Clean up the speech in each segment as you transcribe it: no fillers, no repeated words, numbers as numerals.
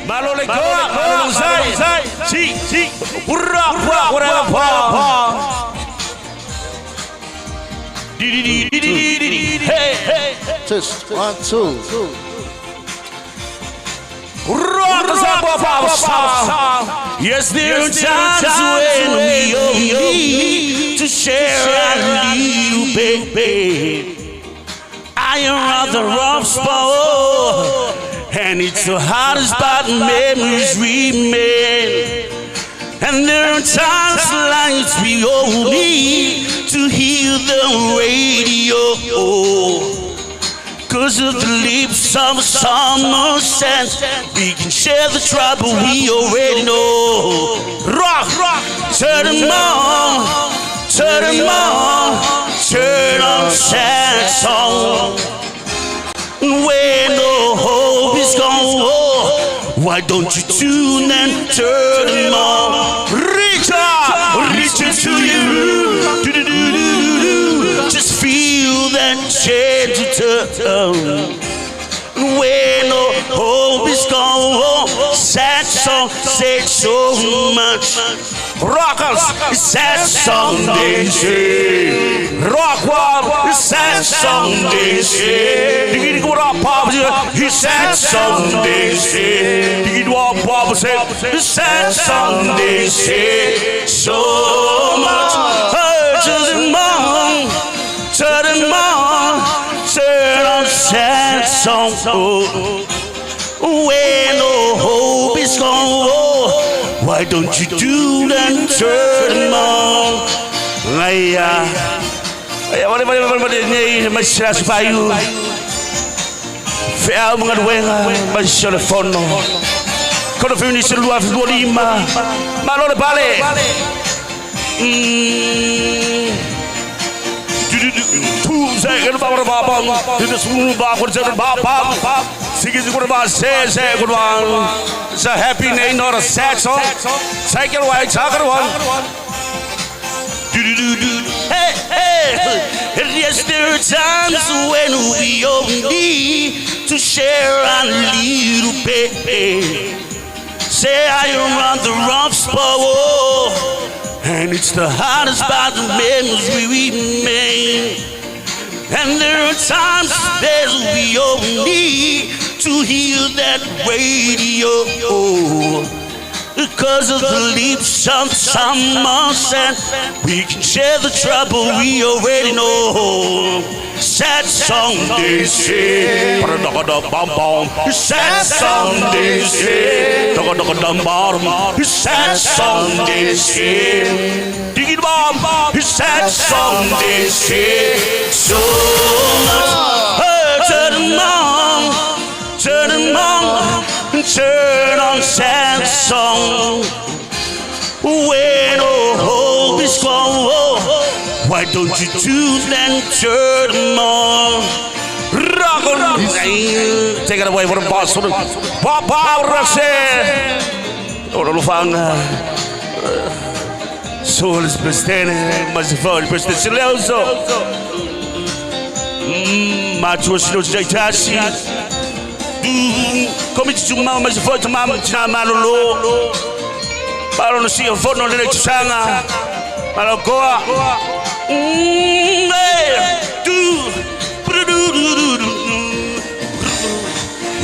Malo le goa, malo sai, si, si, hurra, hurra, hurra, hurra. Di di di di di di di. Hey, hey. Test 1 2. Yes, there are times when we all need to share a little bit. I am rather rough spot, and it's the hardest but memories remain. And there are times like we all need to hear the radio. 'Cause of the lips of summer sand, we can share the trouble we already know. Rock, rock, turn 'em on, turn 'em on, turn on sad song. When the hope is gone, why don't you tune and turn 'em on? Reach out, reach into you. Do-do-do-do-do. Just feel that gentle touch. When the hope is gone, sad song said so much. Rockers, sad song they say. Rock one, sad song they say. Sad song they say. Sad song they say. So much. Hey, to the moon, to the moon, turn on sad song. Oh, when the hope is gone, oh, why don't you do that? Turn 'em on. Aya, aya, wale wale wale wale nei masira supayu. Fea mga duenga masira fono. Kono fini selua lua lima. Malo le bale. It's a happy name, not a sad song. Take it away, take it away. Hey, hey. Yes, there are times when we all need to share a little bit. Say I am on the rough spot, and it's the hardest part of memories we remain. And there are times that we all need to hear that radio. Because of the leaps of summer sand, we can share the trouble we already know. Sad song they say, sad song they say, sad song they say, sad song they say. So much. Hey, turn 'em on, turn 'em on, turn on sad song. When all hope is gone, why don't you do that? Turn 'em on. Rock on. Take it away for the boss. Papa Roxy. Ora lo fanno. Solo presidente, ma si fa il presidente silenzio. Ma tu si lo già. Come ci mamma ma si fa mamma ci ma lo. Malo no si fono le changa. Malo goa.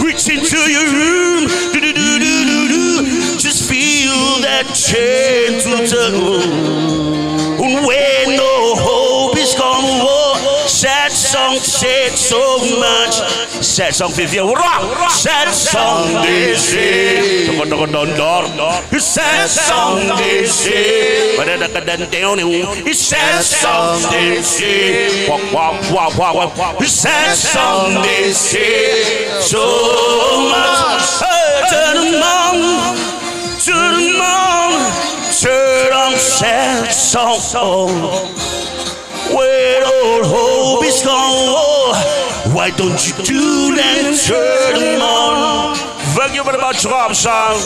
Reach into your room. Do do do do do do. Just feel that gentle touch. When no hope is gone, oh, sad song said so much. Sad song Vivian, rock. Sad song they say. Sad song they say. Sad song they say. Sad song they say. So much. Hey, turn 'em on, turn 'em on, turn on sad song. Where all hope is gone, why don't you do that? Turn 'em on. Thank you very much, Rob Song.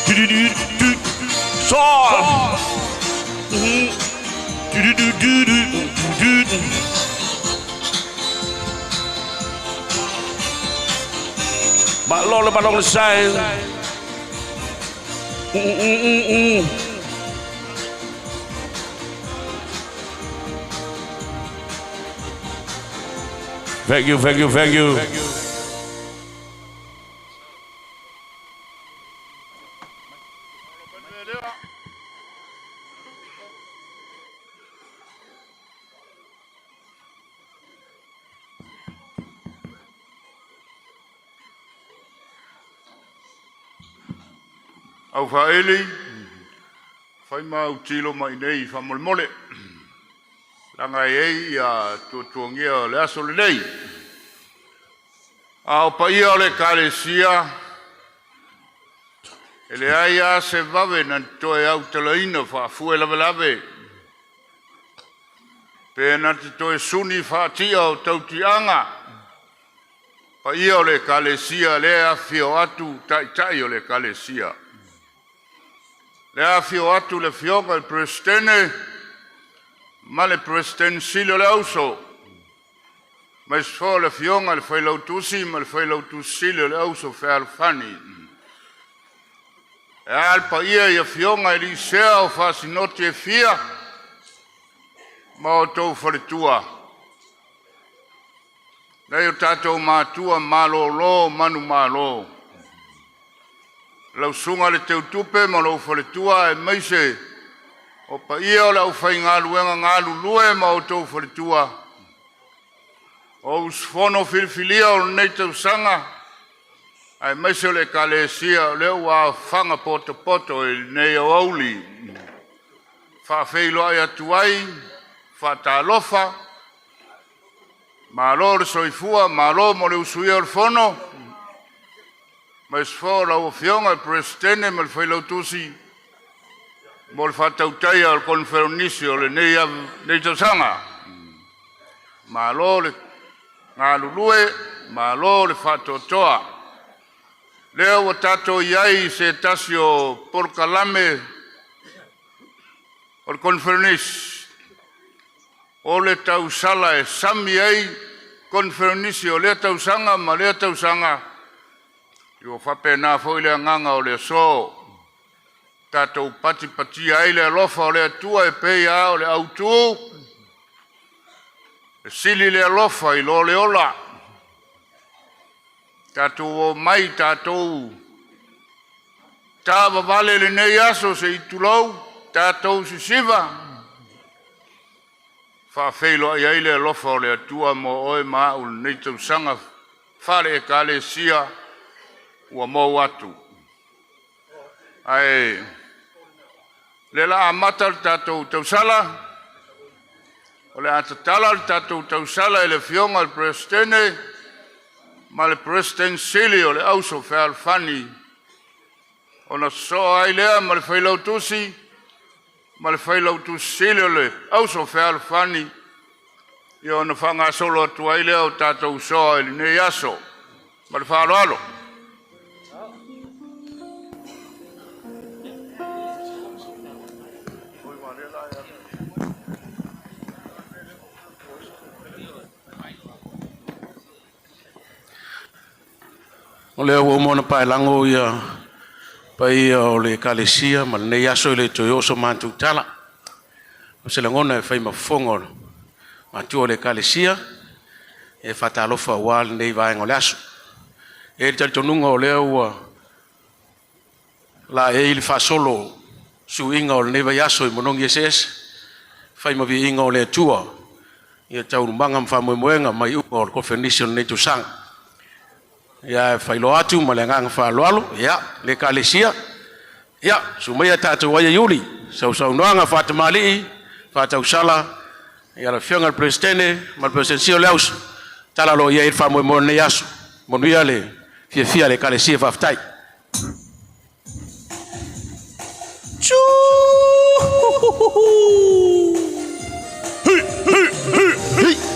Do do do do song. Do do do do do do. Malo le balong le sign. Mm. Thank you, thank you, thank you. Au faaeli fai ma autilo mai nei faamolemole laga e ai ia tuatuagia o le aso lenei. A o paia o le Ekalesia, e leai lava se vave na te toe autalaina faafue lavelave, pe na te toe suni faatia o tautiaga, paia o le Ekalesia lea e afifio atu taitai o le Ekalesia. Lea afifio atu le Afioga i le Peresetene ma le Peresetene Sili o le Auso, aemaise foi o le Afioga i le Failautusi ma le Failautusi Sili o le Auso Fealofani. E a le paia i Afioga i alii sea o faasinoti e fia ma outou faletua, nai o tatou matua malolo manumalo, lau Susuga i le Teutupe ma lou faletua aemaise o paia o le aufaigaluega galulue ma outou faletua, o usufono filifilia o lenei tausaga aemaise o le Ekalesia o lea ua aofaga potopoto i lenei aoauli. Faafeiloai atu ai, faatalofa, malo le soifua, malo mo le usuia o le fono, aemaise foi o lau Afioga i le Peresetene ma le Failautusi mo le faatautaia o le koneferenisi o lenei tausaga. Malo le galulue, malo le faatoatoa. Lea ua tatou i ai i se tasi o polokalame o le koneferenisi, o le tausala e sami ai koneferenisi o lea tausaga ma lea tausaga, ua faapena foi le agaga o le aso. Tatou patipatia ai le alofa o le Atua e pei lava o le autu, e sili le alofa i lo le ola. Tatou omai tatou taavavale lenei aso se i tulou, tatou sisiva, faafeiloai ai le alofa o le Atua mo oe ma au i lenei tausaga faale-Ekalesia ua mou atu. Ae o lea o le a amata le tatou tausala, o le a tatala le tatou tausala e le Afioga i le Peresetene ma le Peresetene Sili o le Auso Fealofani, ona sosoo ai lea ma le Failautusi ma le Failautusi Sili o le Auso Fealofani, ia ona faagasolo atu ai lea o tatou soa i lenei aso. Ma le faaaloalo. O lea ua uma ona paelago ia paia o le Ekalesia ma lenei aso e le toe oo so matou tala. O se lagona e fai ma fofoga o le matua o le Ekalesia e faatalofa aua lenei vaega o le aso. E i ai le talitonuga o lea ua laei le faasolo suiga o lenei vaiaso i manogi eseese, fai ma viiga o le Atua ia taualumaga ma faamoemoega ma iuga o le koneferenisi o lenei tausaga. Ia e faailoa atu ma le agaga faaaloalo, ia le Ekalesia, ia susu maia tatou ai iuli, sausaunoaga faatamalii, faatausala, ia le Afioga i le Peresetene ma le Peresetene Sili o le Auso, tala o lo o i ai le faamoemoe o lenei aso. Manuia le fiafia a le Ekalesia, faafetai.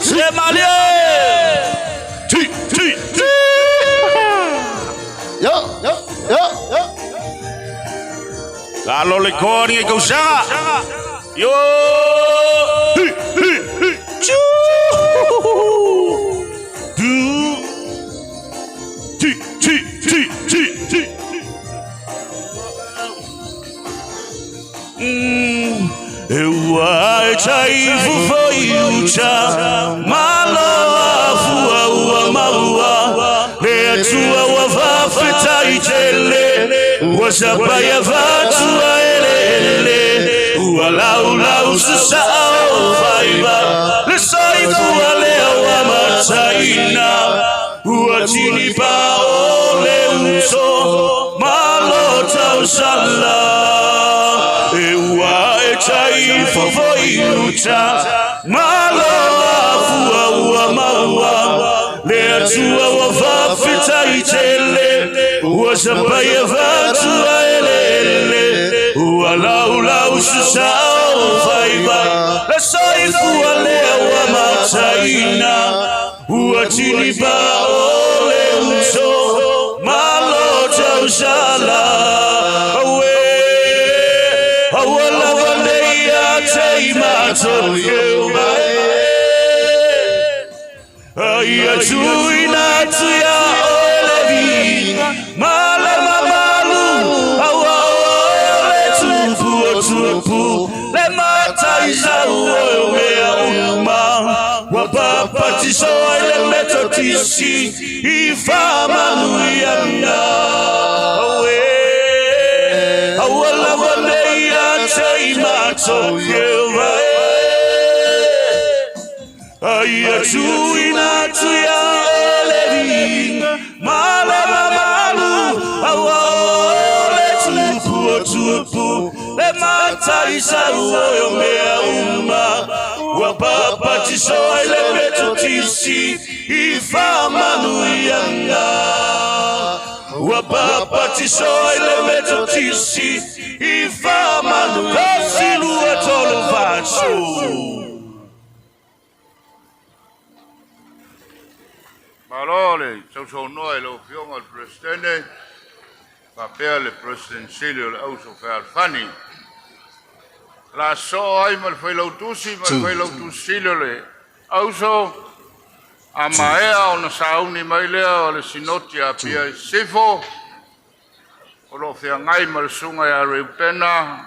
Se malie! Ti, ti, ti! Yo, yo, yo, yo. Lalo le koa ni kausaga. Yo! Hi, hi, hi. Chu! Du! Ti, ti, ti! Ua sapai avatu a eleele Ua laulau sasaa o faiva Le soifua lea ua mataina Ua tinipa o le uso ma lo tausala E ua e tai fofo i uta Ma lo afua ua maua Le Atua ua faafetai tele Ua sapai avatu a eleele Ua laulau sasaa o faiva Le soifua lea ua mataina Ua tinipa o le uso ma lo tausala Aue, aua lava ne i ia te i matou Ieova e A ia tuuina atu iā oe le viiga ma le mamalu, aua o oe o le Tupu o tupu, le Mataisau o mea uma. Ua papatiso ai le Metotisi i faamanuiaga. Auē, aua lava ne i ia te i matou Ieova e. A ia tuuina atu iā oe le viiga ma le mamalu, aua o oe o le Tupu o tupu, le Mataisau o mea uma. Ua papatiso ai le Metotisi i faamanuiaga. Ua papatiso ai le Metotisi i faamanuiaga. Tasi, lua, tolu, valu. Malo le sausaunoa i lau Afioga i le Peresetene faapea le Peresetene Sili o le Auso Fealofani. O le a sosoo ai ma le Failautusi ma le Failautusi Sili o le Auso, a maea ona sauni mai lea o le Sinoti a Apia Sisifo, o lo o feagai ma le Susuga ia Reupena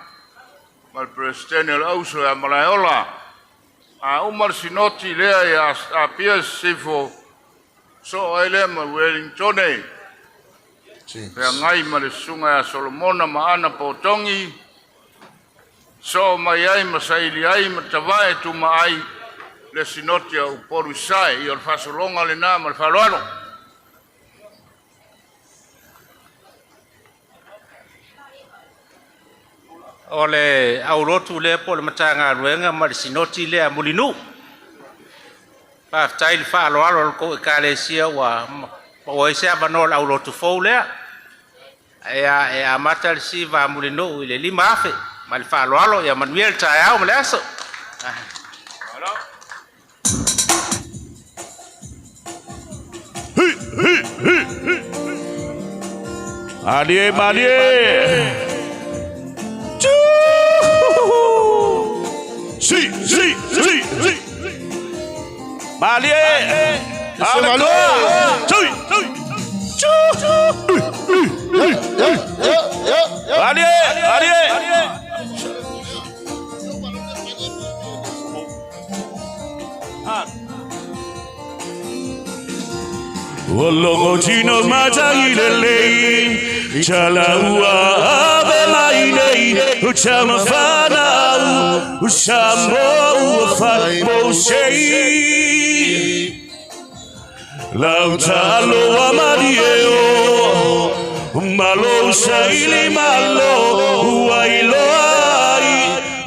ma le Peresetene o le Auso ia Malaeola. A uma le Sinoti lea ia Apia Sisifo, sosoo ai lea ma Ueligitone, feagai ma le Susuga ia Solomona ma Ana Potogi, sosoo mai ai ma saili ai ma tavae tumaai le Sinoti a Upolu i Sasae. Ia o le faasologa lena ma le faaaloalo. O le aulotu lea po o le Matagaluega ma le Sinoti lea a Mulinuu. Faafetai i le faaaloalo a le tou Ekalesia ua maua ai se avanoa o le aulotu fou lea. E amata le siva a Mulinuu i le 5,000 ma le faaaloalo. Ia manuia le taeao ma le aso. Malie, malie. Si, si, si, si. Malie. Ale Tui, tui. Malie, malie. Ua logo tino matagi lelei Tala ua ave mai nei Utamafana au Samoa ua fai mo sei Lau talo a malie o Malo saili malo Ua iloa ai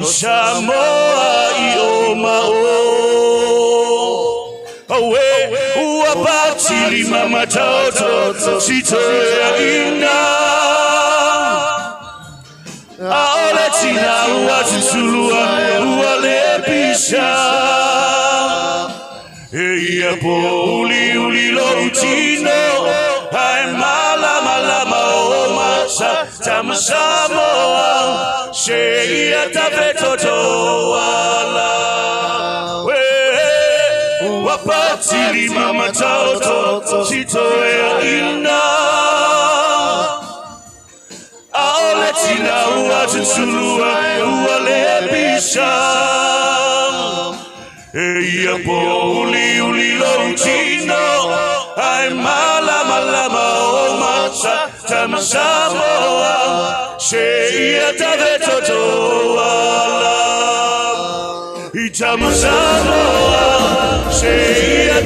Samoa i o ma o Aue ua patili ma mataoto Sitoeaina A o le tina ua tutulua ua le pisa E ia po uliuli lou tino Ae malamalama o mata Tama Samoa Se ia tafe toto ala Ua patili ma mataoto Sitoeaina A o le tina ua tutulua ua le pisa E ia po uliuli lou tino Ae malamalama o mata. Tama Samoa, seia tave totoala. I tama Samoa, seia.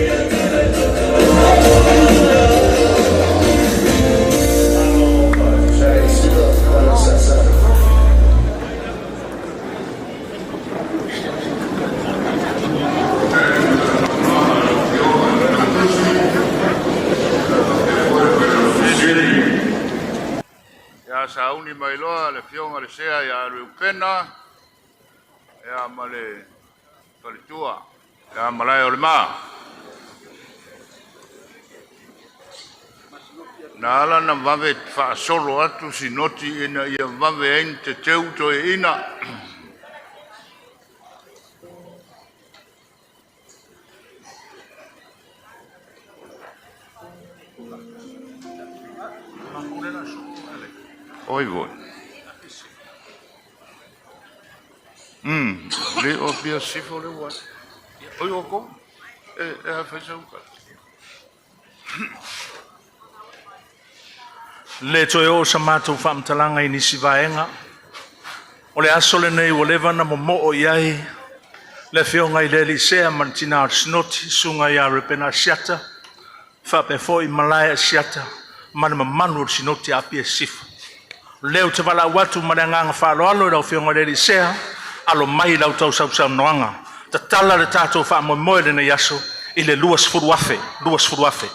Ia sauni mai loa le Afioga i le Sea ia Reupena ia ma le faletua ia Malae o le Ma. Na ala na vave faasolo atu sinoti ina ia vave ai ni teteu toeaina. Oi voi. Le o pia sifo le ua. Oi o ko. E e ha fai uka. Le toe oo sa matou faamatalaga i nisi vaega. O le aso lenei ua leva na momoo i ai le afioga i le alii sea ma le tina o le Sinoti, susuga ia Reupena Asiata, faapea foi Malae Asiata ma le mamalu o le Sinoti a Apia Sisifo. O lea ou te valaau atu ma le agaga faaaloalo i lau Afioga i le alii Sea, alo mai i lau tau sausaunoaga. Tatala le tatou faamoemoe i lenei aso i le $20,000, $20,000.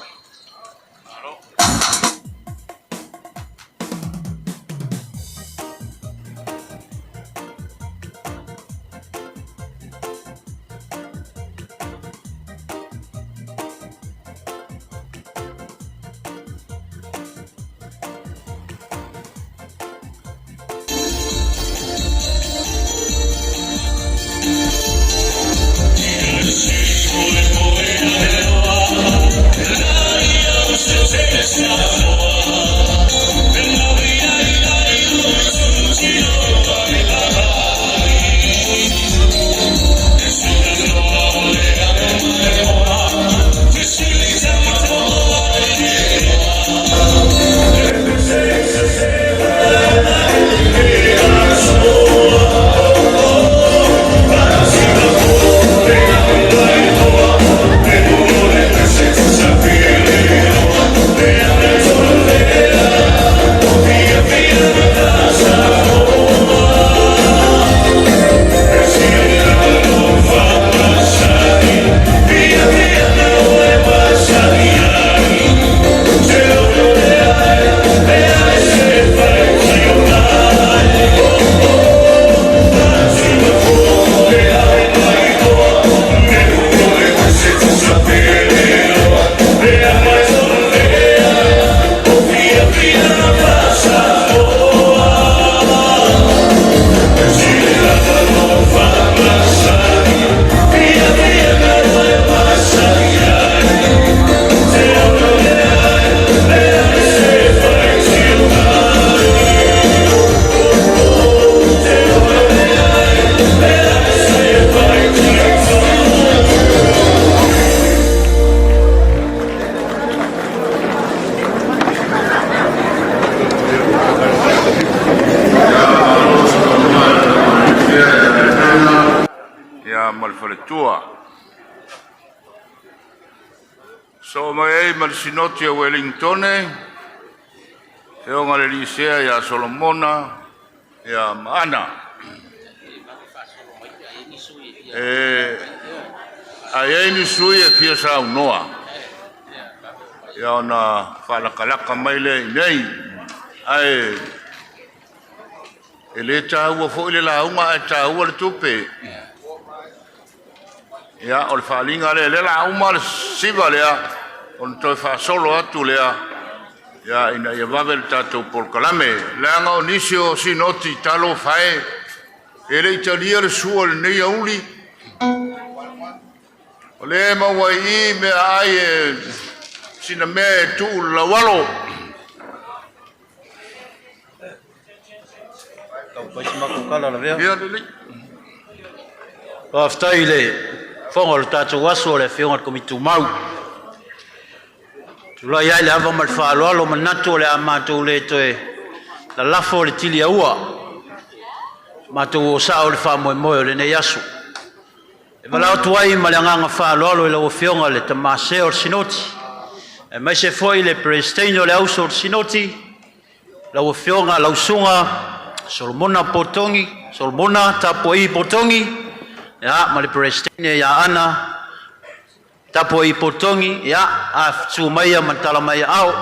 Ia ma le faletua. Soo mai ai ma le Sinoti a Uelintone, Afioga i le Alii Sea ia Solomona ia ma Ana. E a i ai ni sui e fia saunoa, ia ona faalakalaka mai lea i inei. Ae e le taua foi le lauga ae taua le tupe. Ia, o le faaaliga lea, lea o le a uma le siva lea, ona toe faasolo atu lea, ia, ina ia vave le tatou polokalame. Leaga o nisi o sinoti talofa e, e le i talia le sua i lenei aoauli. O lea e maua i i meaai e sina mea e tuu i le laualo. Ia lelei. Faafetai i le fofoga o le tatou aso le Afioga i le Komiti Tumau. Tulai ai le ava ma le faaaloalo manatu o le a matou le toe lalafo le tiliaua, matou o sao le faamoemoe o lenei aso. E valaau atu ai ma le agaga faaaloalo i lau Afioga i le Tama Sea o le Sinoti, aemaise foi le Peresetene o le Auso o le Sinoti, lau Afioga lau Susuga Solomona Potogi, Solomona Tapuai Potogi, ia, ma le Peresetene ia Ana Tapuai Potogi, ia, afifio maia ma tala mai aao,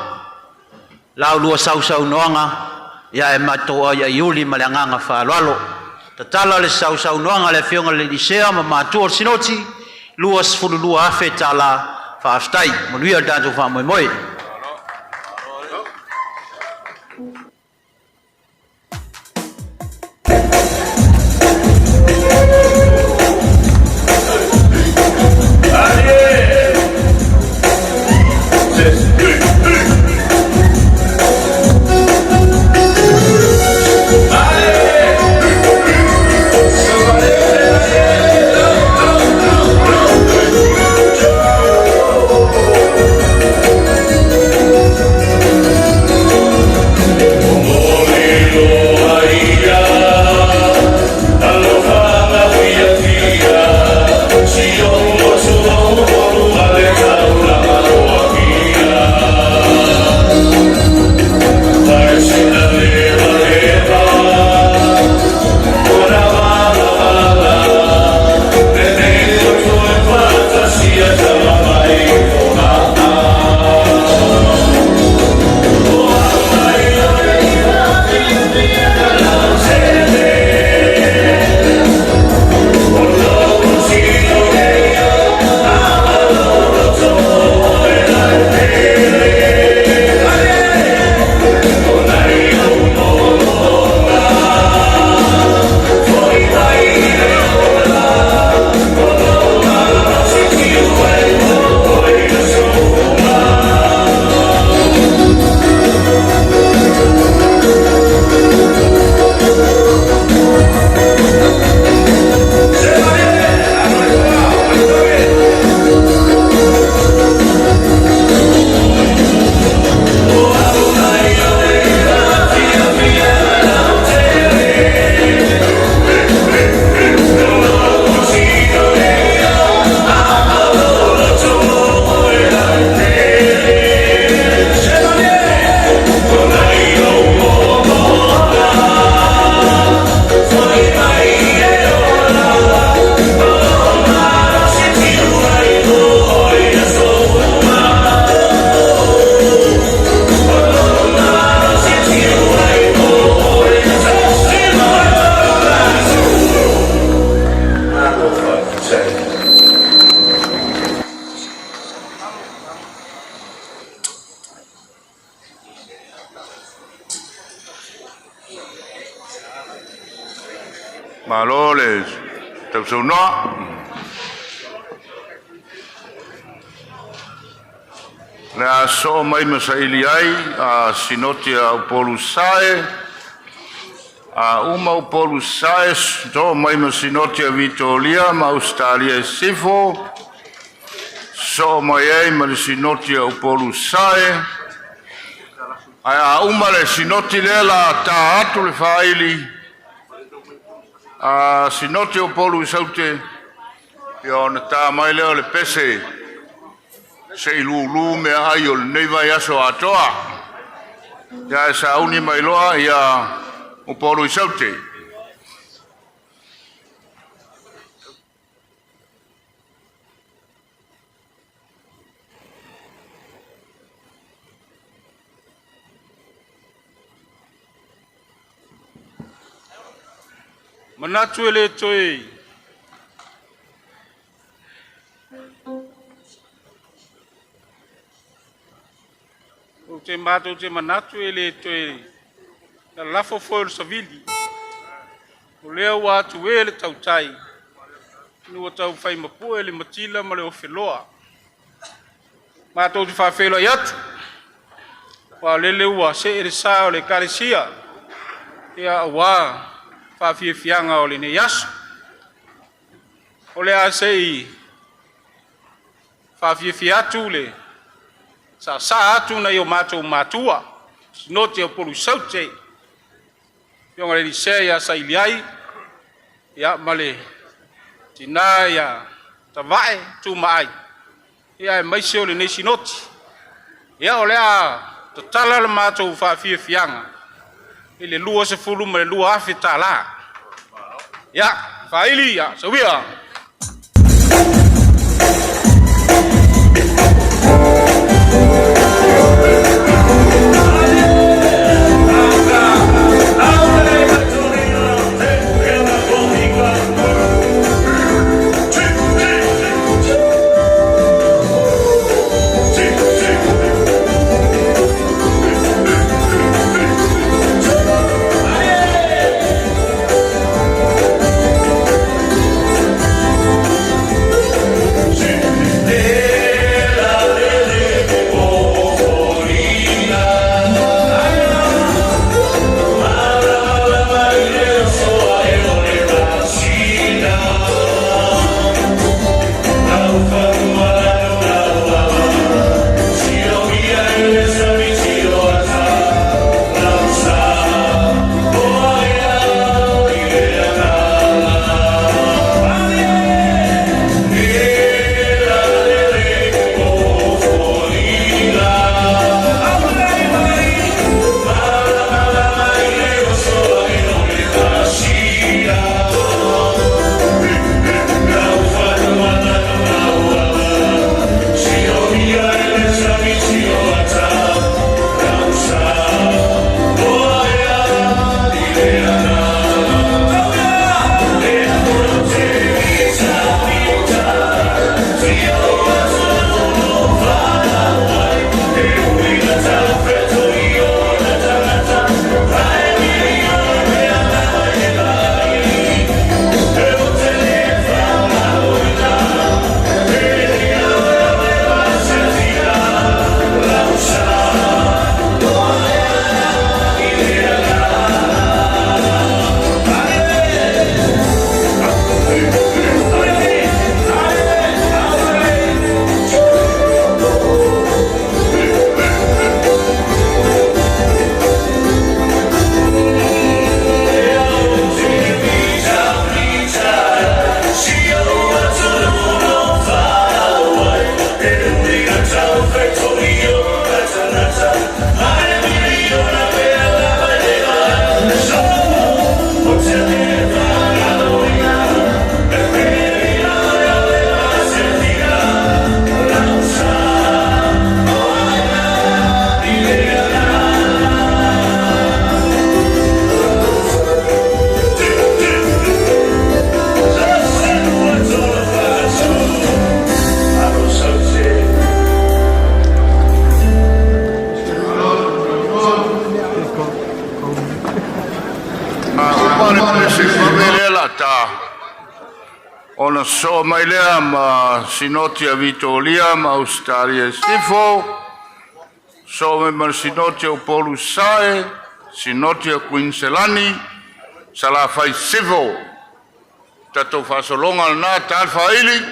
la ulua sausaunoaga, ia e matou aiaiuli ma le agaga faaaloalo. Tatala le sausaunoaga a le Afioga i le Alii Sea ma matua o le Sinoti, $22,000 tala. Faafetai, manuia le tatou faamoemoe. Malo le tausaunoa. Le a soo mai ma saili ai a Sinoti a Upolu Sae, a uma Upolu Sae, soo mai ma Sinoti a Vitolia ma Ausetalia i Sisifo, soo mai ai ma le Sinoti a Upolu Sae, ae a uma le Sinoti lea la tā atu le faaili a Sinoti o Upolu i Saute, ia ona tā mai lea o le pese se i lūlū meaai o lenei vaiaso atoa. Ia e sauni mai loa ia Upolu i Saute. Manatu e le toe ou te matou te manatu e le toe lalafo foi o le savili. O lea ua atu e le tautai, ina ua taufai mapue le matila ma le ofeloa. Matou te faafeiloai atu, aua o lele ua see le sa o le Ekalesia, ia aua faafiafiaga o lenei aso. O le a se i faafiafia atu le saasaa atu nai o matou matua, Sinoti o Upolu i Saute, afioga i le Sea ia Sailiai ma le tina ia Tavae Tumaai, aemaise o lenei Sinoti. Ia, o le a tatala le matou faafiafiaga i le $22,000. Ia, faaili, soia! Upa le pese vave lea o le a ta, ona sosoo mai lea ma Sinoti a Vitoria ma Ausetalia i Sisifo, sosoo mai ma le Sinoti a Upolu i Sasae, Sinoti a Kuiniselani, Salafai Sisifo. Tatou faasologa lena, ta le faili.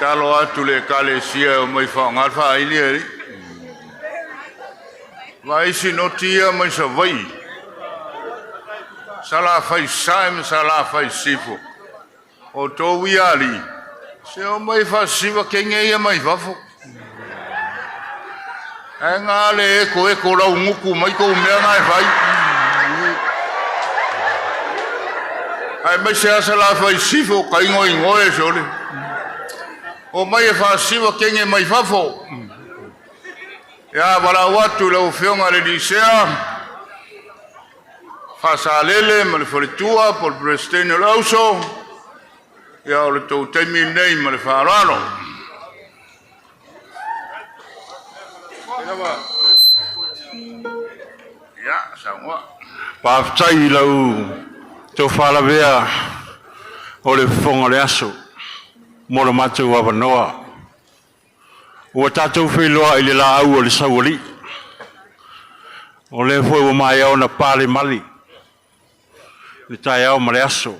Tatalo atu le Ekalesia e omai faaaoga le faaili e alii. Vaai sinoti ia mai Savaii, Salafai Sasae ma Salafai Sisifo. O outou ia alii, se omai faasisiva kenge ia mai fafo. Ae na le ekoeko laugutu mai tou mea na e fai. Aemaise lava Salafai Sisifo ka igoigoe sole. Omai e faasisiva kenge mai fafo. Ia valaau atu i lau Afioga i le Lisea, Faasalele ma le faletua po o le Peresetene o le Auso, ia o le tou taimi lenei ma le faaaloalo. Ia, saunoa. Faafetai i lau tofa lavea o le fofoga o le aso mo lo matou avanoa. Ua tatou feiloai i le laau o le saualii, o lea foi ua maea ona pale mali le taeao ma le aso.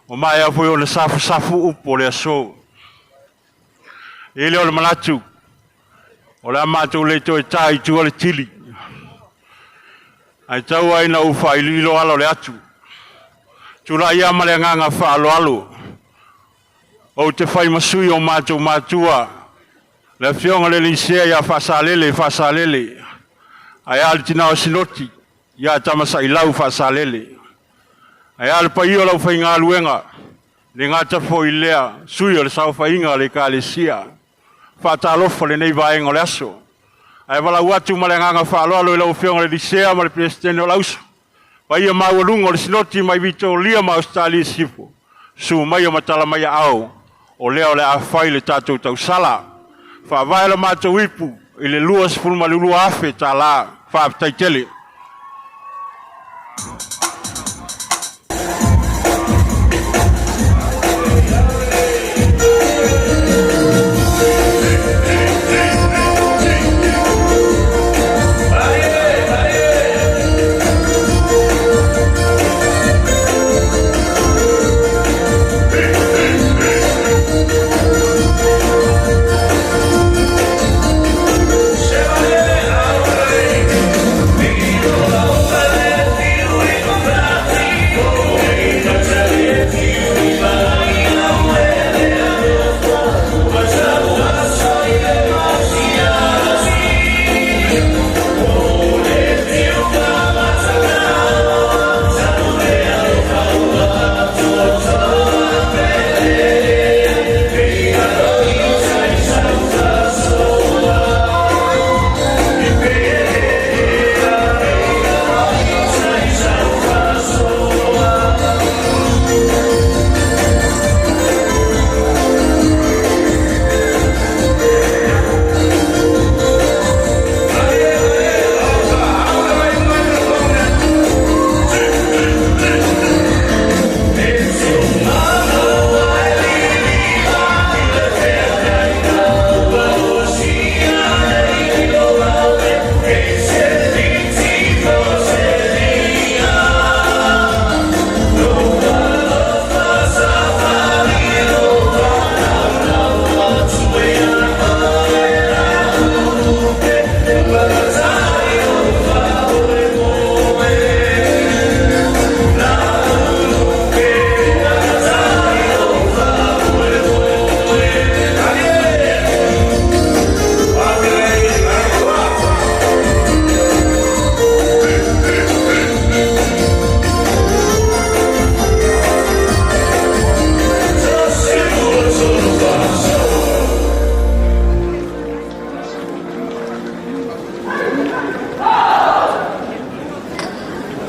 Ua maea foi ona safusafu upu o le aso. E i ai lea o le manatu, o le a matou le toe ta i tua le tili, ae tau lava ina ou faailoilo ala o le atu. Tulai lava ma le agaga faaaloalo Ou te fai ma sui o matou matua, le Afioga i le alii Sea ia Faasalele Faasalele, ae a le tina o Sinoti ia Tamasailau Faasalele, ae a le paia o le aufaigaluega, le gata foi lea, sui o le saofaiga a le Ekalesia. Faatalofa lenei vaega o le aso. Ae valaau atu ma le agaga faaaloalo i lau Afioga i le alii Sea ma le Peresetene o le Auso, paia maualuga o le Sinoti mai Vitoria ma Ausetalia i Sisifo, susu mai o matala mai aao, o lea o le a fai le tatou tausala. Faavae lo matou ipu i le $22,000 tala. Faafetai tele.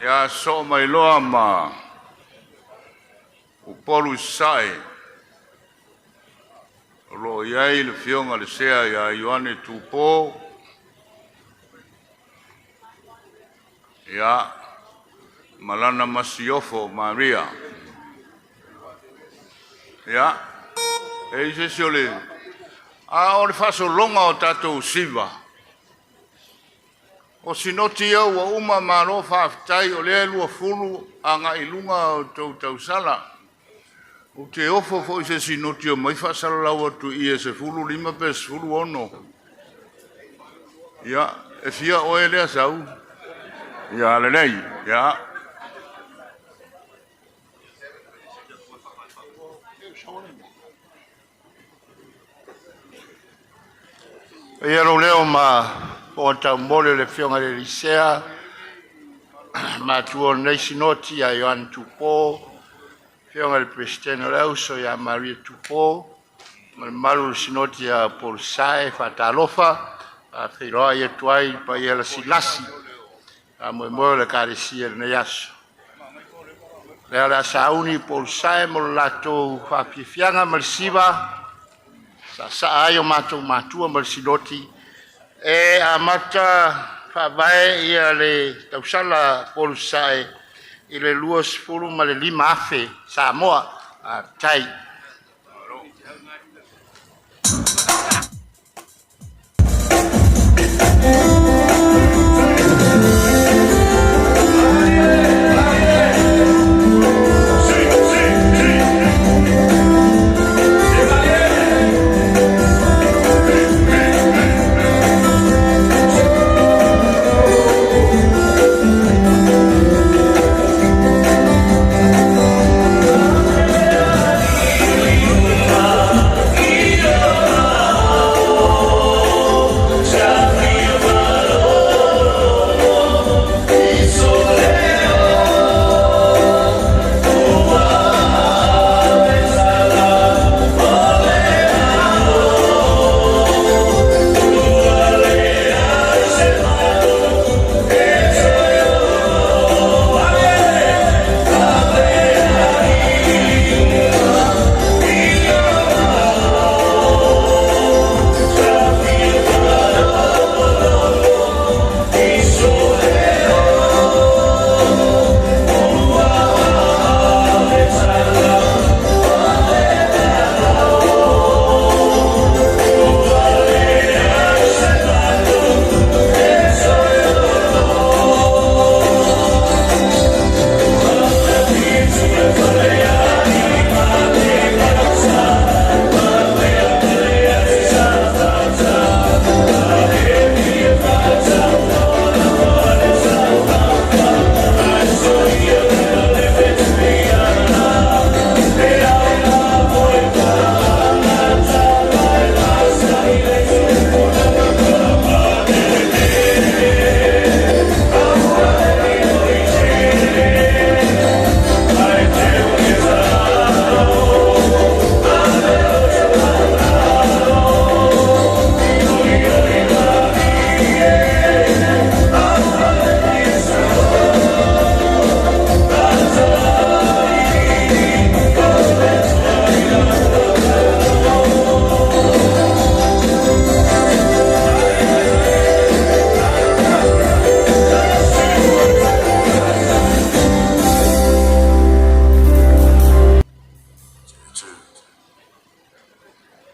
Ia soo mai loa ma Upolu i Sasae, o lo o i ai le Afioga i le Sea ia Ioane Tupo, ia, ma lana masiofo o Maria. Ia, e i ai se isi o le... A o le faasologa o tatou siva, O sinoti ia ua uma, malo faafetai, o lea e 20 agai i luga o tou tausala. Ou te ofo foi i se sinoti e omai faasalalau atu i i e 15 pe 16. Ia, e fia oe lea sau? Ia, lelei. Ia. Ia lou leo ma fofoga taumoli o le Afioga i le alii Sea, matua o lenei Sinoti ia Ioane Tupo, Afioga i le Peresetene o le Auso ia Maria Tupo ma le mamalu i le Sinoti ia Paul Sae, e faatalofa. E faafeiloai atu ai i le paia lasilasi ua faamoemoe o le Ekalesia i lenei aso. O lea o le a sauni Paul Sae mo le latou faafiafiaga ma le siva e saasaa ai o matou matua ma le Sinoti. E amata faavae ia le tausala a Upolu Sasae i le 25,000 Samoa. Faafetai.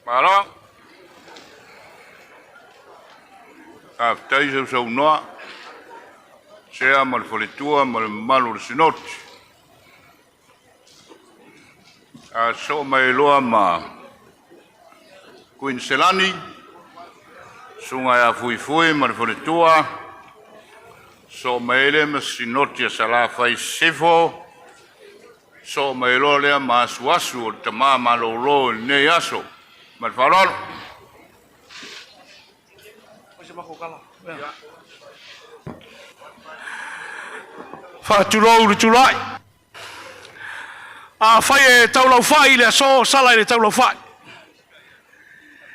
Malo. Faafetai sausaunoa, Sea ma le faletua ma le mamalu o le Sinoti. A sosoo mai loa ma Kuiniselani, susuga ia Fuifui ma le faletua, sosoo mai ai lea ma le Sinoti a Salafai Sisifo, sosoo mai loa lea ma Asuasu o le tama malolo i lenei aso. Ma le faaaloalo. Faatulou le tulai. Afai e taulaufai i le aso, sala i le taulaufai.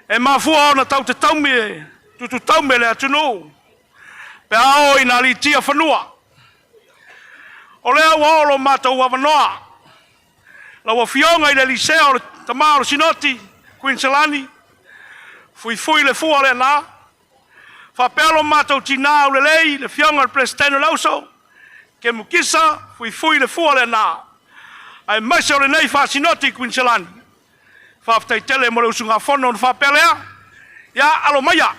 E mafua ona tatou te taumi e tututaume le atunuu pe a oo ina aliitia fanua. O lea ua oo lo matou avanoa, lau Afioga i le Sea o le Tama o le Sinoti, Kuiniselani, fuifui le fua o le ala, faapea lo matou tinā aulelei, le Afioga i le Peresetene o le Auso, Kemukisa, fuifui le fua o le ala, aemaise o lenei faasinoti i Kuiniselani. Faafetai tele mo le usugafono ona faapea lea, ia alo maia,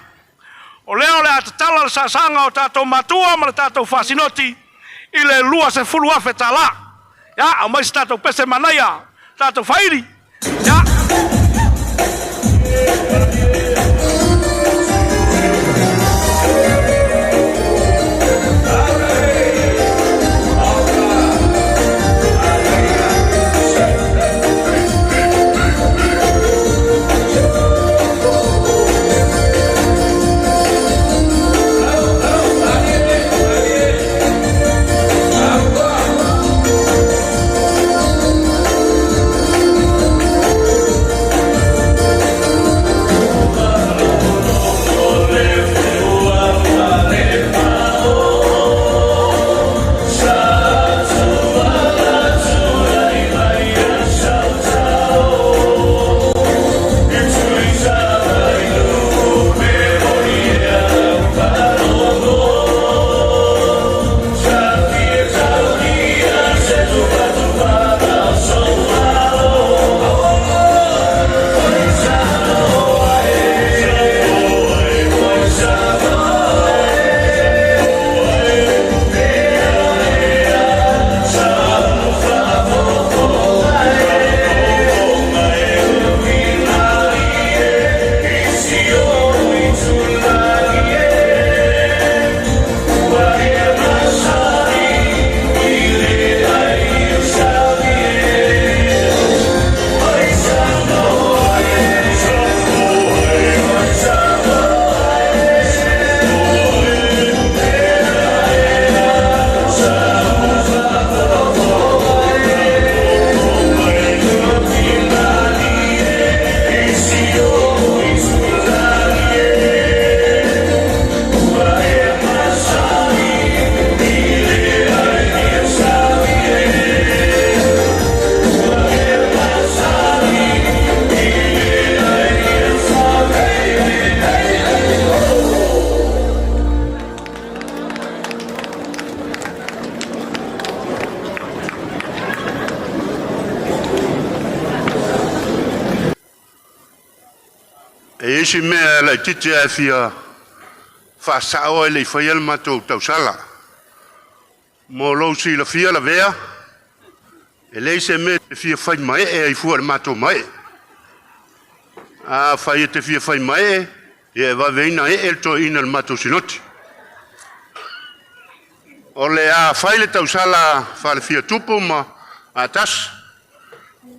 o lea o le a tatala le saasaga o tatou matua ma le tatou faasinoti i le $20,000. Ia, aumai se tatou pese manaia. Tatou faili. Ia. E i ai si mea laitiiti lava e fia faasao ae le i faia le matou tausala. Mo lou silafia Lavea, e leai se mea e fia fai maee ai fua i le matou maee. Afai e te fia fai maee, ia e vave ai ona ee le toeaina i le matou sinoti. O le a fai le tausala faalafia tupu ma atasi,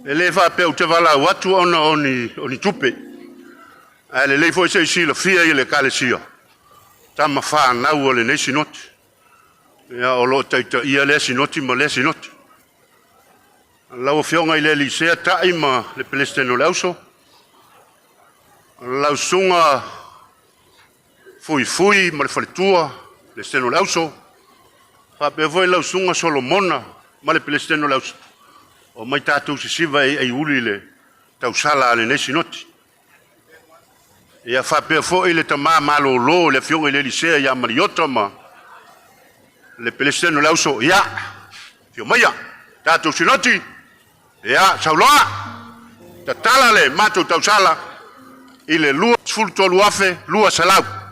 e le faapea ou te valaau atu ona o ni tupe, ae lelei foi se i silafia i le Ekalesia, tama fanau a lenei sinoti. Ia, o lo o taitaia lea sinoti ma lea sinoti. Lau Afioga i le alii Sea Tai ma le Peresetene o le Auso, lau Susuga Fuifui ma le faletua, Peresetene o le Auso, faapea foi lau Susuga Solomona ma le Peresetene o le Auso, omai tatou sisiva e aiuli i le tausala a lenei sinoti. Ia faapea foi le tama malolo le Afioga i le alii Sea ia Maliota ma le Peresetene o le Auso, ia, afio maia, tatou sinoti, ia, sauloa, tatala le matou tausala i le $23,200.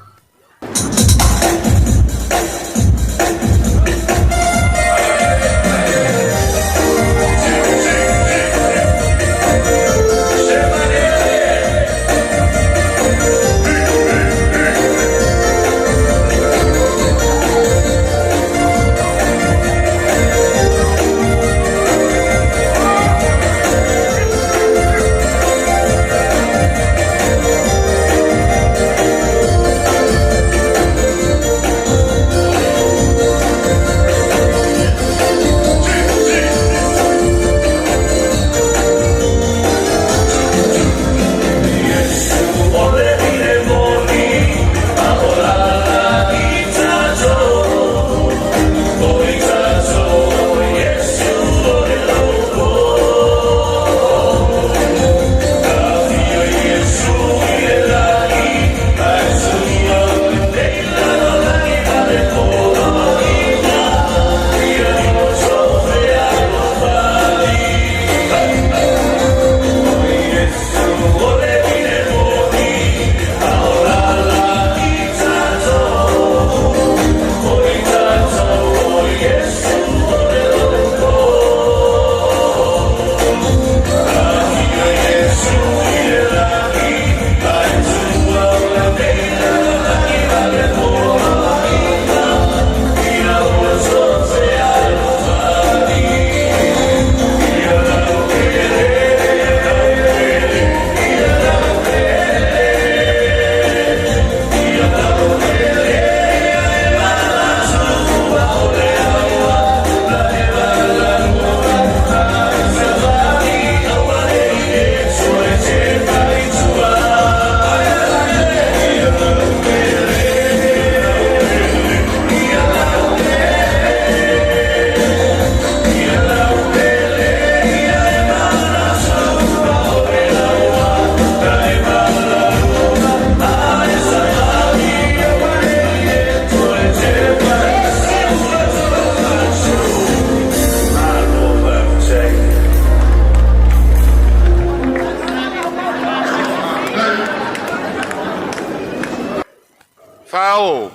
Fao,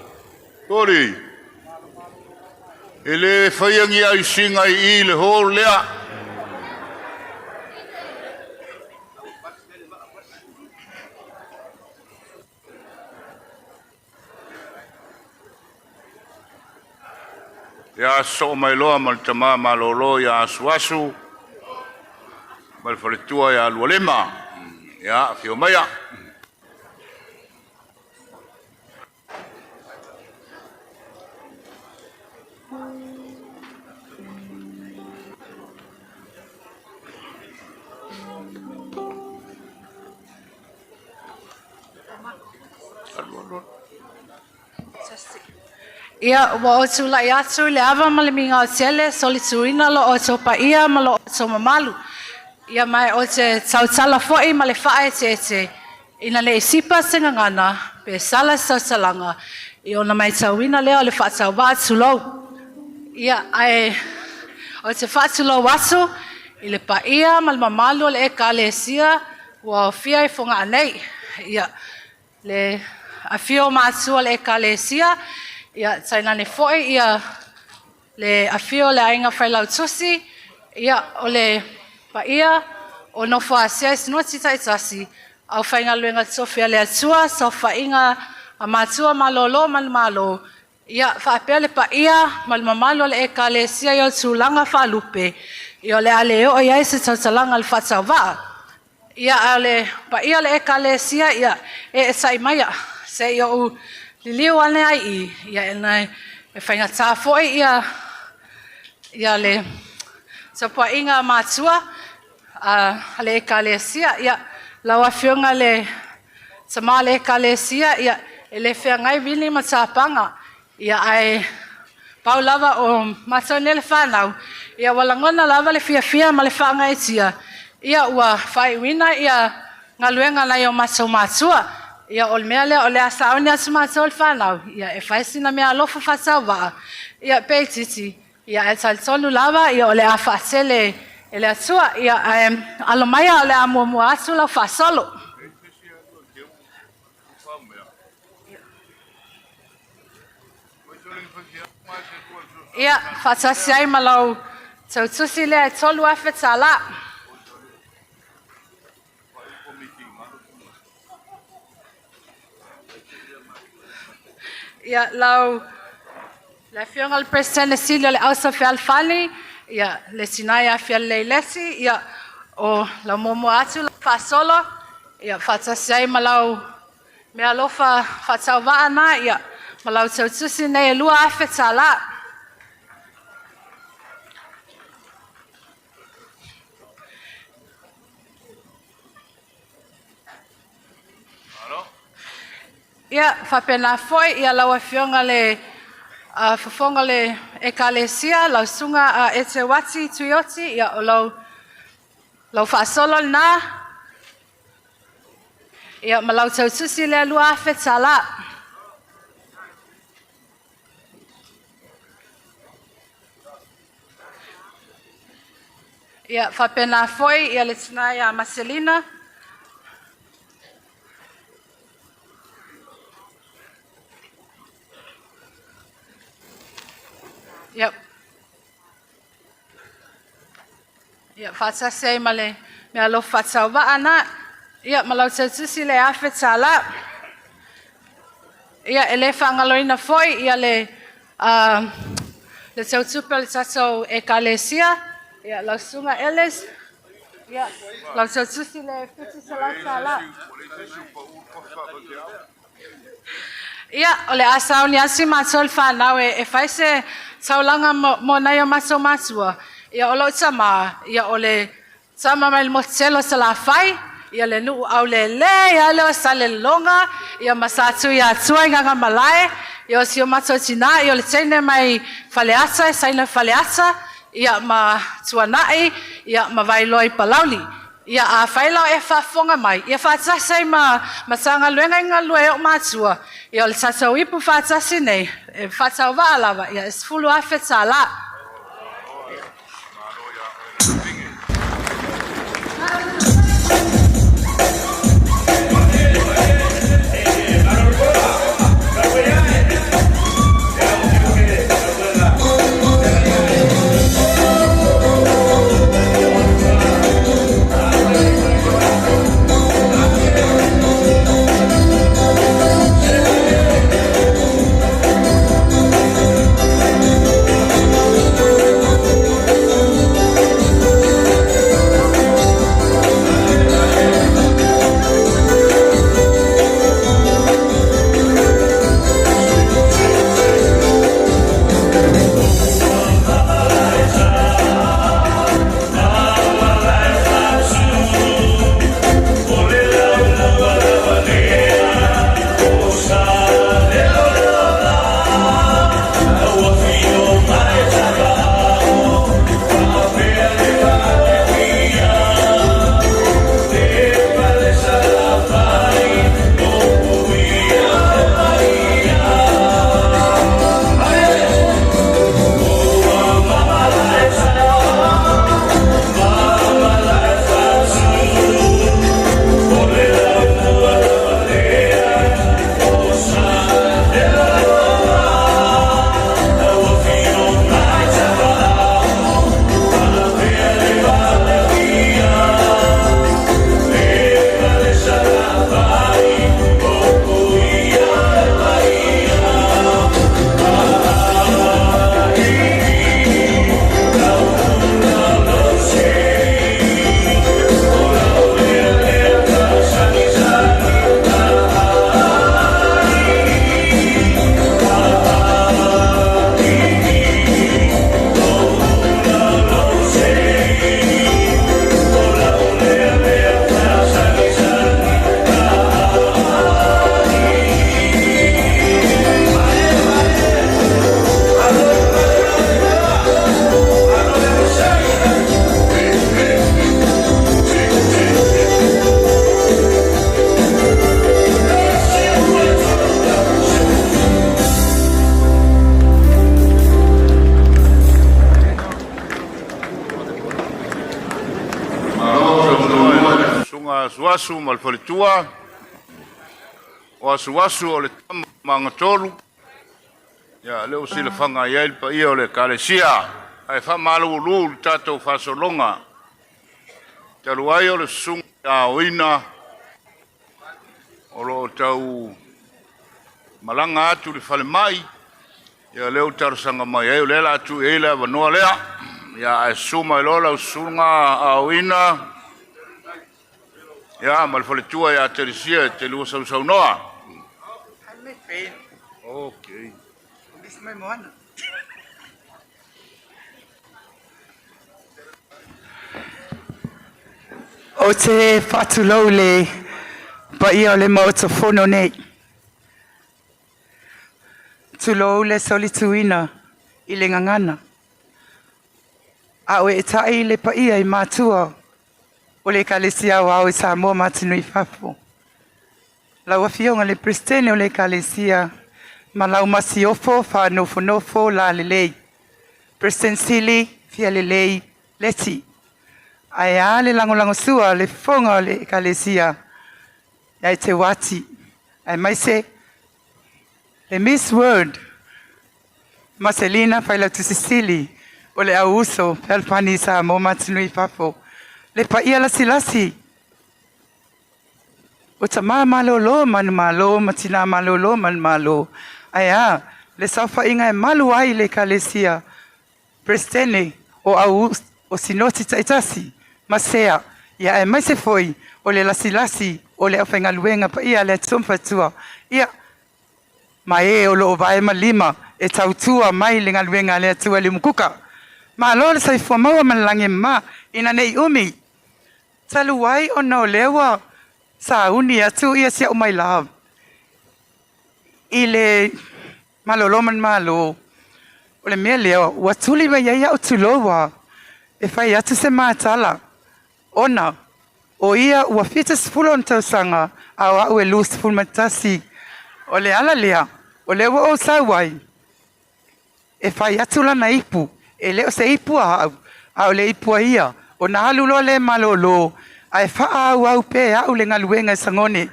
Kori, e le faia ni aisiga i i le hall lea. Ia soo mai loa ma le tamā malōlō ia Asuasu ma le faletua ia Lualema. Ia, afio maia. Ia, ua ou tulai atu i le ava ma le migao tele solituina lo outou paia ma lo outou mamalu. Ia ma ou te tautala fo'i ma le faaeteete ina ne i sipa se gagana pe sala se tautalaga i ona matauina lea o le faatauvaa tulou. Ia, ae ou te faatulou atu i le paia ma le mamalu o le Ekalesia ua aofia i Fogaa nei. Ia, le afio o matua o le Ekalesia, ia tainane fo'i ia le afio o le aiga failautusi, ia o le paia o nofo a sea i sinoti taitasi, aufaigaluega totofi a le Atua, saofaiga a matua malolo ma le Malo, ia faapea le paia ma le mamalu o le Ekalesia i ona tulaga faalupe, ia o le a le oo i ai se tautalaga a le faatauvaa. Ia, a o le paia o le Ekalesia, ia e eetai maia, se i ou liliu ane ai i, ia e faigata foi ia ia le tapuaiga a matua a le Ekalesia. Ia, lau Afioga le tama o le Ekalesia, ia, e le feagai vili ma tapaga. Ia, ae pau lava o matou nei le fanau, ia ua lagona lava le fiafia ma le faagaeetia, ia ua faaiuina ia galuega a nai o matou matua. Ia o le mea lea o le a sauni atu matou le fanau, ia e fai sina meaalofa faatauvaa, ia pe itiiti, ia ae talitonu lava ia o le a faatele e le Atua. Ia ae alo maia o le a muamua atu lau faasolo. Ia, faatasi ai ma lau tautusi lea e $3,000. Ia, lau le afioga i le Peresetene Sili o le Ausa Fealofani, ia, le tina ia Fialelei Leti, ia, o lau muamua atu lau faasolo, ia, faatasi ai ma lau meaalofa faatauvaa na, ia, ma lau tautusi nei e $2,000. Ia, faapena foi ia lau Afioga le fofoga o le Ekalesia, lau Susuga Eteuati Tuioti, ia o lau faasolo lena, ia ma lau tautusi lea $2,000. Ia, faapena foi ia le tina ia Maselina. Ia, ia faatasi ai ma le meaalofa faatauvaa na, ia ma lau tautusi le $1,000. Ia, e le faagaloina foi ia le tautupe o le tatou Ekalesia, ia lau Susuga Ellis, ia lau tautusi le $700. Ia, o le a sauni atu matou le fanau e fai se taulaga mo nai o matou matua. Ia, o lou tamā, ia o le tama mai le motu tele o Salafai, ia le nuu aulele ia lea o Salelologa, ia ma Satuiatua i Gagaemalae, ia o si o matou tinā, ia o le teine mai Faleata, Saina Faleata, ia ma Tuanai, ia ma Vailoa i Palauli. Ia, afai la o e faafofoga mai, ia faatasi ai ma Matagaluega i galulue ai ou matua, ia o le tatou ipu faatasi nei, e faatauvaa lava, ia e $10,000. Susuga Asuasu ma le faletua. O Asuasu o le tama magatolu. Ia, lea ua silafaga i ai le paia o le Ekalesia. Ae faamalulu le tatou faasologa. Talu ai o le susuga ia Aoina o lo o tau malaga atu i le falemai, ia lea ua talosaga mai ai, o lea o le a tuu i ai le avanoa lea. Ia, ae susu mai loa lau susuga Aoina ia ma le faletua ia Telesia e te lua sausaunoa. Okay. Ou te faatulou i le paia o le Maota Fono nei. Tulou le solituina i le gagana. A o eetai le paia i matua o le Ekalesia Aoao i Samoa ma atunuu i fafo. Lau Afioga i le Peresetene o le Ekalesia ma lau Masiofo faanofonofo lalelei, Peresetene Sili Fialelei Leti, ae a le lagolagosua a le fofoga o le Ekalesia ia Teuati, aemaise le Miss World Maselina Failautusi Sili o le Auuso Fealofani i Samoa ma atunuu i fafo. Le paia lasilasi o tama malolo manumalo ma tina malolo manumalo, ae a le saofaiga e malu ai le Ekalesia, Peresetene o au o Sinoti taitasi ma sea, ia aemaise foi o le lasilasi o le aufaigaluega paia a le Atua ma faletua, ia ma e o lo o vae ma lima e tautua mai le galuega a le Atua i le umukuka. Malo le soifua maua ma le lagi e mama. Ina ne i umi, talu ai ona o lea ua sauni atu ia si au my love i le malolo manumalo, o le mea lea ua tuli mai ai au tulou a e fai atu se matala, ona o ia ua 70 ona tausaga a o au e 21. O le ala lea o lea ua ou sau ai e fai atu lana ipu, e le o se ipu a au, a o le ipu a ia, ona alu loa lea malolo, ae faaauau pea e au le galuega i Sagone.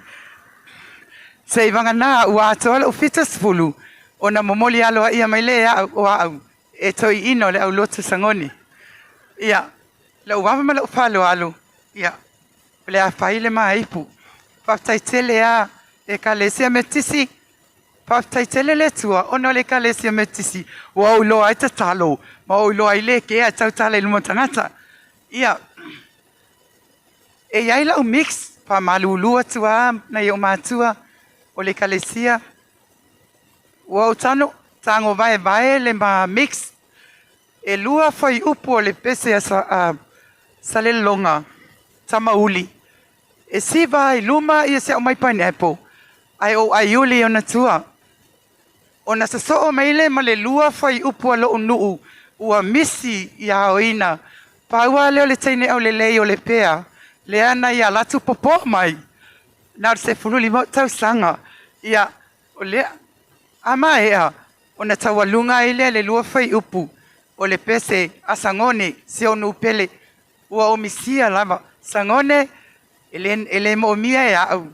Seivagana ua atoa lou 70 ona momoli aloaia mai lea e au o au e toeaina o le aulotu Sagone. Ia, lou ava ma lou faaaloalo, ia, o le a fai le ma ipu. Faafetai tele lava Ekalesia Metotisi, faafetai tele le Atua ona o le Ekalesia Metotisi ua ou iloa ai tatalo ma ou iloa ai le kea e tautala i luma o tagata. Ia, e i ai lau mix, faamalulu atu lava nai ou matua o le Ekalesia, ua ou tago vaevae le ma mix, e 2 fuaiupu o le pese a Salelologa, Tamauli, e siva ai luma ia si au mai pineapple, ae ou aiuli i ona tua. Ona sosoo mai lea ma le 2 fuaiupu a lou nuu ua misi ia aoina. Pau lava lea o le teine aulelei o Lepea, lea na ia alu atu popo mai, na o le 15 ou tausaga. Ia, o lea, a maea, ona taualuga ai lea le 2 fuaiupu o le pese a Sagone, si ou nuu pele, ua ou misia lava. Sagone, e le moomia e au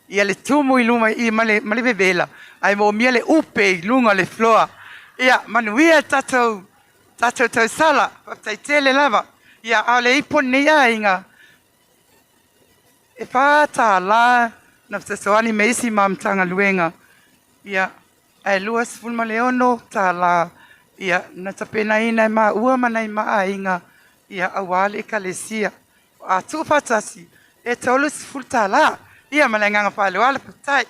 ia le tumu i luma i ma le vevela, ae moomia le upe i luga o le floor. Ia, manuia tatou tausala, faafetai tele lava. Ia, a o le ipu o lenei aiga, e $4 na fesoasoani me isi ma Matagaluega, ia, ae $26 ia, na tapenaina e maua ma nai maaiga, ia, aua le Ekalesia. A tuufaatasi, e $30. Ia, ma le agaga faaaloalo, faafetai.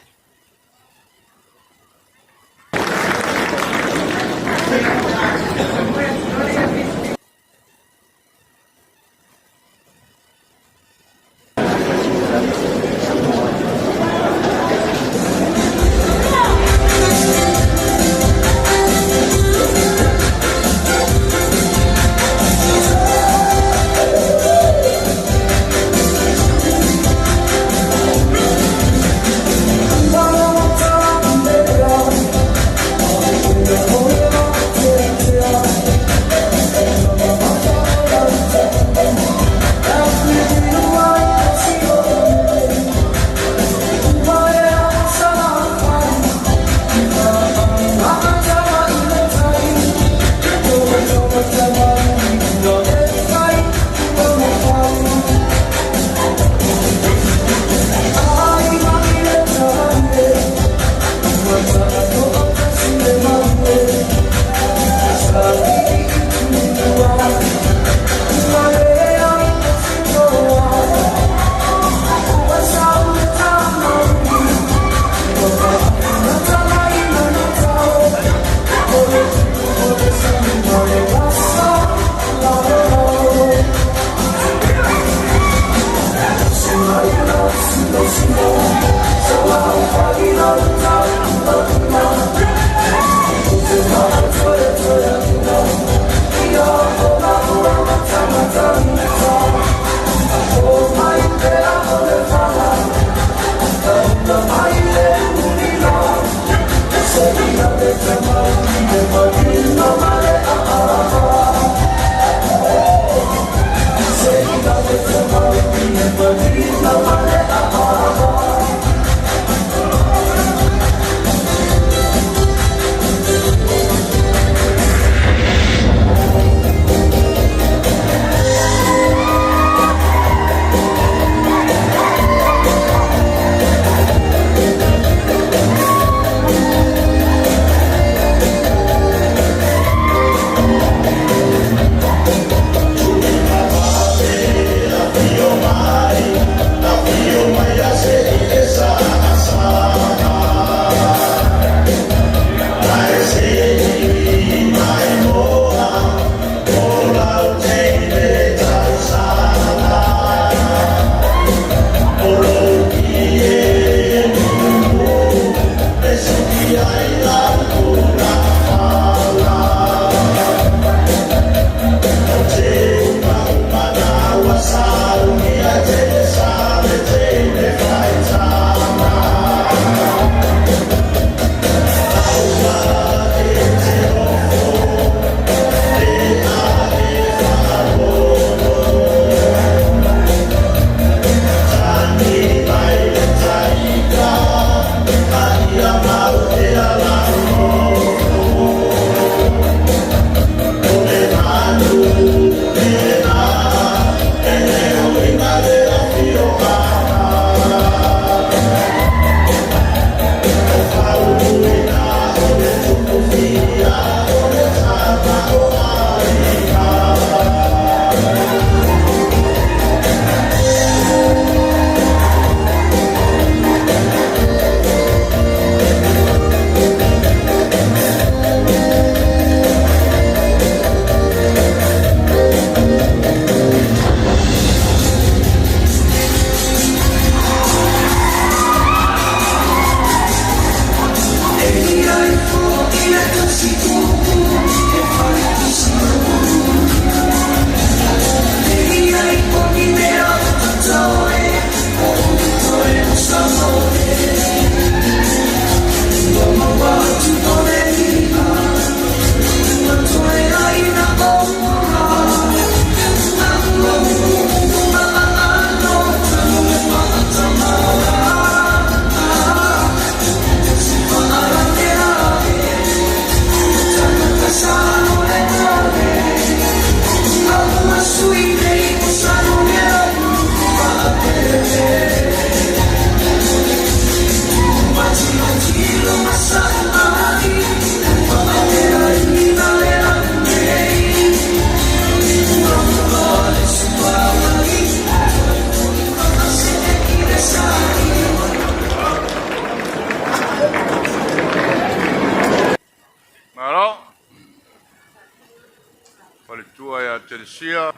Ekalesia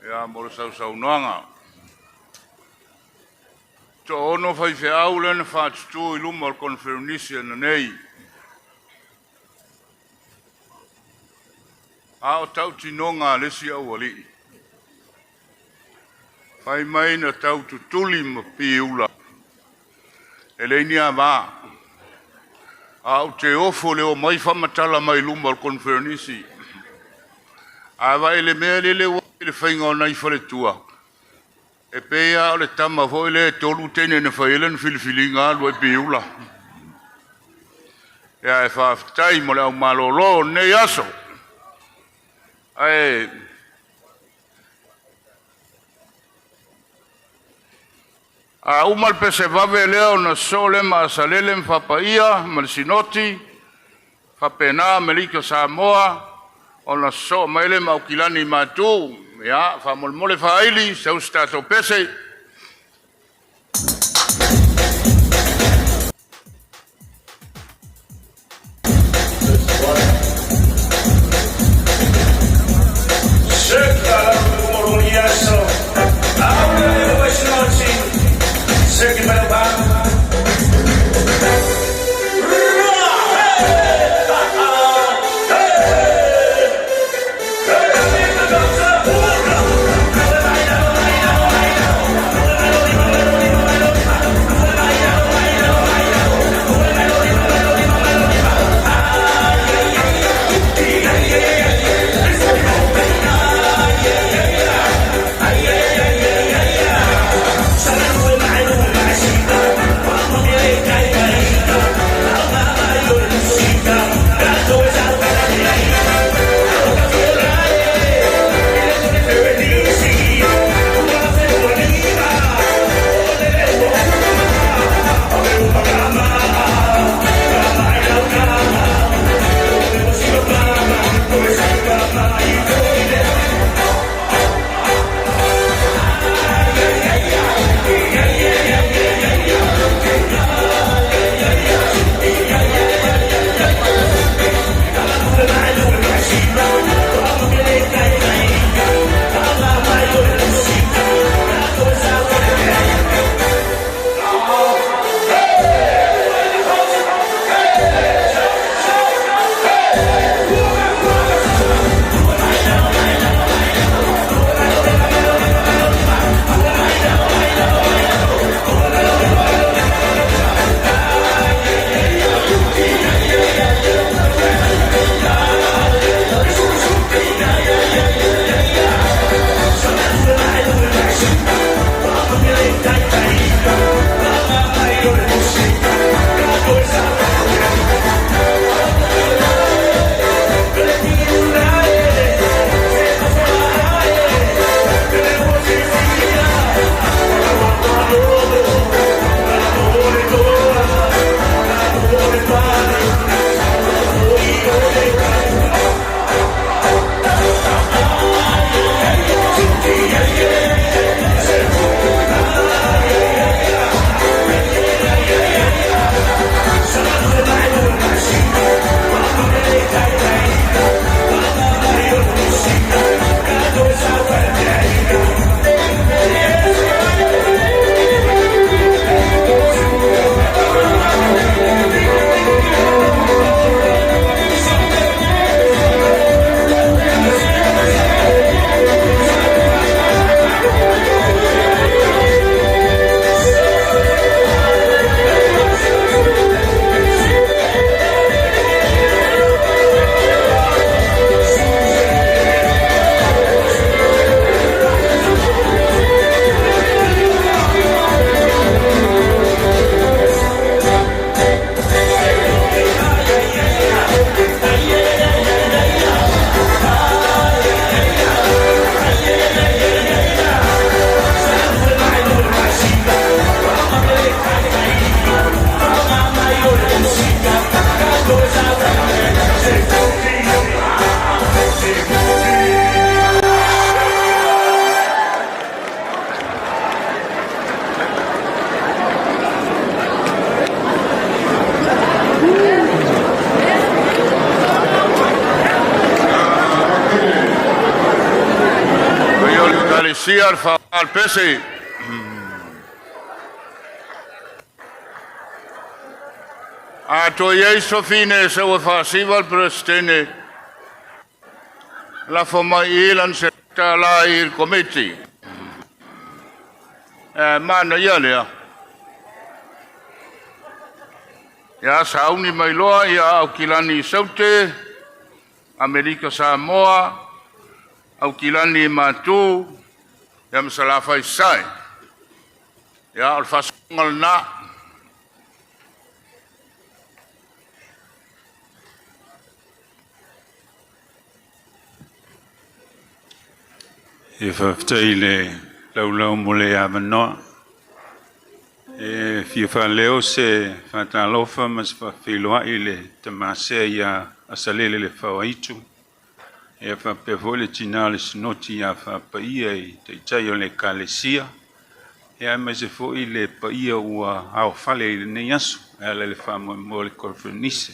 ia mo le sausaunoaga. Toaono faifeau lea na faatutu i luma o le Koneferenisi ananei. A o tautinoga a le isi aualii, fai mai na tau tutuli ma piula, e leai ni ava. A ou te ofo i le omai faamatala mai luma o le Koneferenisi. A vaai i le mea lele ua i le faiga o nai faletua, e pei lava o le tama foi lea e 3 teine na fai ai lana filifiliga alu ai piula. Ia ae faafetai mo le aumalolo o lenei aso. Ae a uma le pesevave lea ona sosoo lea ma Asalele ma Fapaia ma le Sinoti, faapena Amerika Samoa, ona sosoo mai lea ma Aukilani i Matu. Ia, faamolemole faaili, sau se tatou pese. pasia le faaaoga o le pese. A toe i ai se fafine e sau e faasiva le Peresetene, lafo mai i i lana $100 i le Komiti. E manaia lea. Ia sauni mai loa ia Aukilani Saute, Amerika Samoa, Aukilani Matu, ia ma Salafai Sasae. Ia, o le faasaoga lena. E faafetai i le laulau mo le avanoa. E fia faaleo se faatalofa ma se faafeiloai i le tamasea ia Asalele Le Faoaitu, e faapea foi le tina o le Sinoti ia Faapaia i Taitai o le Ekalesia, e aemaise foi le paia ua aofale i lenei aso e ala i le faamoemoe o le Koneferenise.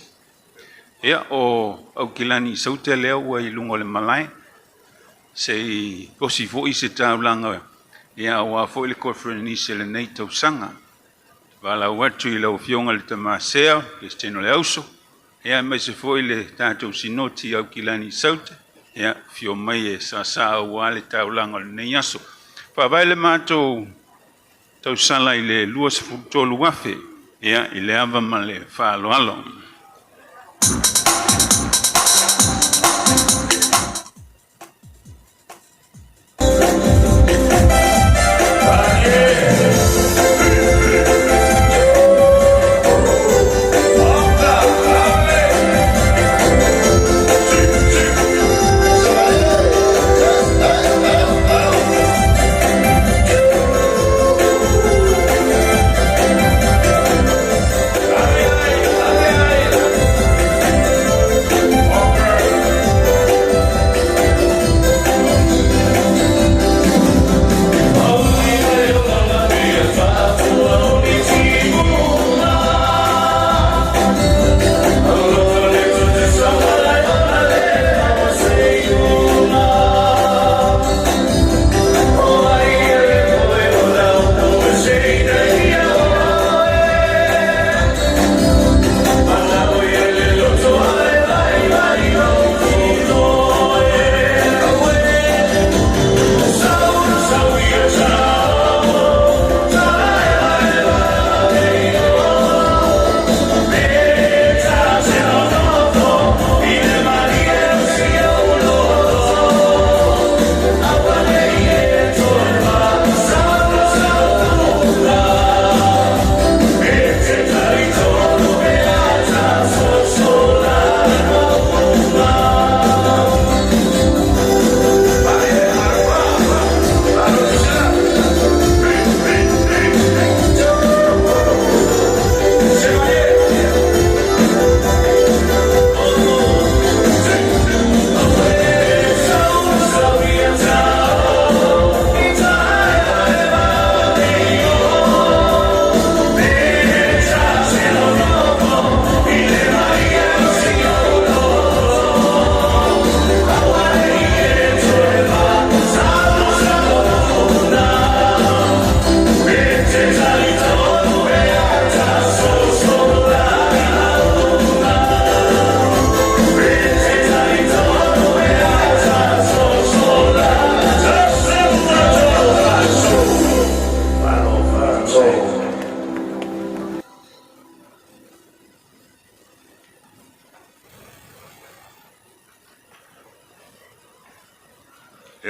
Ia, o Aukilani Saute lea ua i luga o le malae, se i osi foi se taulaga aua foi le Koneferenise i lenei tausaga. Valaau atu i lau Afioga i le Tamasea, Peresetene o le Auso, aemaise foi le tatou Sinoti Aukilani Saute, ia, afio mai e saasaa aua le taulaga o lenei aso. Faavae le matou tausala i le 23,000, ia, i le ava ma le faaaloalo.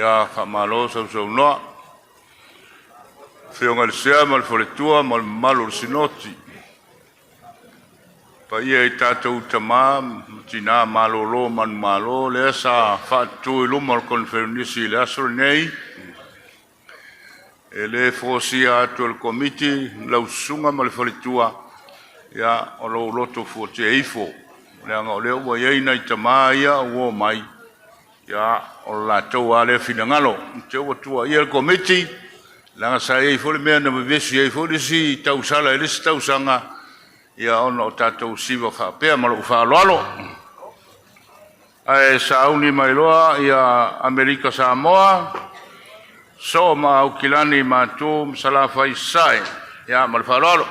Ia, faamalo sausaunoa. Afioga i le Sea ma le Faletua ma le mamalu o le Sinoti. Paia i tatou tama ma tina malolo manumalo lea sa faatutu i luma o le Koneferenisi i le aso lenei. E le folasia atu e le Komiti lau susuga ma le faletua, ia o lou loto fuatia ifo, leaga o lea ua i ai nai tama ia ua omai, ia o le latou lava lea finagalo. Te ua tuuaia le Komiti, leaga sa i ai foi le mea na vevesi ai foi le isi tausala i le isi tausaga, ia ona o tatou siva faapea ma lou faaaloalo. Ae sauni mai loa ia Amerika Samoa, Soo ma Aukilani, Matu ma Salafai i Sasae. Ia, ma le faaaloalo.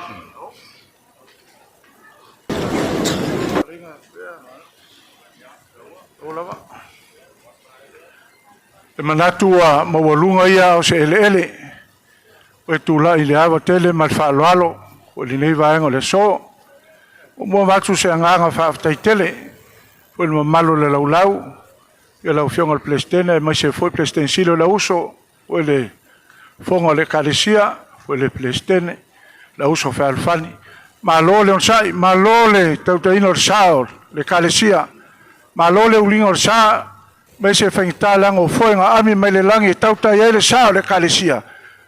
E manatu ua maualuga ia ao se eleele ua e tulai i le ava tele ma le faaaloalo i lenei vaega o le aso. E muamua avatu se agaga faafetai tele foi i le mamalu o le laulau i lau Afioga i le Peresetene aemaise foi le Peresetene Sili o le Auuso, foi le Fofoga o le Ekalesia, foi le Peresetene, le Auuso Fealofani. Malo le onosai, malo le tautaiina o le sa o le Ekalesia, malo le uliga o le sa, aemaise e faigata leaga o foe na aami mai le lagi e tautai ai le sa o le Ekalesia,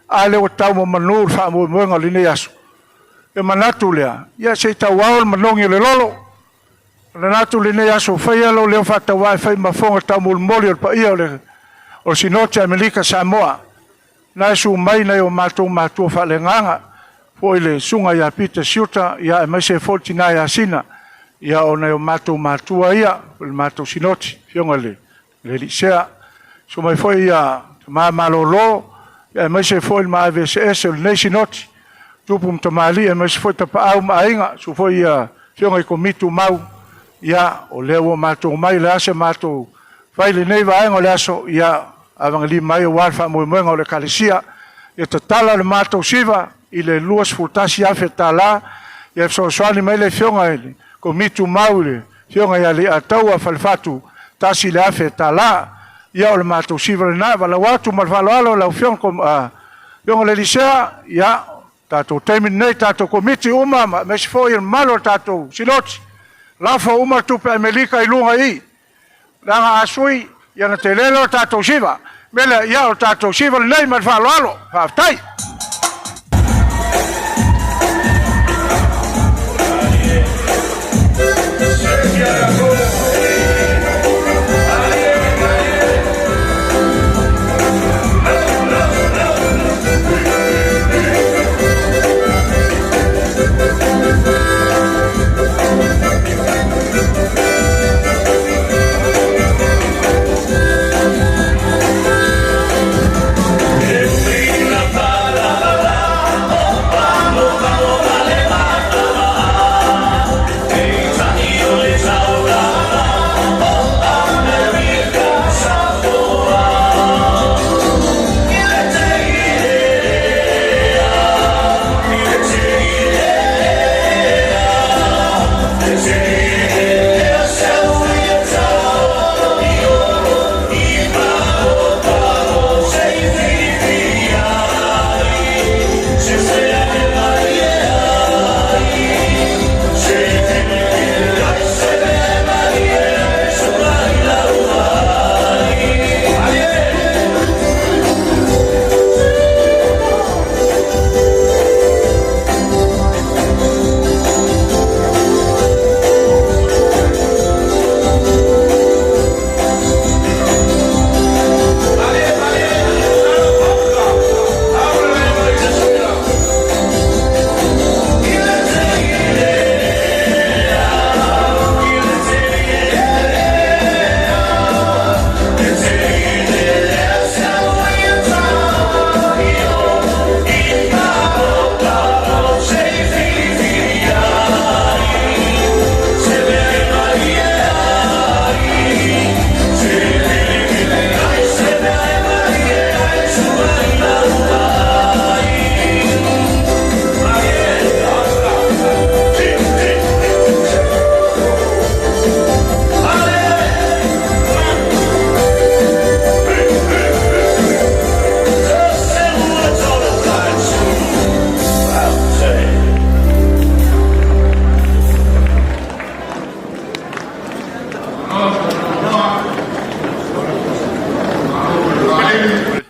a lea ua tau ma manu le faamoemoega o lenei aso. Ona manatu lea, ia se i tauao le manogi o le lolo. Ona manatu i lenei aso, faia lou leo faatauvaa e fai ma fofoga taumolimoli o le paia o le Sinoti a Amerika Samoa, na e susu mai nai o matou matua faaleagaga, foi le susuga ia Peter Suter, aemaise foi le tina ia Sina, ia o nai o matou matua ia o le matou Sinoti, afioga i le Alii Sea. Susu mai foi tama malolo, aemaise foi le maave eseese o lenei Sinoti, tupu ma tamalii aemaise foi tapaau ma aiga, susu foi afioga i komiti tumau, ia o lea ua matou omai, o le a se matou fai i lenei vaega o le aso, ia avagalima mai aua le faamoemoega o le Ekalesia. Ia tatala le matou siva i le $21,000, ia fesoasoani mai le afioga i le komiti tumau i le afioga ia Leiataua Falefatu, $1,000. Ia o le matou siva lena, valaau atu ma le faaaloalo lau Afioga i le alii Sea, ia, tatou taimi lenei, tatou komiti uma aemaise foi le mamalu o le tatou Sinoti, lafo uma tupe Amerika i luga i i, leaga a sui, ia ona tele lea o le tatou siva. O le mea lea, ia o le tatou siva lenei ma le faaaloalo. Faafetai.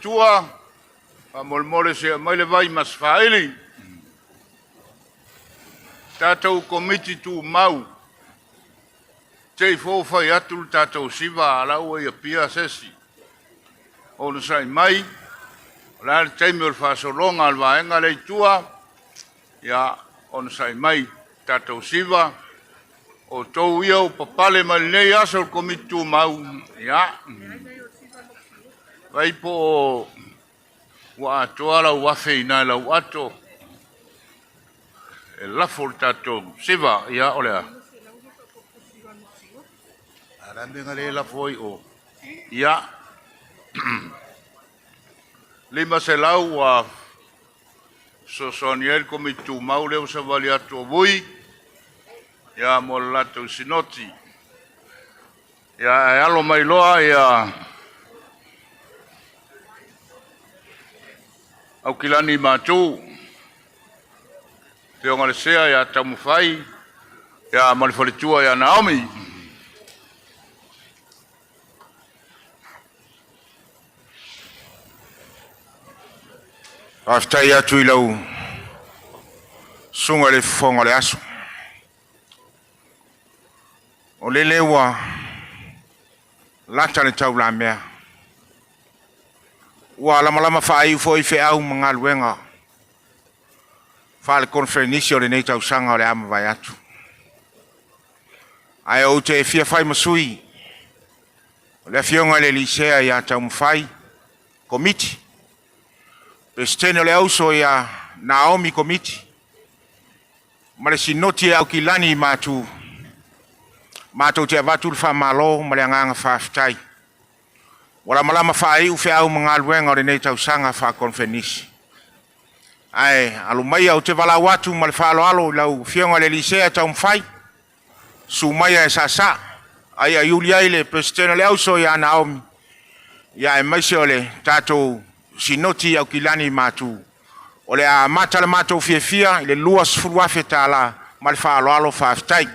Tua, faamolemole se aumai le vai ma se faaili. Tatou Komiti Tumau, te i fou fai atu le tatou siva a la ua i Apia se isi. Onosai mai, o le a le taimi o le faasologa a le vaega lea i tua, ia onosai mai tatou siva. O outou ia ua papale mai lenei aso le Komiti Tumau, ia, vai po o Ua atoa lau afe i na lau ato e lafo le tatou siva ia o lea. A la mea le lafo ai o. Ia. 500 ua fesoasoani ai le Komiti Tumau lea ua savali atu o Vui ia mo le latou sinoti. Ia ae alo mai loa ia Aukilani Matu, Afioga le Sea ia Taumafai ia ma le faletua ia Naomi. Faafetai atu i lau susuga i le Fofoga o le Aso. O lele ua lata le taulamea, ua lamalama faaiu foi feau ma galuega faale-koneferenisi o lenei tausaga o le a mavae atu. Ae ou te fia fai ma sui o le Afioga i le alii Sea ia Taumafai Komiti, Peresetene o le Auso ia Naomi Komiti, ma le Sinoti e Aukilani i Matu, matou te avatu le faamalo ma le agaga faafetai. Ua lamalama faaiu feau ma galuega o lenei tausaga faa-koneferenisi. Ae alo maia ou te valaau atu ma le faaaloalo i lau Afioga i le alii Sea Taumafai, susu maia e saasaa, aiaiuli ai le Peresetene o le Auso ia Naomi, ia aemaise o le tatou Sinoti Aukilani Matu. O le a amata le matou fiafia i le $20,000 ma le faaaloalo faafetai.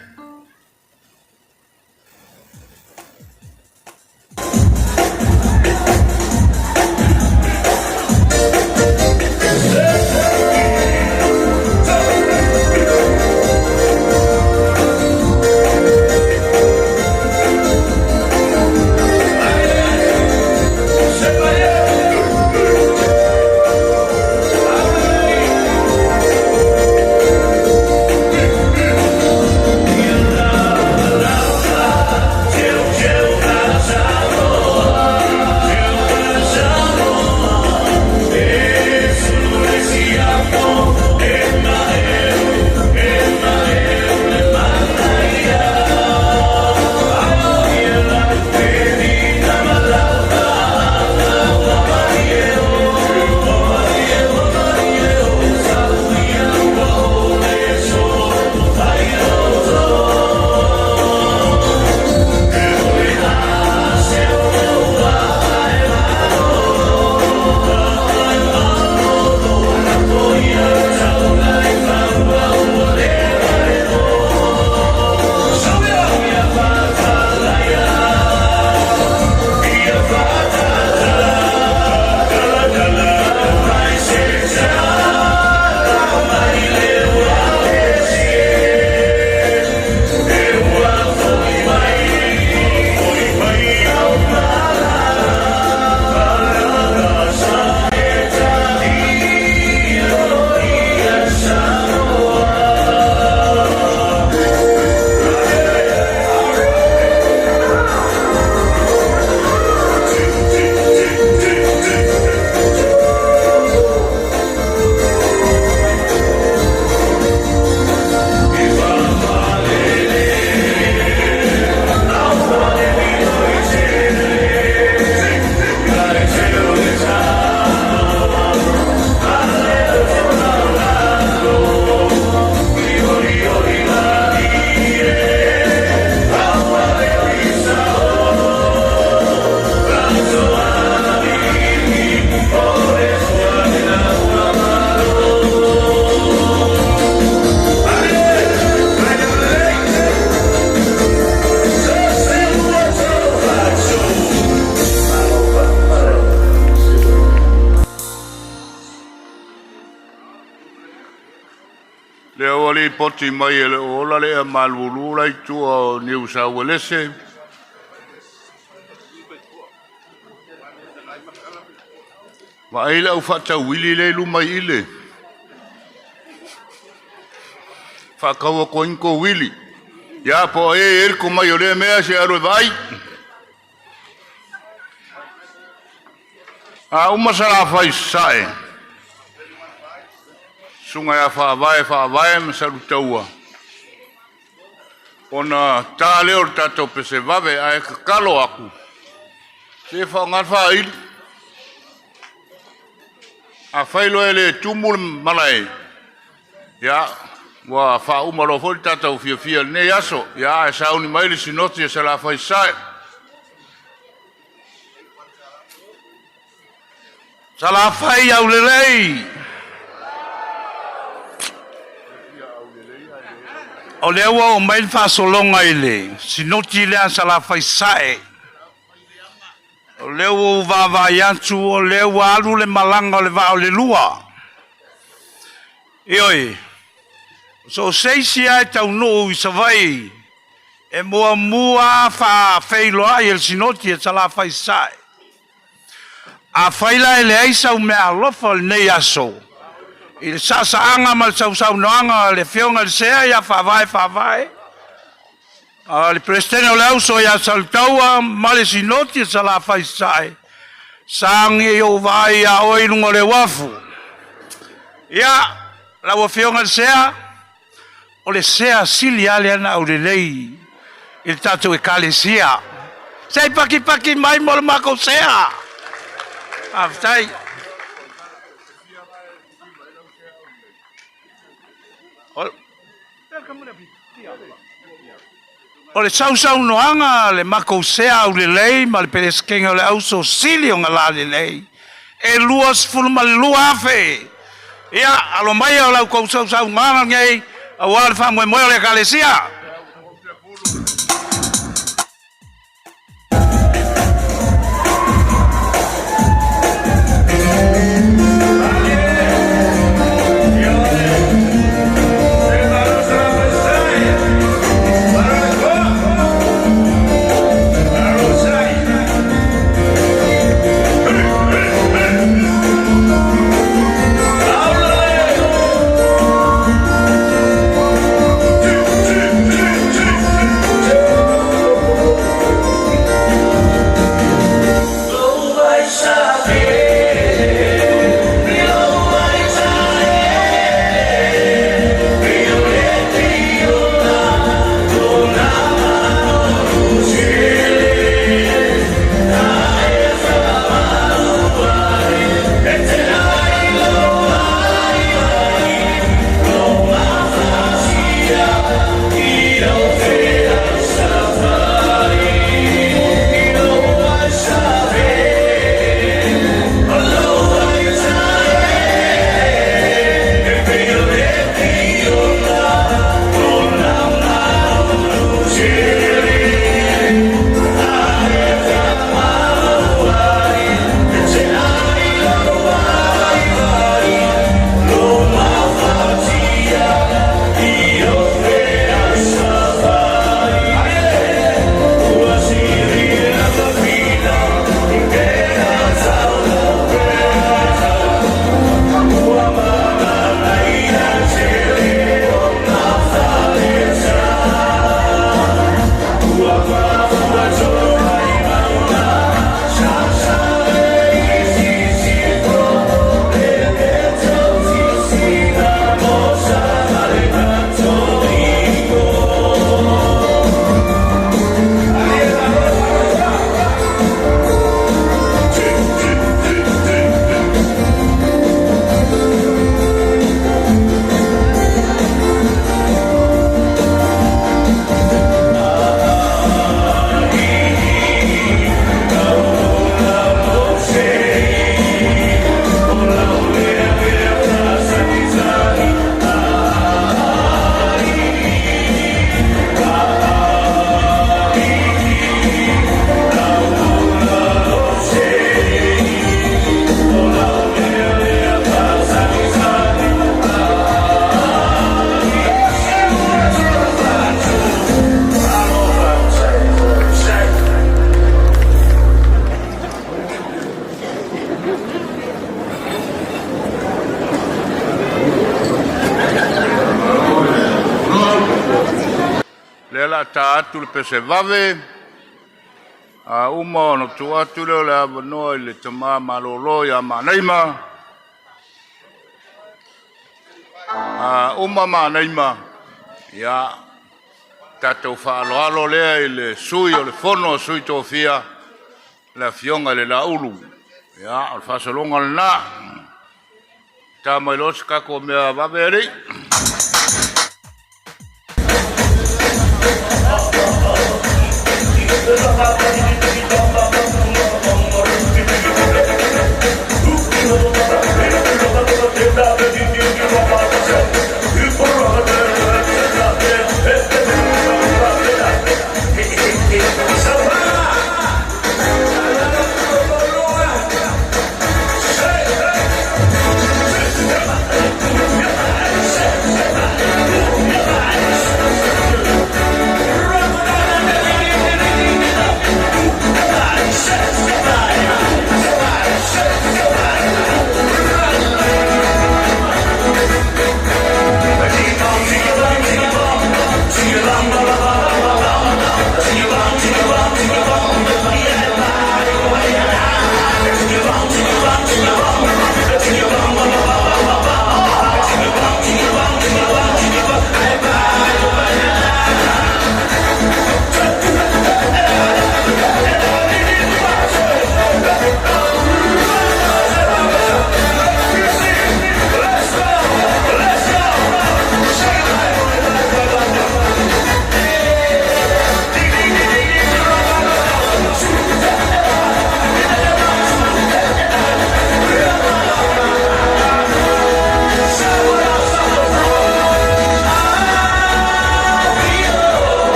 Lea ua lipoti mai e le o ola le ea malulu la i tua o Niusauelese. Vaai le au faatau uili lea e i luma i ile. Faatau atu ai ni tou uili. Ia po o ai e i ai le tomai o lea mea, se i alu e vaai. A uma Salafai i Sasae, susuga ia Faavae Faavae ma Salutaua, ona ta lea o le tatou pesevave, ae tatalo atu, se faaaoga le faaili. Afai loa e le tumu le malae, ia, ua faauma loa foi le tatou fiafia i lenei aso. Ia, ae sauni mai le sinoti a Salafai i Sasae. Salafai aulelei! O lea ua oo mai le faasologa i le sinoti lea a Salafai Sasae. O lea ua ou vaavaai atu o lea ua alu le malaga o le vaa o le lua. Ioe, so o se isi lava e taunuu i Savaii, e muamua faafeiloai e le Sinoti a Salafai Sasae. Afai la e leai sau meaalofa o lenei aso i le saasaaga ma le sausaunoaga a le Afioga i le Sea ia Faavae Faavae, a le Peresetene o le Auso ia Saletaua ma le Sinoti a Salafai Sasae, sagi ou vaai ia oe i luga o le uafu. Ia, lau Afioga i le Sea, o le sea sili lava lea na aulelei i le tatou Ekalesia. Se i pakipaki mai mo le matou sea. Faafetai. O le sausaunoaga a le matou sea aulelei ma le Peresetene o le Auso sili ona lalelei, e 22,000. Ia, alo maia o la outou sausaunoaga lenei aua le faamoemoe o le Ekalesia. Lea o le a ta atu le pesevave. A uma ona tuu atu lea o le avanoa i le tama malolo ia Manaima. A uma Manaima, ia, tatou faaaloalo lea i le sui o le Fono a Sui Tofia, le Afioga i le Laulu. Ia, o le faasologa lena. Ta mai loa se tatou mea vave alii.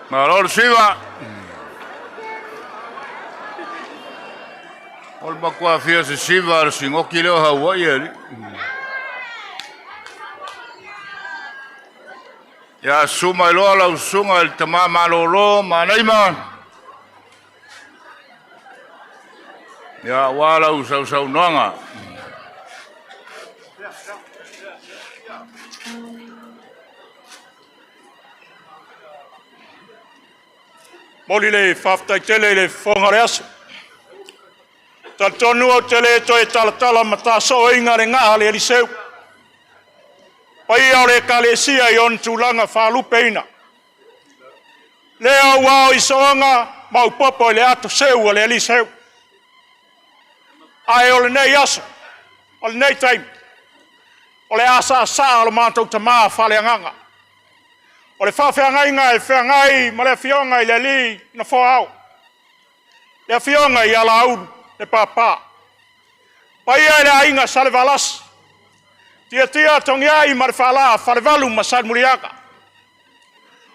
Malo le siva. O le matua fia se siva le singoki leo Hawaii ali. Ia suma iloa lau susuga i le tama malolo Manaima. Ia aua lau sausaunoaga. Momoli le faafetai tele i le fofoga o le aso. Talitonu ou te le toe talatala ma taso'oina le ga'a a le Eliseu. Paia o le Ekalesia i ona tulaga faalupeina. Lea ua ao i soaga ma upopo i le ato seu a le Eliseu. Ae o lenei aso, o lenei taimi, O le asaasaa o lo matou tama faaleagaga. O le faafeagaiga e feagai ma le afioga i le alii Nofoa Ao, le afioga ia Laaulu le Papa. Paia i le aiga Salevalasi, Tiatia Togiai ma le Faalaa, Falevalu ma Salemuliaga.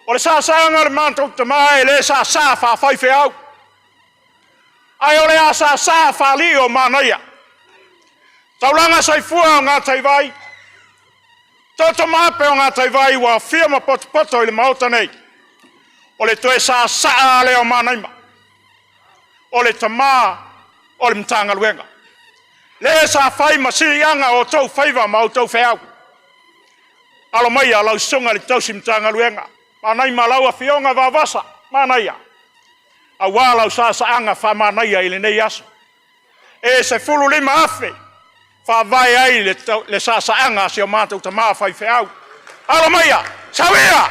O le saasaaga a le matou tama e le saasaa faafaifeau, ae o le asaasaa faalii o manaia. Taulaga soifua o Gataivai, toto maape o Gataivai ua afio ma potopoto i le Maota nei, o le toe saasaa lava lea o Manaima, o le tama o le Matagaluega. Le sa fai ma siliaga o outou faiva ma outou feau. Alo maia lau susuga i le tausi Matagaluega, Manaima lau Afioga Vaovasa Manaia, aua lau saasaaga faamanaia i lenei aso. E $15,000 faavae ai le saasaaga a si o matou tama faifeau. Alo maia, sau ia!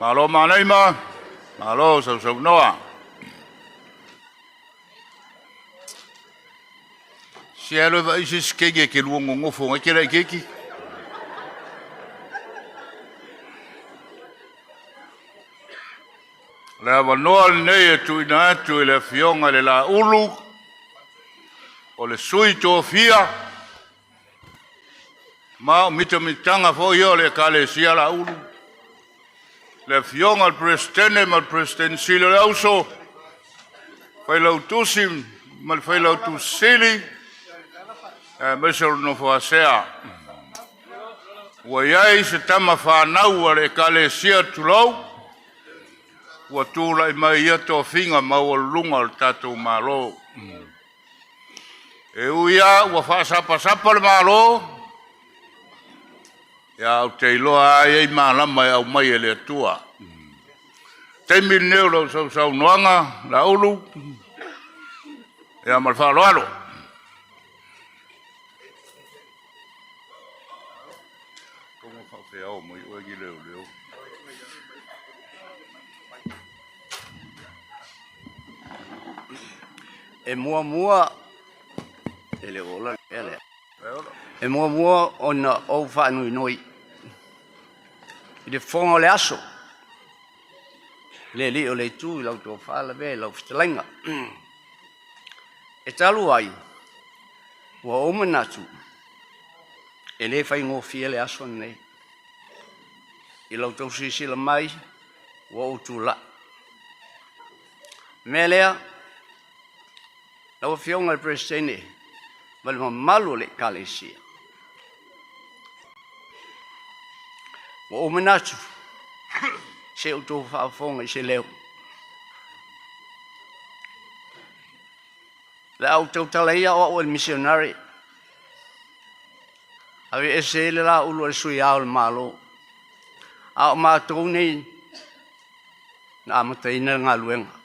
Malo Manaima, malo sausaunoa. Se alo e vaai se isi keiki e ke lua gogofo ngai ke lai keiki. O le avanoa lenei e tuuina atu i le Afioga i le Laulu o le sui tofia ma o mitamitaga foi ia o le Ekalesia Laulu, le Afioga i le Peresetene ma le Peresetene Sili o le Auso, Failautusi ma le Failautusi Sili, aemaise o le nofo a sea. Ua i ai se tama fanau a le Ekalesia tulou, ua tulai mai ia tofiga maualuluga o le tatou Malo. E ui lava ua faasapasapa le Malo, ia ou te iloa lava e i ai malama e aumai e le Atua. Taimi lenei o lau sausaunoaga, Laulu, ia ma le faaaloalo. E muamua e le ola le lea. E muamua ona ou faanoinoi i le fofoga o le aso, le alii o le itu i lau tofa lavea i lau fetalaiga. E talu ai, ua ou manatu e le faigofie le aso lenei. I lau tou silasila mai, ua ou tulai. O le mea lea, lau Afioga i le Peresetene ma le mamalu o le Ekalesia, ua ou manatu se i outou faafofoga i se leo. O le a ou tautala ia o au o le misionare, aveese ai le laulu a le sui ao o le Malo, a o matou nei na amataina le galuega.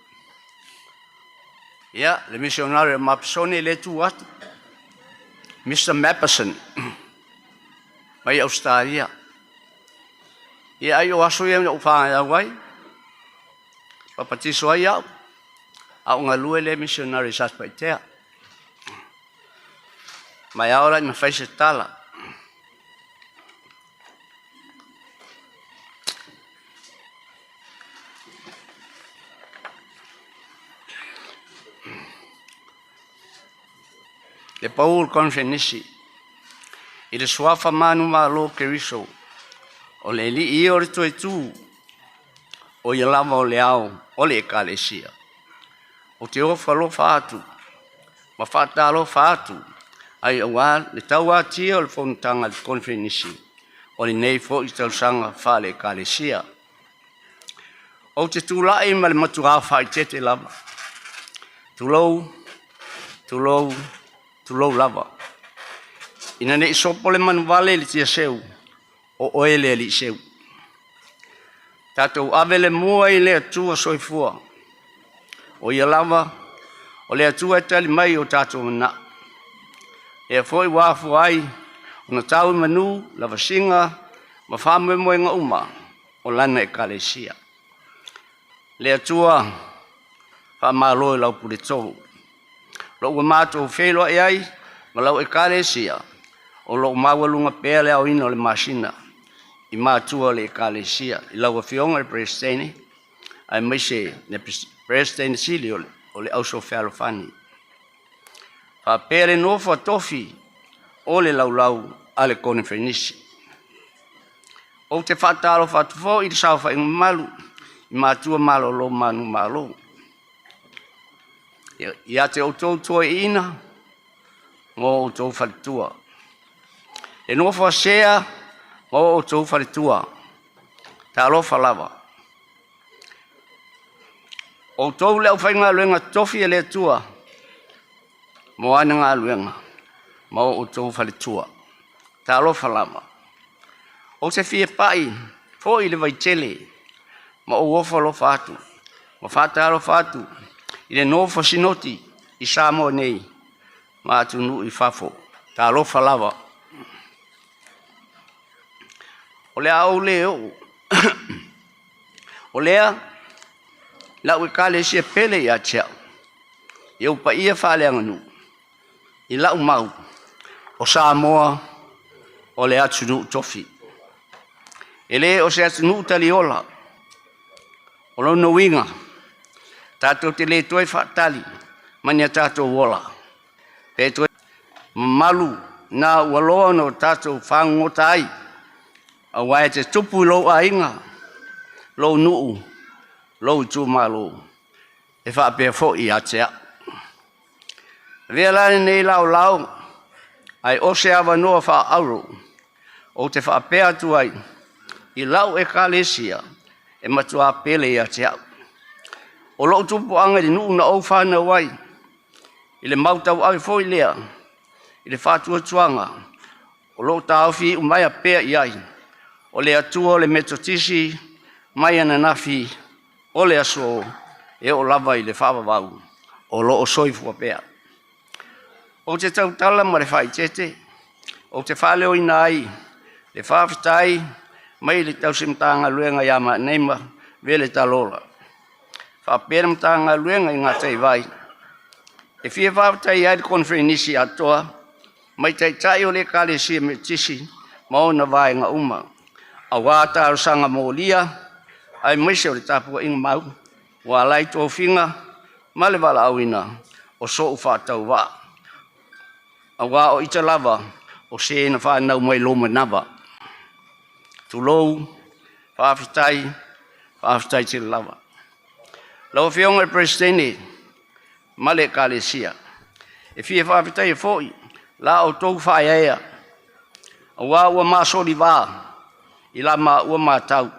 Ia, le misionare o Mapisone lea e tu atu, Mr. Mappison, mai Ausetalia. Ia, ai o aso ia na ou fanau ai, papatiso ai au, a o galue le misionare i Satupaitea. Mai ao la ina fai se tala. Le pau o le konifenisi i le suafa manumalo o Keriso, o le alii ia o le toetu, o ia lava o le ao o le ekalesia. Ou te ofo alofa atu ma faatalofa atu ai aua le tauatia o le fonotaga a le konifenisi o lenei foi tausaga faale-ekalesia. Ou te tulai ma le matuā faaeteete lava. Tulou, tulou, tulou lava. Ina ne i sopo le manuvale i le tiaseu, o oe le alii seu. Tatou ave le mua i le Atua soifua. O ia lava, o le Atua e tali mai o tatou manao. Lea foi ua afua ai ona tau i manu lavasiga ma faamoemoega uma o lana ekalesia. Le Atua, faamalo i lau puletolu. Lo ua matou feiloai ai ma lau ekalesia, o loo maualuga pea le aoina o le masina i matua o le ekalesia i lau Afioga i le Peresetene aemaise le Peresetene Sili o le Auso Fealofani. Faapea le nofo a tofi o le laulau a le Konifenisi. Ou te faatalofa atu foi i le saofaiga mamalu i matua malolo manumalo. Ia te outou toeaiina ma outou faletua. E nofo a sea ma outou faletua. Talofa lava. Outou le aufaigaluega totofi a le Atua mo ana galuega ma outou faletua. Talofa lava. Ou te fia pai foi i le vaitele ma ou ofo alofa atu ma faatalofa atu i le nofo sinoti i Samoa nei ma atunuu i fafo. Talofa lava. O le a ou le oo. O lea lau ekalesia pele ia te au, i ou paia faaleaganuu, i lau mau, o Samoa o le atunuu tofi. E le o se atunuu taliola. O lona uiga, tatou te le toe faatali ma ni a tatou ola. Pe toe mamalu na ua loa ona o tatou fagogota ai, aua e te tupu i lou aiga, lou nuu, lou itumalo, e faapea foi ia te au. Avea la lenei laolao, ae o se avanoa faaauro. Ou te faapea atu ai i lau ekalesia e matuā pele ia te au. O lou tupuaga i le nuu na ou fanau ai, i le mau tauave foi lea, i le faatuatuaga, o loo taofi iumaea pea i ai, o le Atua o le Metotisi mai ananafi, o le aso, e oo lava i le faavavau, o lo o soifua pea. Ou te tautala ma le faaeteete, ou te faaleoina ai le faafetai mai le tausi Matagaluega ia Maneima Vele Talola, faapea le Matagaluega i Gataivai, e fia faafetaia ai le Koneferenisi atoa mai Taitai o le Ekalesia Metotisi ma ona vaega uma, aua talosaga molia aemaise o le tapuaiga mau ua ala ai tofiga ma le valaauina o so'u faatauvaa, aua o ita lava o se na fanau mai lou manava. Tulou, faafetai, faafetai tele lava. Lau Afioga i le Peresetene ma le Ekalesia, e fia faafetaia foi la outou faaeaea, aua ua masolivā i la maua matau,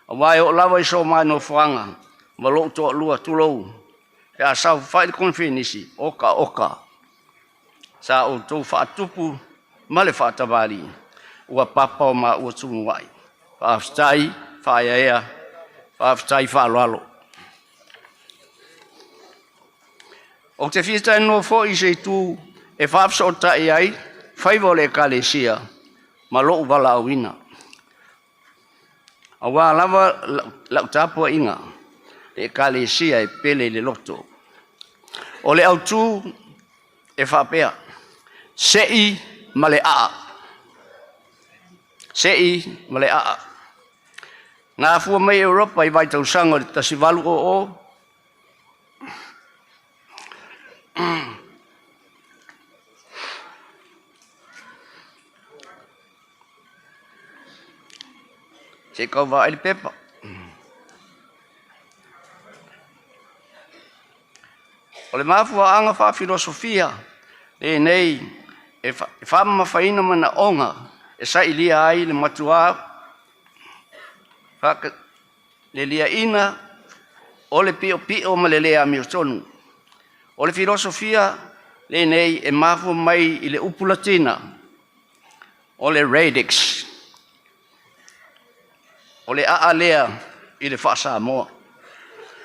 aua e oo lava i so ma nofoaga ma lou toalua, tulou, pe a saofafai le Koneferenisi, oka oka, sa outou faatupu ma le faatamalii, ua papa o maua tumuai. Faafetai faaeaea, faafetai faaaloalo. Ou te fia talanoa foi i se itu e faafesootai ai faiva o le Ekalesia ma lou valaauina, aua lava lau tapuaiga le Ekalesia e pele i le loto. O le autu e faapea, sei ma le aa, sei ma le aa. Na afua mai Europa i vaitausaga o le 1800, se i tau vaai le pepa. O le mafuaaga faafilosofia lenei e faamamafaina manaoga e sailia ai le matuā le liaina o le piopio ma le le amiotonu. O le filosofia lenei e mafua mai i le upu Latina o le radix, o le aa lea i le faa-Samoa,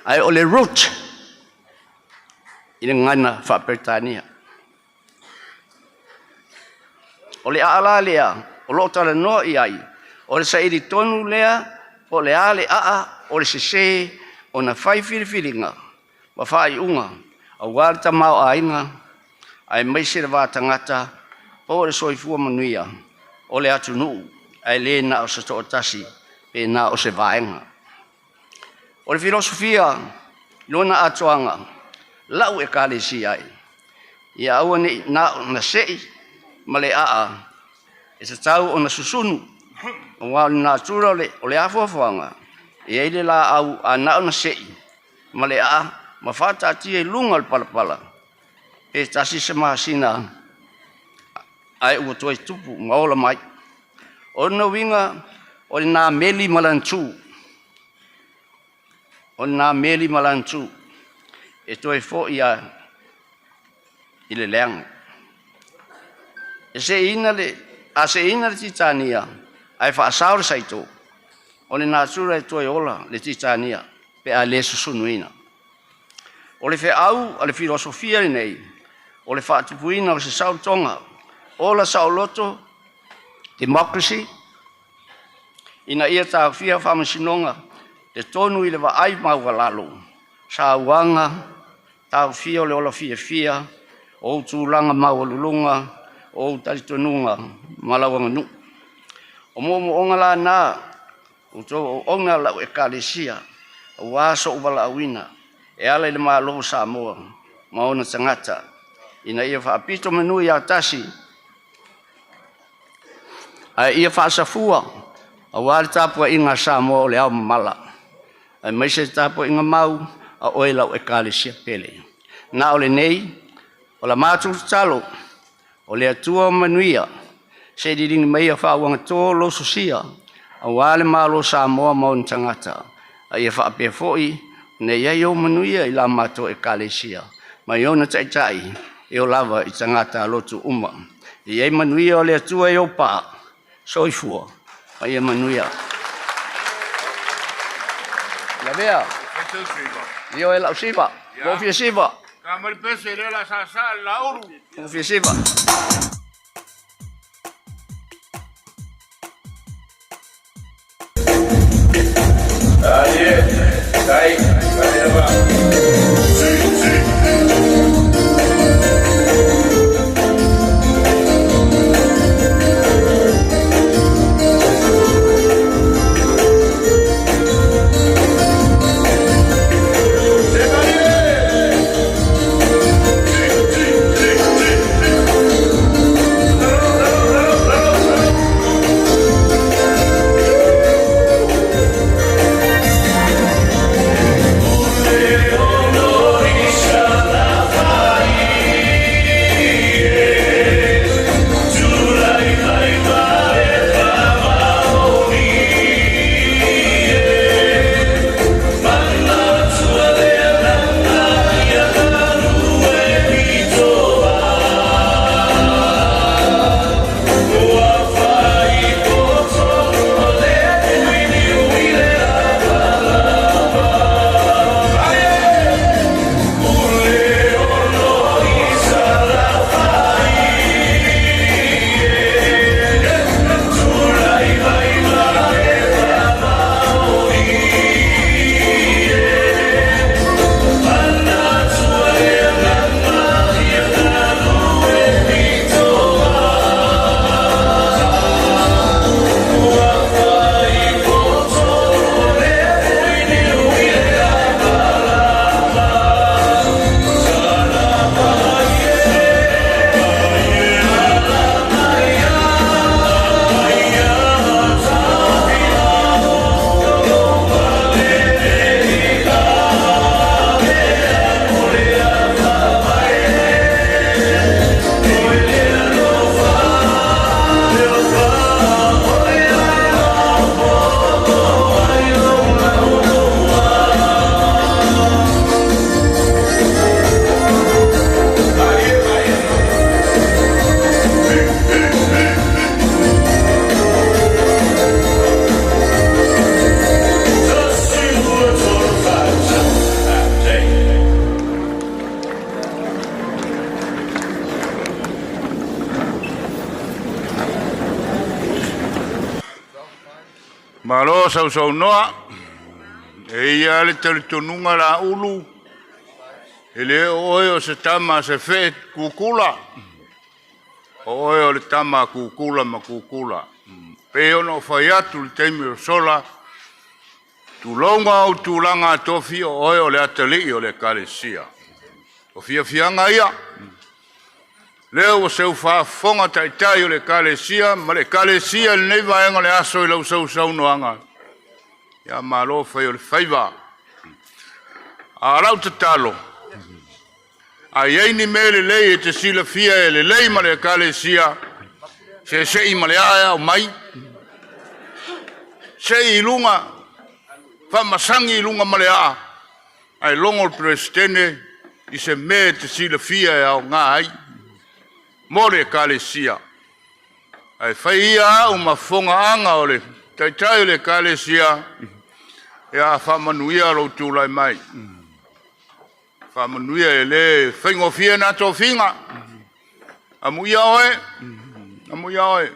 ae o le root i le gagana faa-Peretania. O le aa la lea o lo o talanoa i ai, o le saili tonu lea po o le a le aa o le sesē ona fai filifiliga ma faaiuga aua le tamaoaiga aemaise le va tagata po o le soifua manuia o le atunuu, ae le na o se toatasi pe na o se vaega. O le filosofia i lona atoaga, lau ekalesia ai, ia aua ne i na o na sei ma le aa, e tatau ona susunu, aua o le natura o le afuafuaga, e i ai le laau a na o na sei ma le aa ma faataatia i luga o le palapala, pe tasi se masina ae ua toe tupu ma ola mai. O lona uiga, o lena meli ma lana tu, o lena meli ma lana tu, e toe foi lava i le leaga. E seiina le, a seiina le titania ae faasao le saito, o le natura e toe ola le titania pe a le susunuina. O le feau a le filosofia lenei, o le faatupuina o se saolotoga, ola saoloto, democracy, ina ia taofia faamasinoga le tonu i le vaai maualalo, sauaga, taofia o le ola fiafia, o ou tulaga maualuluga, o ou talitonuga ma lau aganuu. O moomooga la na ua outou auauna lau ekalesia aua sou valaauina e ala i le Malo o Samoa ma ona tagata ina ia faapito manu ia tasi ae ia faasafua aua le tapuaiga a Samoa o le ao mamala, aemaise le tapuaiga mau a oe lau ekalesia pele. Na o lenei, o la matou tatalo, o le Atua manuia. Se i liligi mai ia faauagatō lou sosia, aua le Malo o Samoa ma ona tagata, a ia faapea foi ona i ai ou manuia i la matou Ekalesia ma i ona taitai e oo lava i tagata lotu uma. Ia i ai manuia o le Atua i ou paa. Soifua ma ia manuia. Lavea. Ioe lau siva. Ua fia siva. Ua fia siva. Malo sausaunoa. E ia le talitonuga Laulu, e le o oe o se tama a se fee kukula. O oe o le tama a kukula ma kukula. Pei ona ou fai atu i le taimi o sola, tulouna ou tulaga tofi o oe o le atalii o le Ekalesia. O fiafiaga ia, lea ua seu faafofoga taitai o le Ekalesia ma le Ekalesia i lenei vaega o le aso i lau sausaunoaga, ia malo fai o le faiva. A o lau tatalo, a i ai ni mea lelei e te silafia e lelei ma le Ekalesia, seesei ma le aa e aumai, sei i luga, faamasagi i luga ma le aa, ae logo le Peresetene i se mea e te silafia e aoga ai mo le Ekalesia. Ae fai ia au ma fogaaga o le taitai o le Ekalesia, ia faamanuia lou tulai mai. Faamanuia e le faigofie na tofiga. Amuia oe, amuia oe.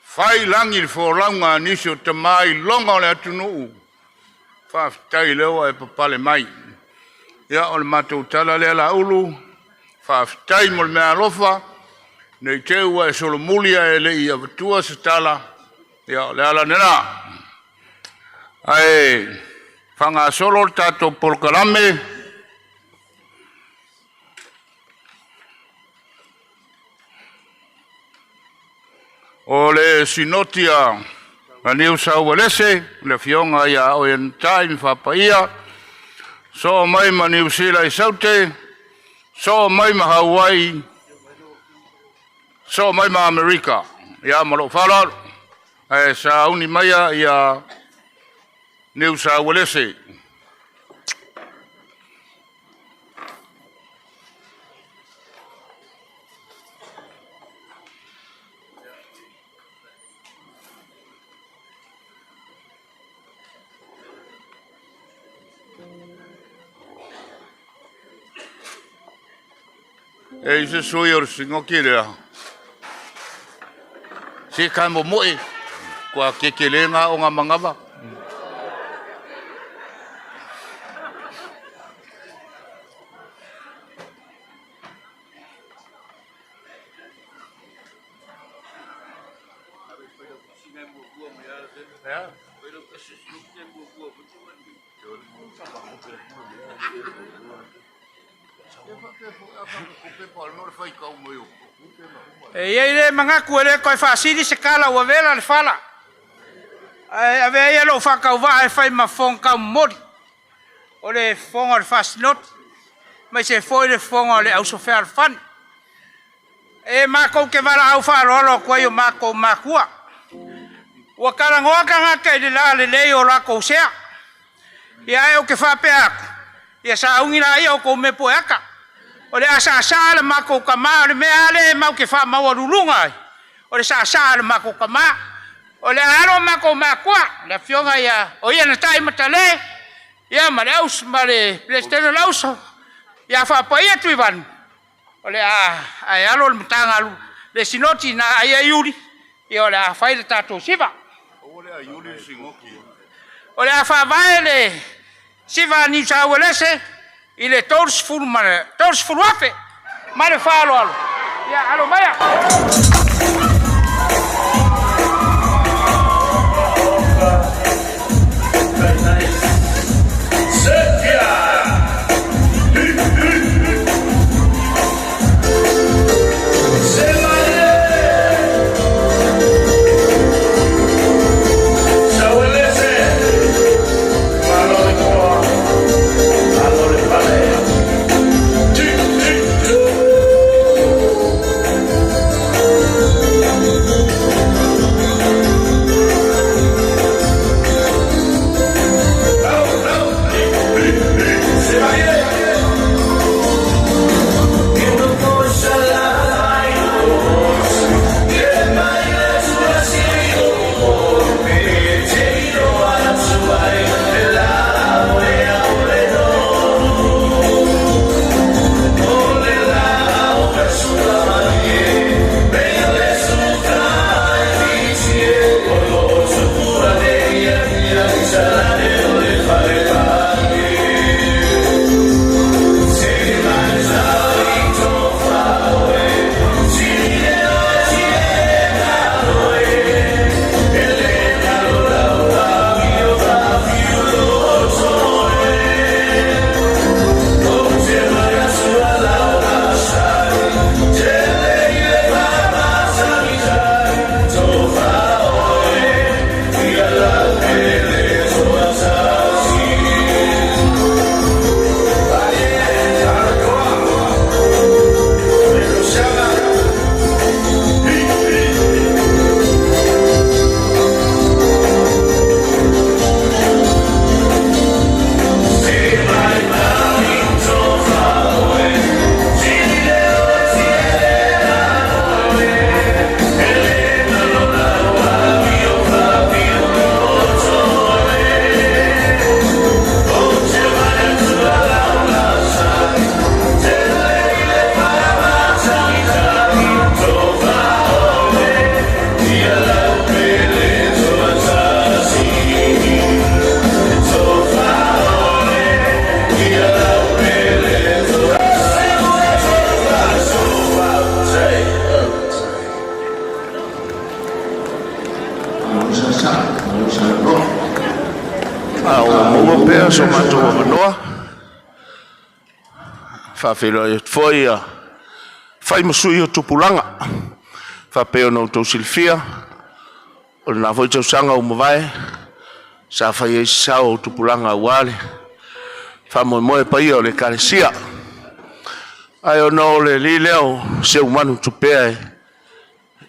Fai lagi le folauga a nisi o tama iloga o le atunuu. Faafetai lea ua e papale mai. Ia, o le matou tala lea Laulu, faafetai mo le meaalofa, ne i te i ua e solomuli ae le i avatua se tala, ia o le ala lena. Ae faagasolo le tatou polokalame. O le sinoti a Niu Saualese, le afioga ia Oianatai ma Faapaia, soo mai ma Niu Sila i Saute, soo mai ma Hawaii. Soo mai ma Amerika. Ia ma lou faaaloalo. Ae sauni maia ia Niusa Uelese. E i se sui o le singoki lea. Se kai mo moe, kua keke le ngā o ngā mangava. E i ai le manatu e le toe faasili se tala ua vela le fala, ae avea ia lou faatauvaa e fai ma fofoga taumomoli o le fofoga o le Faasinoti, aemaise foi le fofoga o le Auso Fealofani. E matou te valaau faaaloalo atu ai i o matou matua. Ua talanoa tagata i le lalelei o latou sea. Ia ae ou te faapea atu, ia sauni laia o outou mea pueata. O le a saasaa le matou tama, o le mea lava lea e matou te faamaualuluga ai, o le saasaa o le matou tama. O le a alo o matou matua, le afioga ia, o ia na taimatale, ia ma le aus, ma le Peresetene o le Auso, ia Faapaia Tuivanu, o le a ae alo le Matagaluega, le Sinoti na ia Iuli, ia o le a fai le tatou siva. O le a faavae le siva a Niu Uelese i le 30 ma le 30,000 ma le faaaloalo. Ia alo maia. A ua maua pea so matou avanoa, e faafeiloai atu foi ia fai ma sui o tupulaga. Faapea ona outou silafia, o lena foi tausaga ua mavae, sa fai ai se sao o tupulaga aua le faamoemoe paia o le Ekalesia. Ae ona o le alii lea o Seumanu Tupea e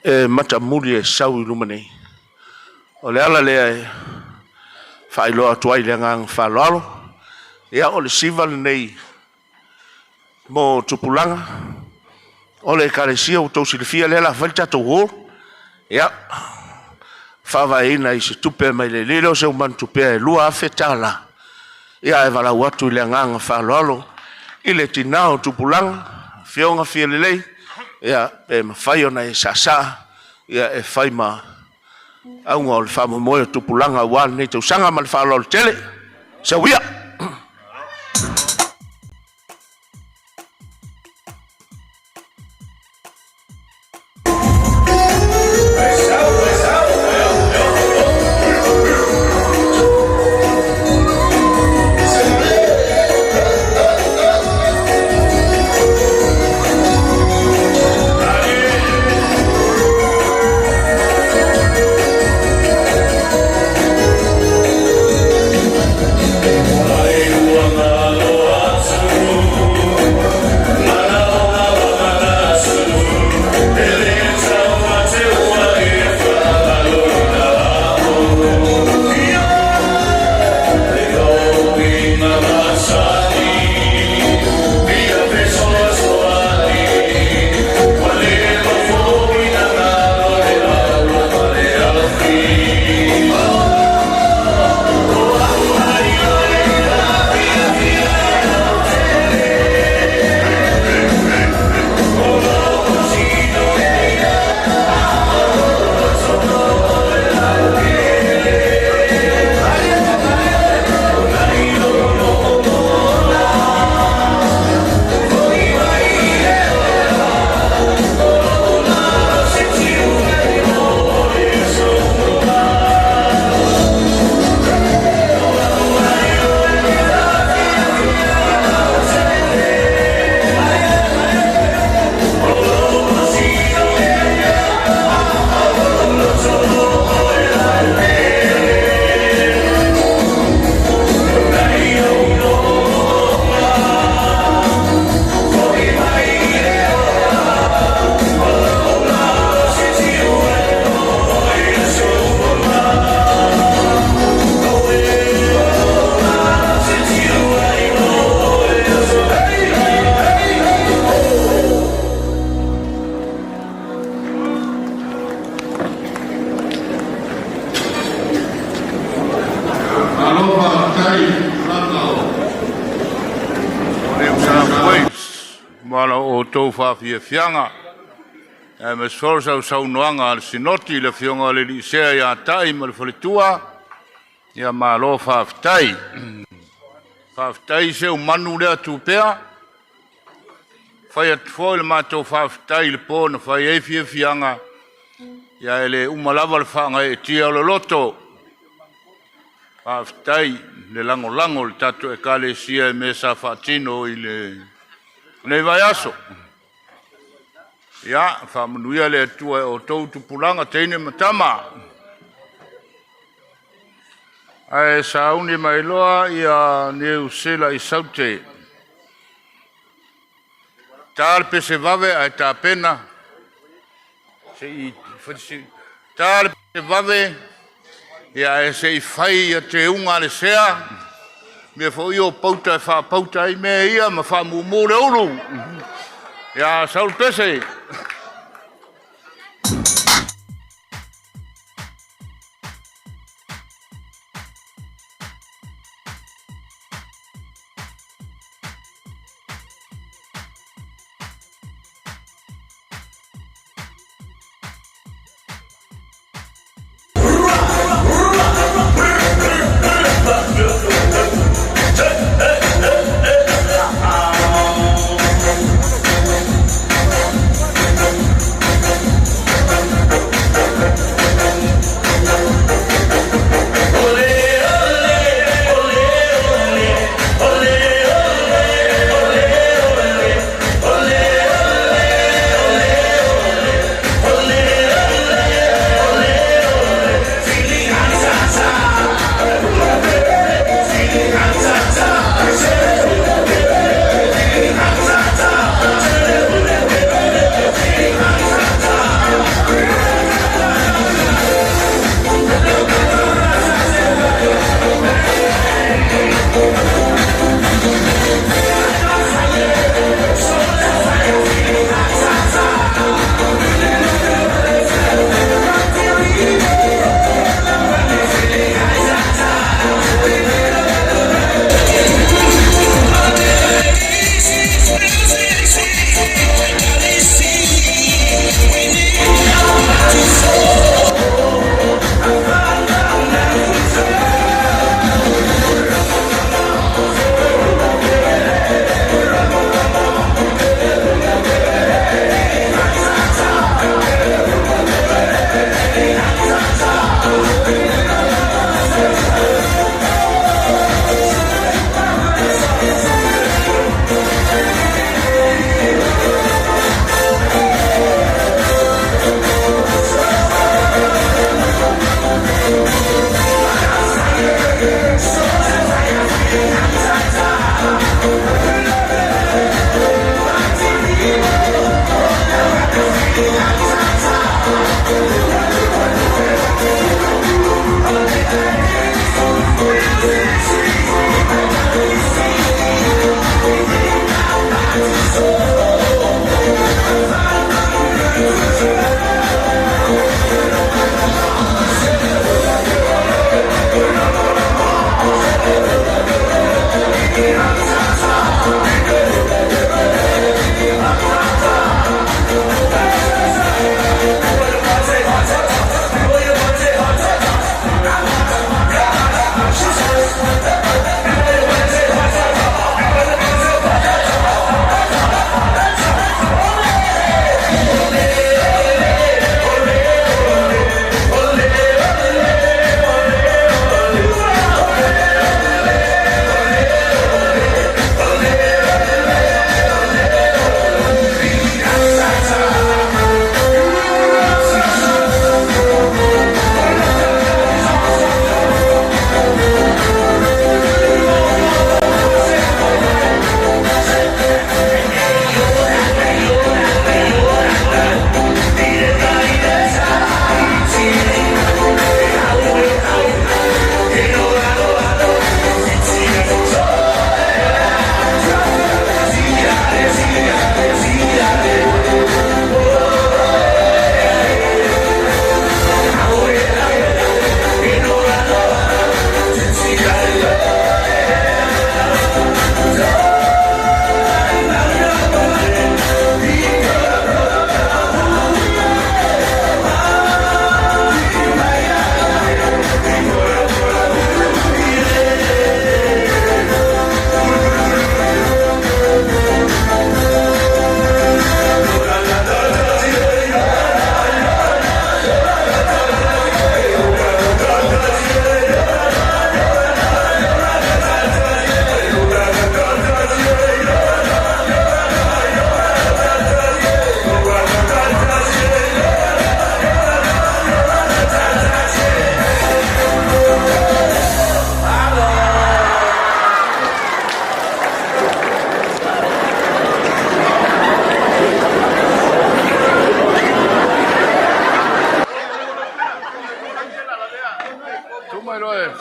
e matamuli e sau i luma nei. O le ala lea e faailoa atu ai le agaga faaaloalo. Ia o le siva lenei mo tupulaga o le Ekalesia ua outou silafia lea o le a fai le tatou hall. Ia, faavaeina i se tupe mai le le o se manatu pea e $2,000 ia ae valaau atu i le agaga faaaloalo i le tina o tupulaga, Afioga Fialelei, ia pe mafai ona e saasaa ia e fai ma auga o le faamoemoe o tupulaga aua lenei tausaga. Ma le faaaloalo tele. Sau ia! Malo faafetai i tulaga o New South Wales ma la outou faafiafiaga, aemaise foi o le sausaunoaga a le Sinoti i le Afioga i le Alii Sea ia Tai ma le faletua. Ia malo faafetai. Faafetai Seumanu lea Tupea. Fai atu foi le matou faafetai i le po na fai ai fiafiaga, ia e le uma lava le faagaeetia o le loto. Faafetai le lagolago i le tatou Ekalesia i mea sa faatino i lenei vaiaso. Ia, faamanuia le Atua i outou tupulaga, teine ma tama. Ae sauni mai loa ia Niu Sila i Saute. Ta le pese vave ae tapena se i ta le pese vave ia ae se i fai ia teuga a le sea. Mea foi o pauta e faapauta ai mea ia ma faamumu le ulu. Ia sau le pese.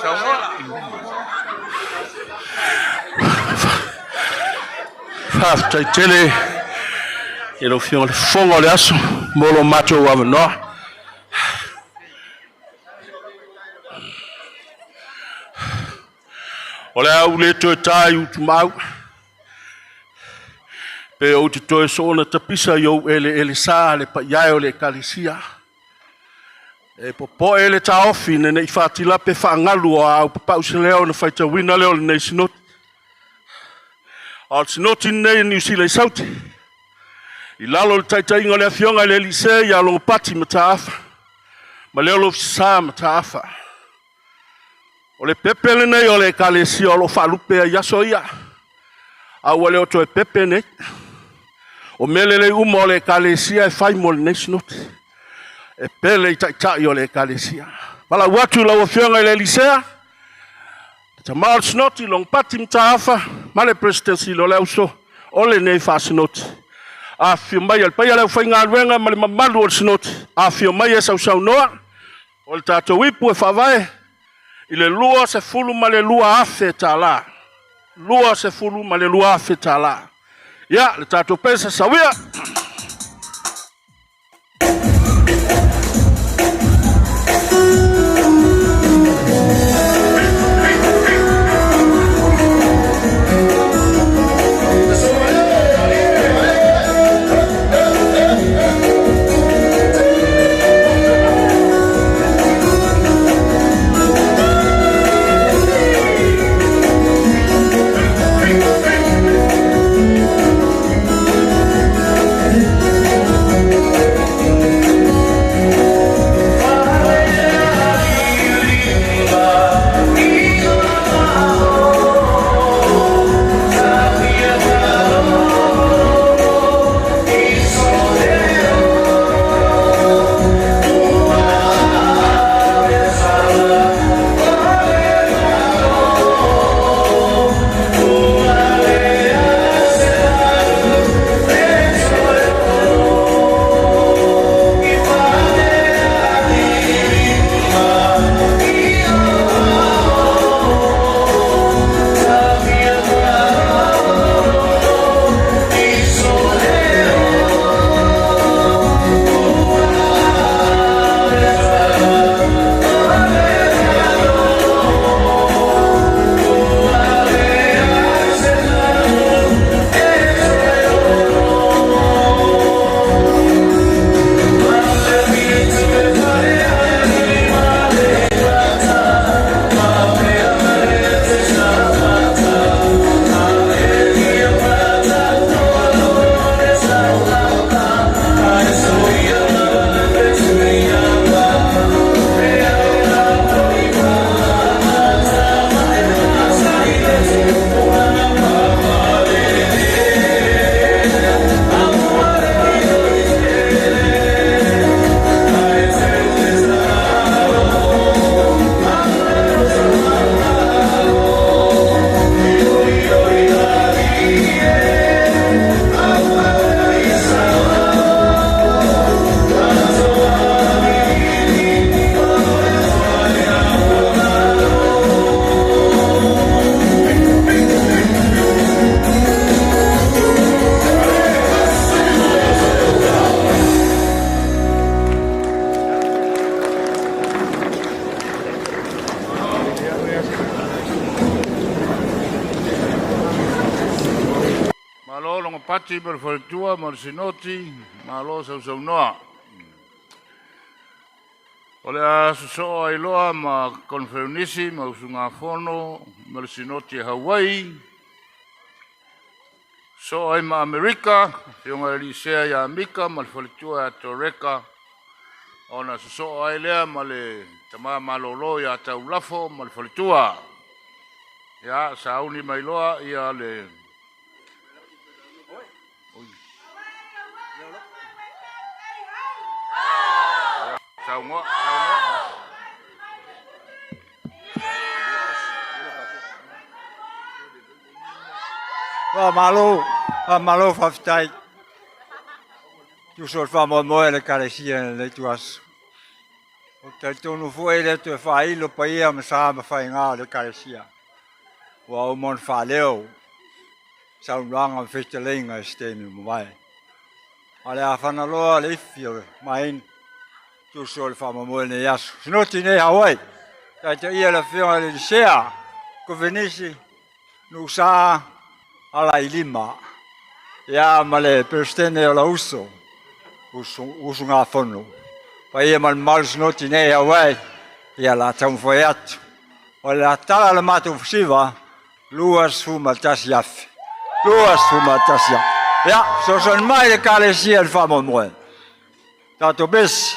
Saunoa. Faafetai tele i lau Afioga i le Fofoga o le aso mo lo matou avanoa. O le a ou le toe ta i utumaau pe ou te toe soona tapisa i ou eleelesa le paia e o le Ekalesia. E popoe le taofi ina ne i faatilape faagalu o aao papau se leo ona faitauina lea o lenei sinoti. A o le sinoti lenei o Niu Sila i Saute, i lalo o le taitaiga o le Afioga i le alii Se ia Logopati Mataafa ma Leolofisa Mataafa. O le pepe lenei o le Ekalesia o lo o faalupe ai aso ia, a ua le o toe pepe nei. O mea lelei uma o le Ekalesia e fai mo lenei sinoti. E pele i taitai o le Ekalesia. Valaau atu i lau Afioga i le alii Sea, le tama o le Sinoti, Logopati Mataafa ma le Peresetene o le Auso o lenei faasinoti. Afifio mai le paia o le aufaigaluega ma le mamalu o le Sinoti, afifio mai e sausaunoa, o le tatou ipu e faavae i le $22,000. $22,000. Ia, le tatou pesa sau ia! Malo Logopati ma le faletua ma le Sinoti, malo sausaunoa. O le a sosoo ai loa ma Koneferenisi ma usugafono ma le Sinoti e Hawaii, sosoo ai ma Amerika, Afioga i le Alii Sea ia Mika ma le faletua ia Toreka, ona sosoo ai lea ma le tama malolo ia Taulafo ma le faletua. Ia, sauni mai loa ia le Saunoa, saunoa. Faamalo, faamalo faafetai. Tusa o le faamoemoe a le Ekalesia i lenei ituaso. Ou te talitonu foi e le toe faailo paia ma sa ma faiga o le Ekalesia, ua uma ona faaleo saunoaga ma fetalaiga i se taimi ua mavae. A o le a fanaloa le ifi o le maina, tuso o le faamoemoe lenei aso. Sinoti nei Hawaii, taitaia le afioga i le Elisea, Kovenisi, Nuusa, ala i lima. Ia ma le Peresetene o Lauso, usugafono. Paia ma le mamalu sinoti nei Hawaii, ia la taumafai atu. O le tala a le matou fasiva, 21,000. 21,000. Ia, fesoasoani mai le Ekalesia i le faamoemoe. Tatou besi.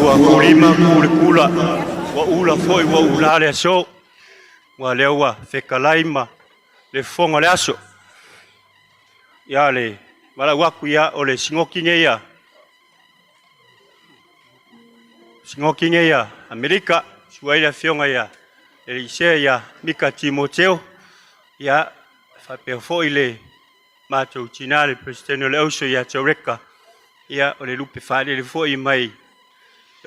Ua kulima ku le kula, ua ula foi ua ula le aso. Ua lea ua fekalai ma le fofoga o le aso. Ia le valaau atu ia o le sinoki nei a sinoki nei a Amerika, sua ai le afioga ia Elisea ia Mika Timoteo, ia faapea foi le matou tina le Peresetene o le Auso ia Taureka, ia o le lupe faalele foi mai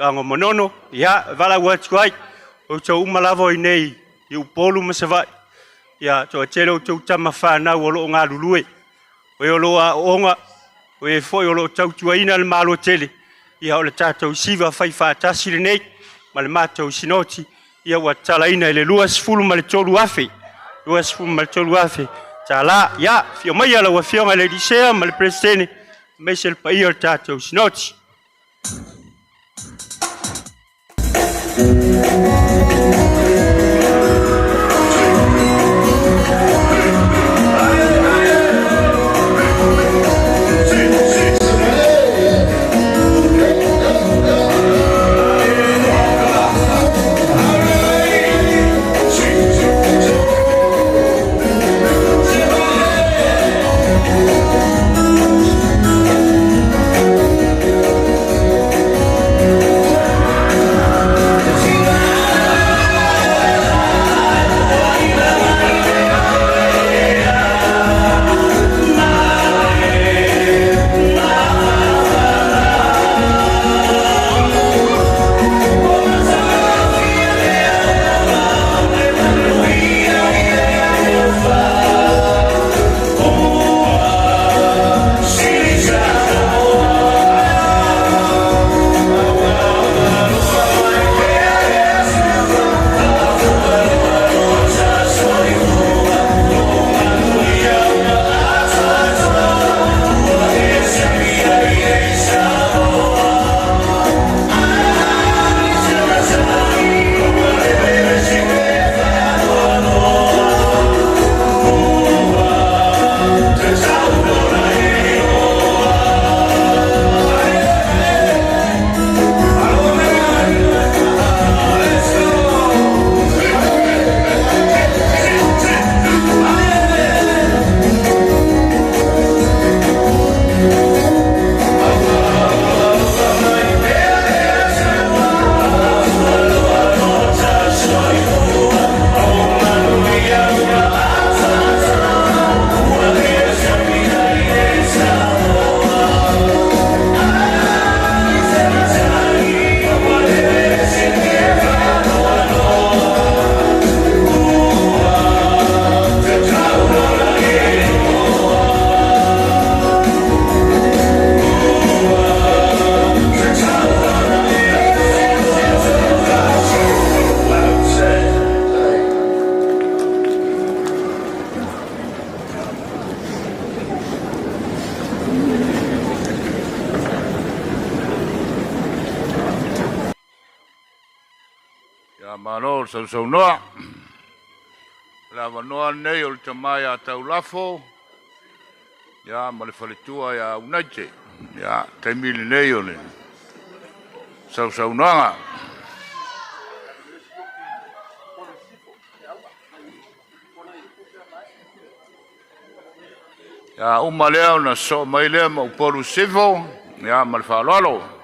Ago Manono, ia valaau atu ai, outou uma lava i nei i Upolu ma Savaii, ia toatele outou tama fanau o lo o galulue, o e o lo o aooga, o e foi o lo o tautuaina le Malo tele, ia o le tatou siva fai faatasi lenei ma le matou sinoti, ia ua tatalaina i le 23,000, 23,000 tala. Ia, afio maia lau Afioga i le Elisea ma le Peresetene, aemaise le paia o le tatou sinoti. Faamalo le sausaunoa. O le avanoa lenei o le tama ia Taulafo ia ma le faletua ia Unaite. Ia, taimi lenei o le sausaunoaga. Ia uma lea ona sosoo mai lea ma Upolu Sifo ia ma le faaaloalo.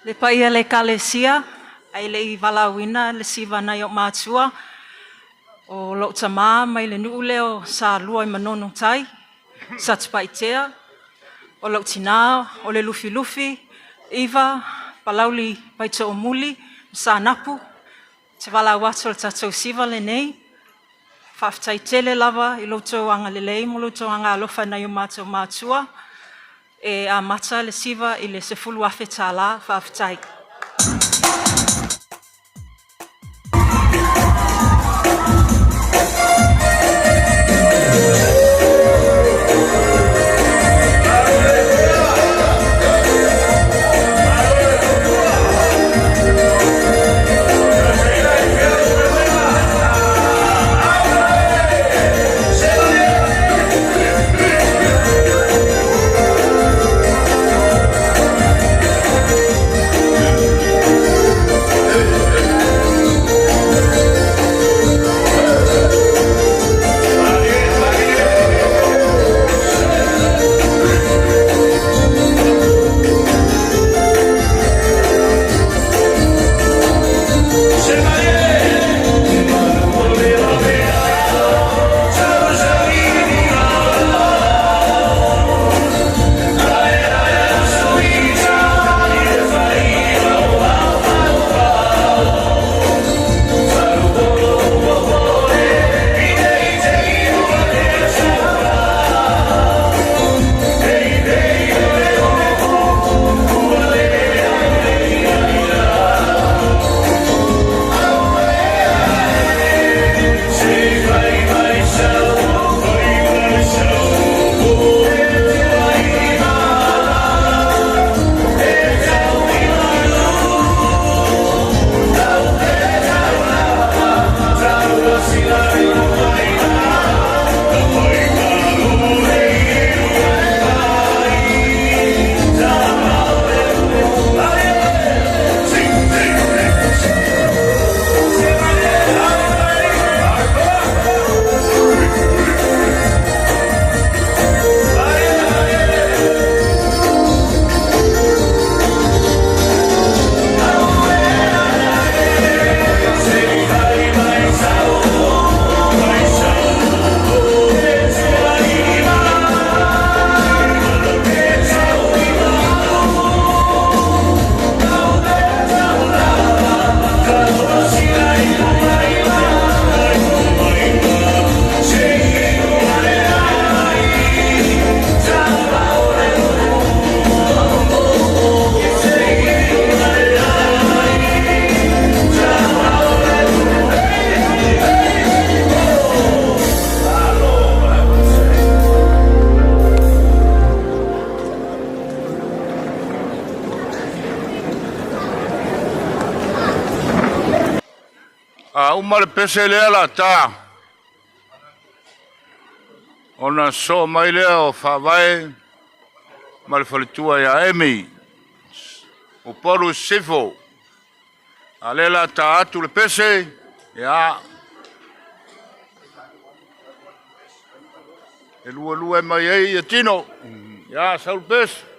Le paia le Ekalesia, ae le i valaauina le siva nai ou matua, o lou tamā mai le nuu lea o Salua i Manono Tai, Satupaitea, o lou tinā o le Lufilufi, Iva Palauli Vaitoomuli ma Saanapu, ou te valaau atu o le tatou siva lenei. Faafetai tele lava i lo outou agalelei ma lo outou agaalofa i nai o matou matua. E amata le siva i le $10,000. Faafetai. A uma le pese lea la ta, ona sosoo mai lea o Faavae ma le faletua ia Emi, Upolu i Sisifo. A lea la ta atu le pese, ia, e luelue mai ai ia tino. Ia, sau le pese.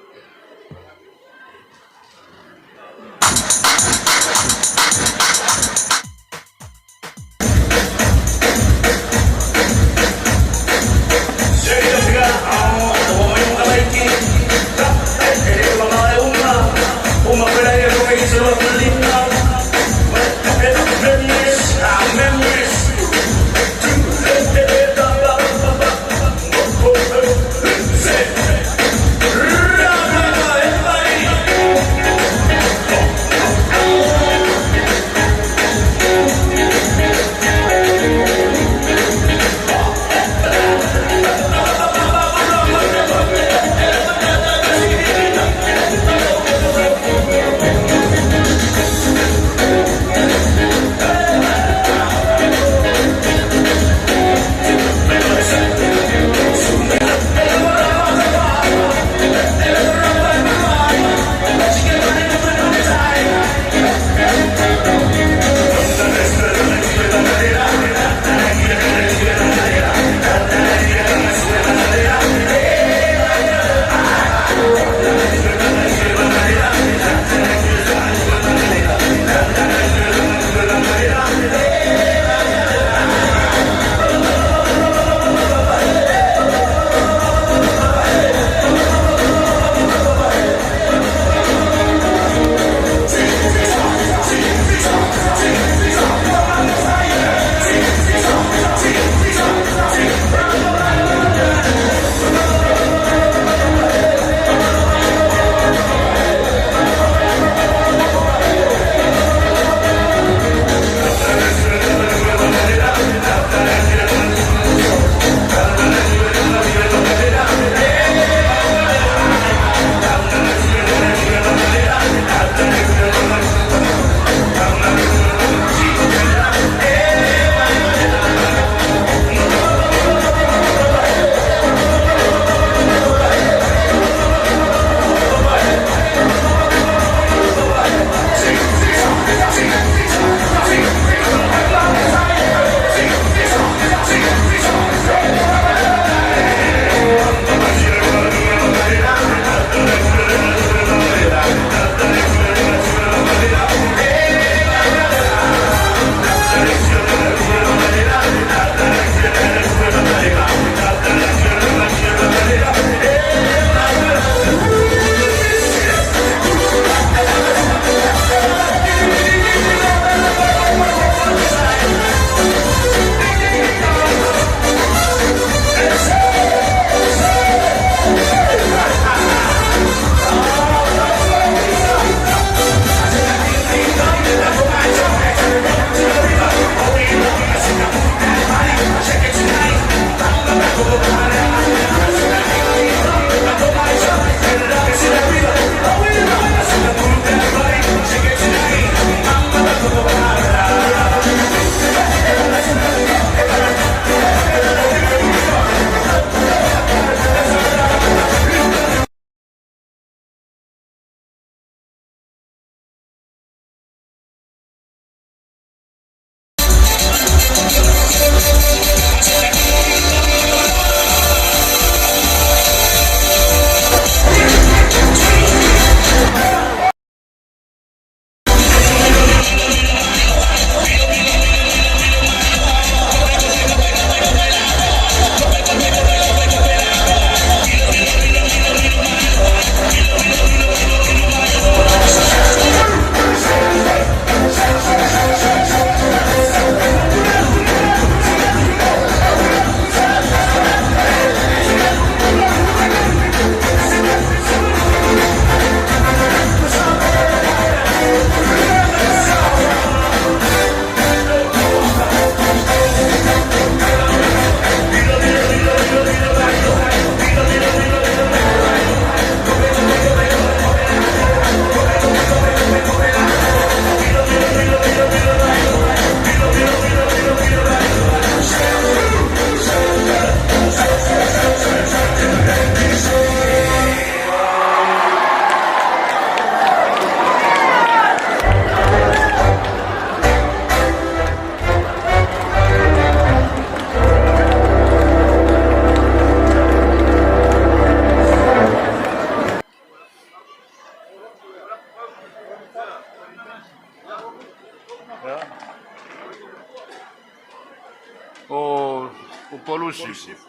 Upolu Sisifo.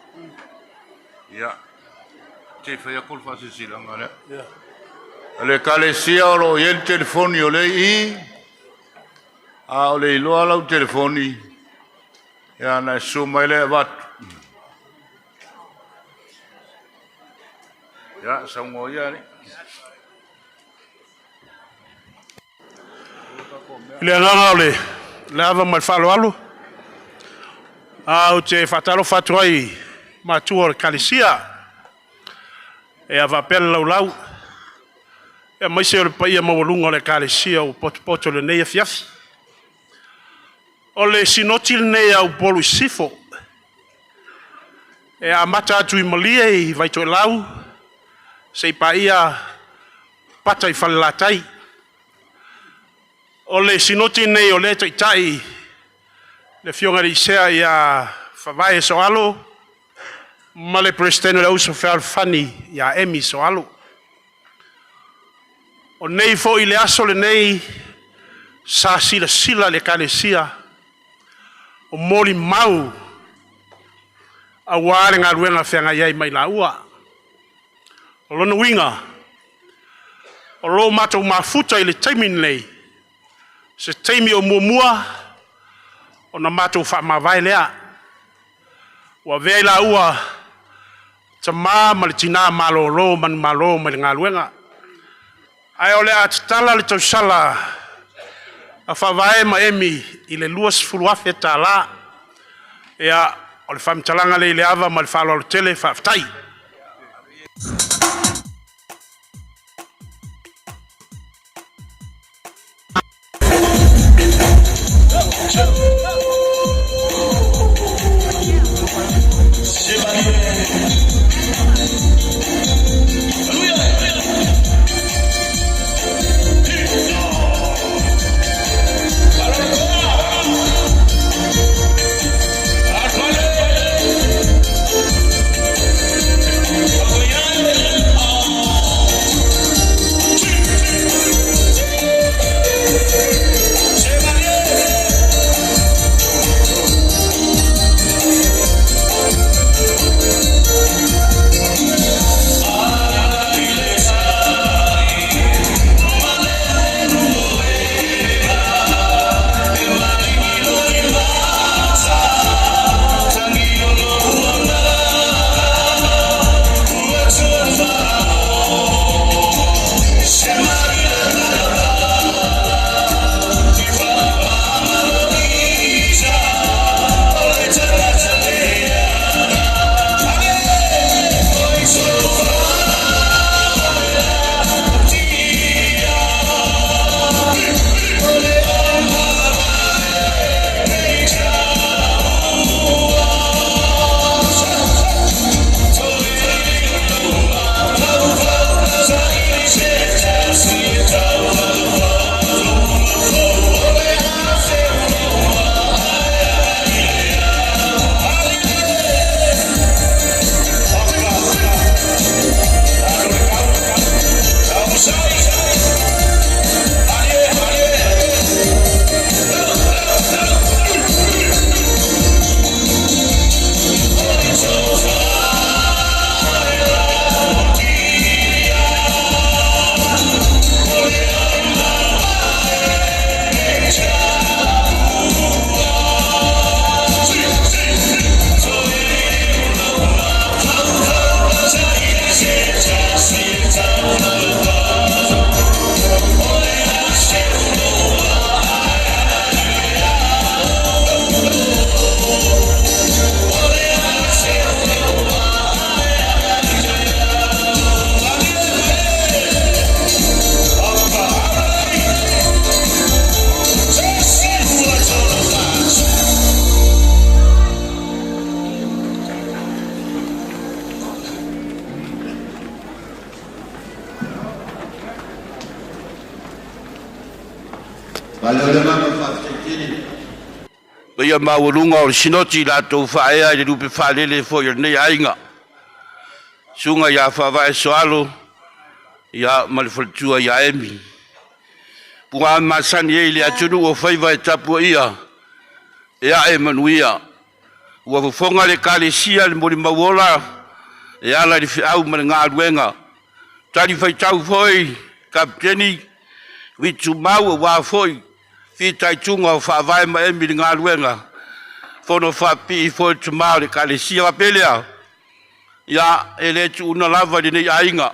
Ia, se i fai atu le faasilasilaga lea. O le Ekalesia o lo o i ai le telefoni o lea e i i, a o le iloa lau telefoni, ia ona e susu mai lea e avatu. Ia, saunoa ia alii. I le agaga o le ava ma le faaaloalo, ae ou te faatalofa atu ai i matua o le Ekalesia faapea le laulau, aemaise o le paia maualuga o le Ekalesia ua potopoto i lenei afiafi. O le sinoti lenei a Upolu i Sisifo, e amata atu i Malie i Vaitoelau seia paia Pata i Falelatai. O le sinoti lenei o lea e taitai le Afioga i le Sea ia Favae Sooalo ma le Peresetene o le Auuso Fealofani ia Emi Sooalo. O nei foi le aso lenei sa silasila le Ekalesia o molimau aua le galuega feagai ai ma i laua. O lona uiga, o lo o matou mafuta i le taimi lenei, se taimi o muamua ona matou faamavae lea. Ua avea i laua tama ma le tina malolo manumalo mai le galuega. Ae o le a tatala le tausala a Faavae ma Emi i le $20,000. Ia, o le faamatalaga lea i le ava ma le faaaloalo tele. Faafetai. Paia maualuga o le Sinoti i latou faaea i le lupe faalele foi o lenei aiga. Susuga ia Faavae Soalo ia ma le faletua ia Emi. Puga masani ai i le atunuu o faiva e tapuaia e ae manuia. Ua fofoga le Ekalesia i le molimau ola e ala i le feau ma le galuega. Talifuaitau foi Kapeteni Vitumau aua foi fitaituga o Faavae ma Emi i le galuega, fono faapipii foi le tama o le Ekalesia. Ona faapea lea, ia, e le tuua lava i lenei aiga.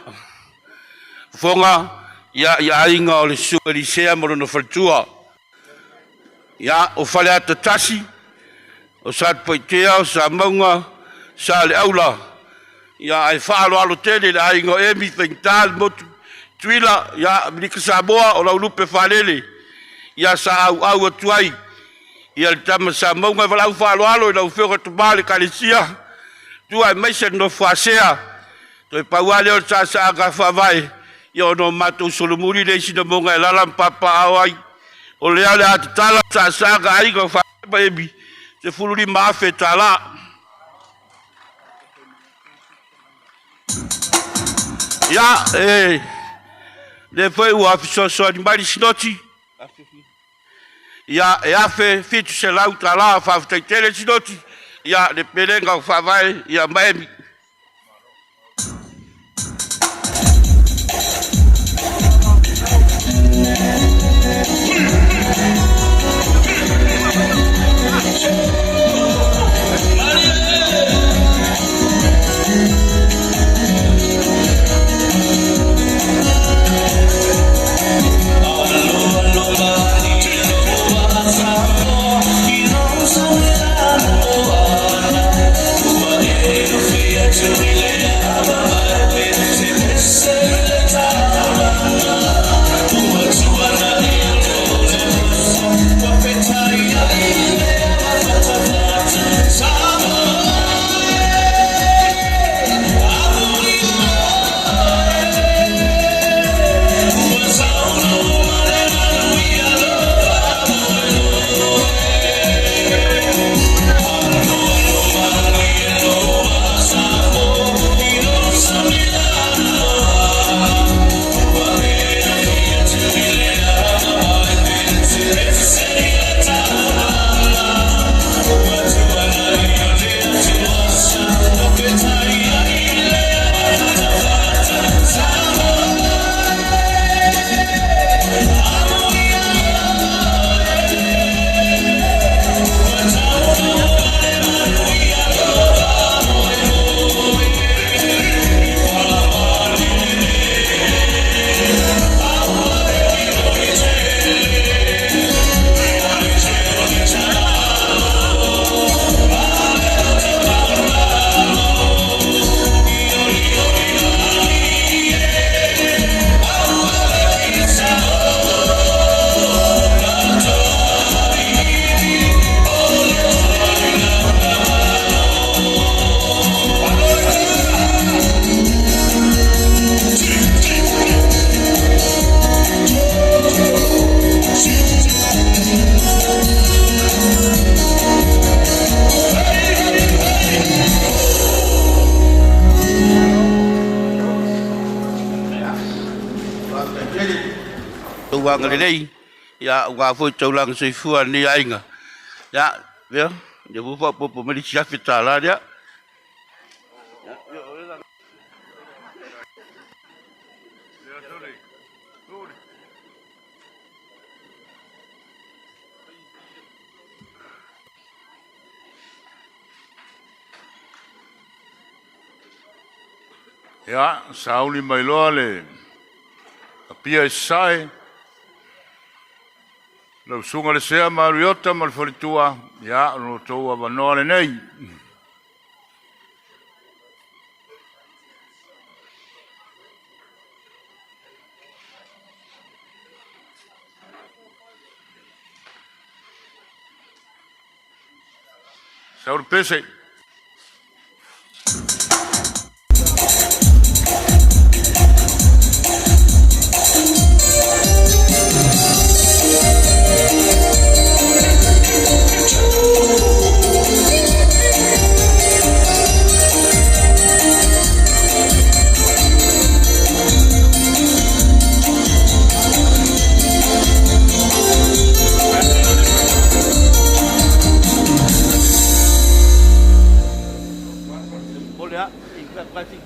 Fofoga i aiga o le Susuga i le Sea ma lona faletua. Ia, o Faleata 1, o Satupaitea, o Samauga, Saleaula, ia, ae faaaloalo tele i le aiga o Emi, Faigata le motu, Tuila, ia, Amerika Samoa, o lau lupe faalele, ia sa auau atu ai ia le tama Samauga. E valaau faaaloalo i lau Afioga Tama o le Ekalesia, tua aemaise le nofo a Sea, toe pau lava lea o le saasaaga faavae, ia ona o matou solomuli lea i Sinamoga e alaala ma papaaao ai. O lea o le a tatala le saasaaga a Aiga o Faavae ma Emi, $15,000. Ia, e lea foi ua fesoasoani mai le Sinoti, ia, e $1,700. Faafetai tele Sinoti, ia, le pelega o Faavae ia ma Emi. Outou agalelei, ia, aua foi taulaga soifua a lenei aiga. Ia, ia, lea foi faaopoopo mai le isi $1,000 lea. Ia, sauni mai loa le Apia i Sasae, lau susuga le Sea ma Ariota ma le faletua, ia, o lo outou avanoa lenei. Sau le pese.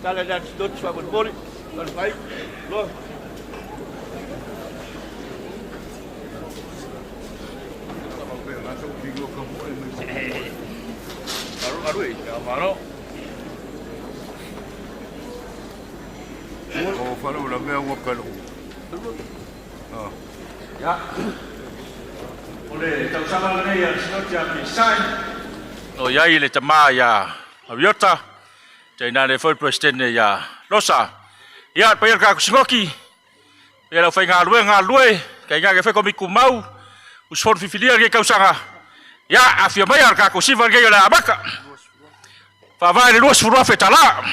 Tala le ati faamolemole. Fai. Loa. Aru e, malo. O whalo la mea ua kalu. Ya. O le tausaga lenei a le Sinoti a Pisai. O iai le tamā iā Mariota, tainane foi le Peresetene iā Losa. Ia, le paia o le Kakusinoki, paia o le aufaigaluega galulue, tainane foi Komiti Tumau, usufono filifilia i lenei tausaga. Ia, afio maia le tatou siva lenei o le amata. Faavae le $20,000 tala.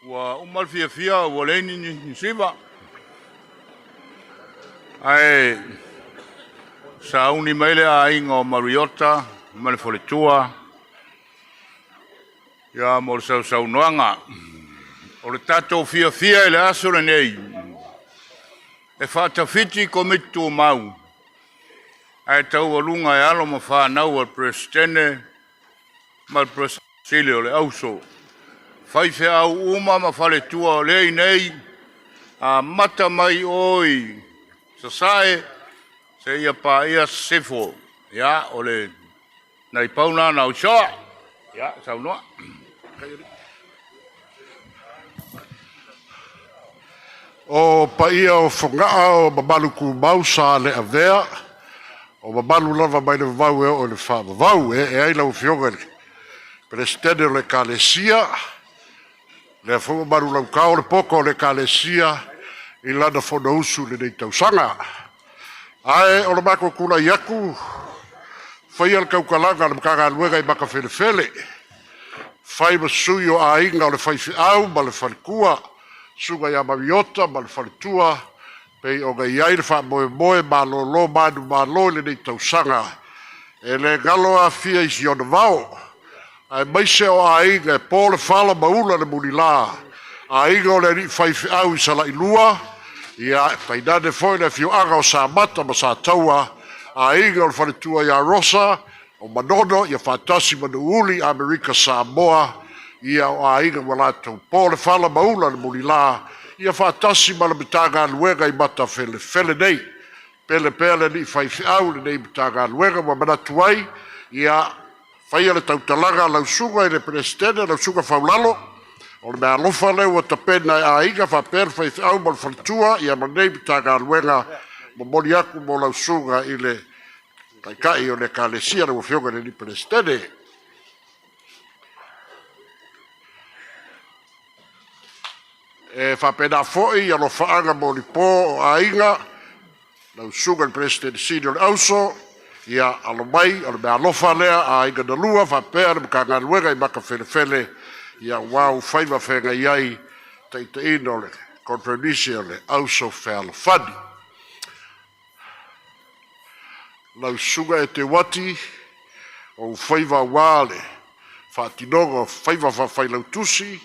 Ua uma le fiafia ua leai ni siva. Ae sauni mai le aiga o Mariota ma le faletua ia mo le sausaunoaga. O le tatou fiafia i le aso lenei e faatafiti Komiti Tumau ae taualuga e alo ma fanau a le Peresetene ma le Peresetene o le Auso. Faifeau uma ma faletua o lea i nei, amata mai o i Sasae, seia paia Sisifo. Ia, o le nai pauna na usoa. Ia, saunoa. O paia o Fogaa o mamalu tumau sa le avea, o mamalu lava mai le vavau e oo i le faavavau. E ee ai lau Afioga i le Peresetene o le Ekalesia, lea foi ua manulaukao le poto o le Ekalesia i lana fonousu i lenei tausaga. Ae o le matou tulai atu, faia le tautalaga a le Matagaluega i Matafelefele, fai ma sui o aiga o le faifeau ma le faletua, susuga ia Mariota ma le faletua, pei ona i ai le faamoemoe malolo manumalo i lenei tausaga. E le galo aafia i si ona vao, aemaise o aiga e po le fala ma ula le mulila, aiga o le alii faifeau i Salailua, ia tainane foi le afioaga o Samata ma Sataua, aiga o le faletua ia Rosa, o Manono, ia faatasi ma Nuuuli, Amerika Samoa, ia o aiga ua latou po le fala ma ula le mulilā, ia faatasi ma le Matagaluega i Matafelefele nei. Pele pea le alii faifeau lenei Matagaluega ua manatu ai, ia faia le tautalaga a lau susuga i le Peresetene, lau susuga Faulalo, o le meaalofa lea ua tapena e aiga faapea le faifeau ma le faletua, ia ma lenei Matagaluega, momoli atu mo lau susuga i le Taitai o le Ekalesia, lau Afioga i le Peresetene. E faapena foi alofaaga mo lipo o aiga, lau susuga i le Peresetene Sili o le Auso, ia alo mai, o le meaalofa lea a aiga na lua faapea le Matagaluega i Matafelefele, ia aua ou faiva feagai ai taitaiina o le Koneferenisi a le Auso Fealofani. Lau susuga Eteuati, o ou faiva aua le faatinoga o faiva faafailautusi,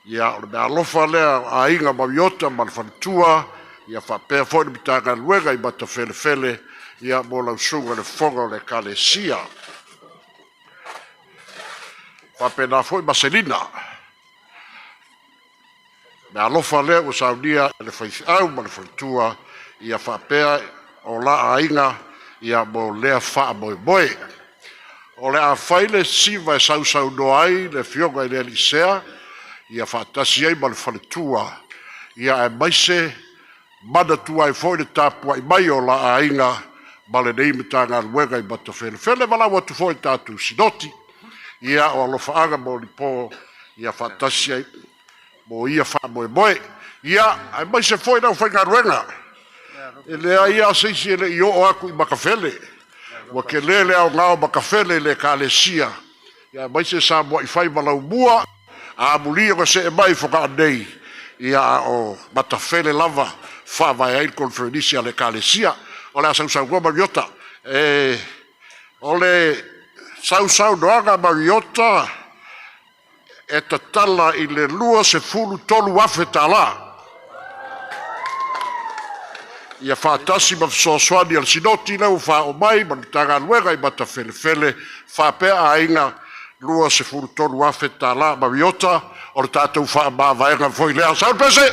ia o le meaalofa lea a Aiga Mariota ma le faletua, ia faapea foi le Matagaluega i Matafelefele, ia mo lau susuga i le Fofoga o le Ekalesia. Faapena foi Maselina, meaalofa lea ua saunia e le faifeau ma le faletua, ia faapea o la aiga, ia mo lea faamoemoe. O le a fai le siva e sausaunoa ai le afioga i le alii Sea, ia faatasi ai ma le faletua, ia aemaise manatua ai foi le tapuai mai o la aiga ma lenei Matagaluega i Matafelefele. Valaau atu foi i le tatou Sinoti, ia o alofaaga mo lipo, ia faatasi ai mo ia faamoemoe. Ia, aemaise foi le aufaigaluega, e leai lava se isi e le i oo atu i Matafele. Ua tele le aoga o Matafele i le Ekalesia, ia aemaise sa muai fai ma laumua, a amuli ona see mai i Fogaa nei, ia a o Matafele lava faavae ai le Koneferenisi a le Ekalesia. O le a sausaunoa Mariota. O le sausaunoaga a Mariota e tatala i le $23,000. Ia faatasi ma fesoasoani a le Sinoti lea ua faaoo mai ma le Matagaluega i Matafelefele faapea aiga $23,000 Mariota, o le tatou faamavaega foi lea. Sau le pese!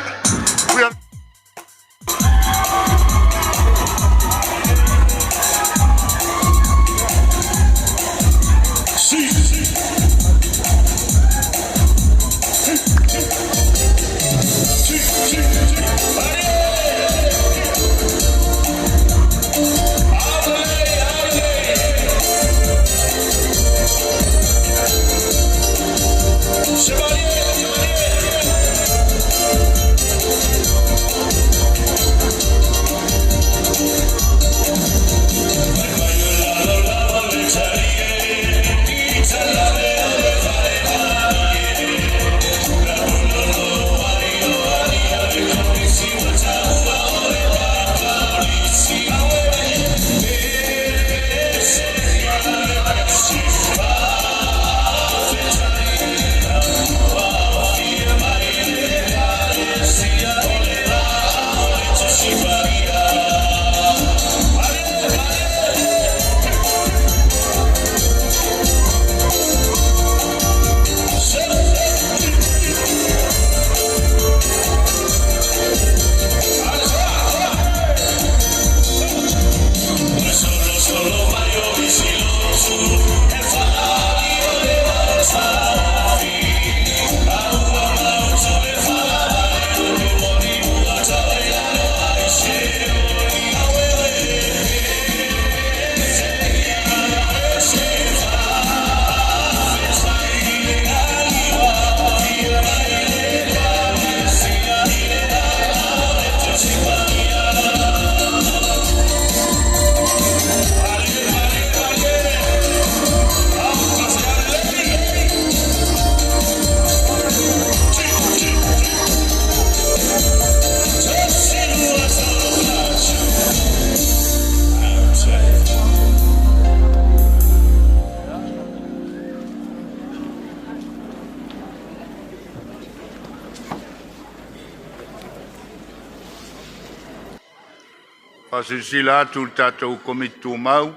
Faasilasila atu i le tatou Komiti Tumau,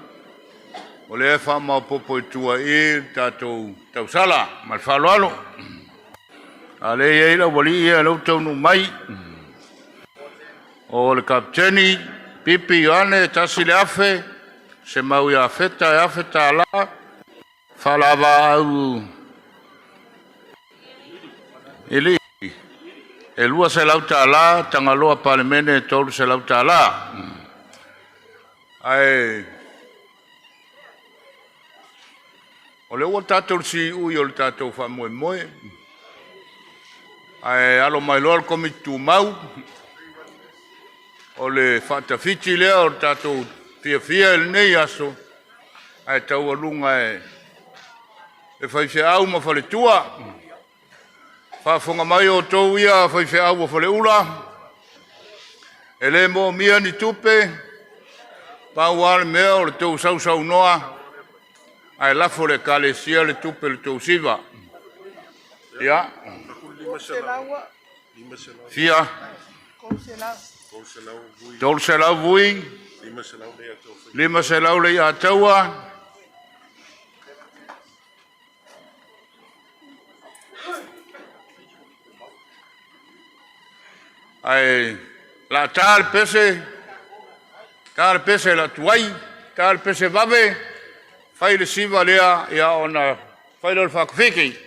O lea e faamaopoopo i tua i i le tatou tausala. Ma le faaaloalo. A o lea e i ai le aualii ia o lea ua taunuu mai. O le Kapeteni Pipi Ioane $1,000, Semau ia Feta $1,000, Faalavaau Elii e $200, Tagaloa Palemene e $300. Ae o lea ua tatou i le siui o le tatou faamoemoe, ae alo mai loa le Komiti Tumau, o le faatafiti lea o le tatou fiafia i lenei aso, ae taualuga e le faifeau ma faletua. Faafofoga mai outou ia faifeau o faleula, e le moomia ni tupe, pau lava le mea o le tou sausaunoa ae lafo i le Ekalesia le tupe i le tou siva. Ia, fia? 300 vui, 500 le iataua, ae o le a ta le pese, ta le pese o le a tuai, ta le pese vave, fai le siva lea, ia ona fai lea o le faakofiti.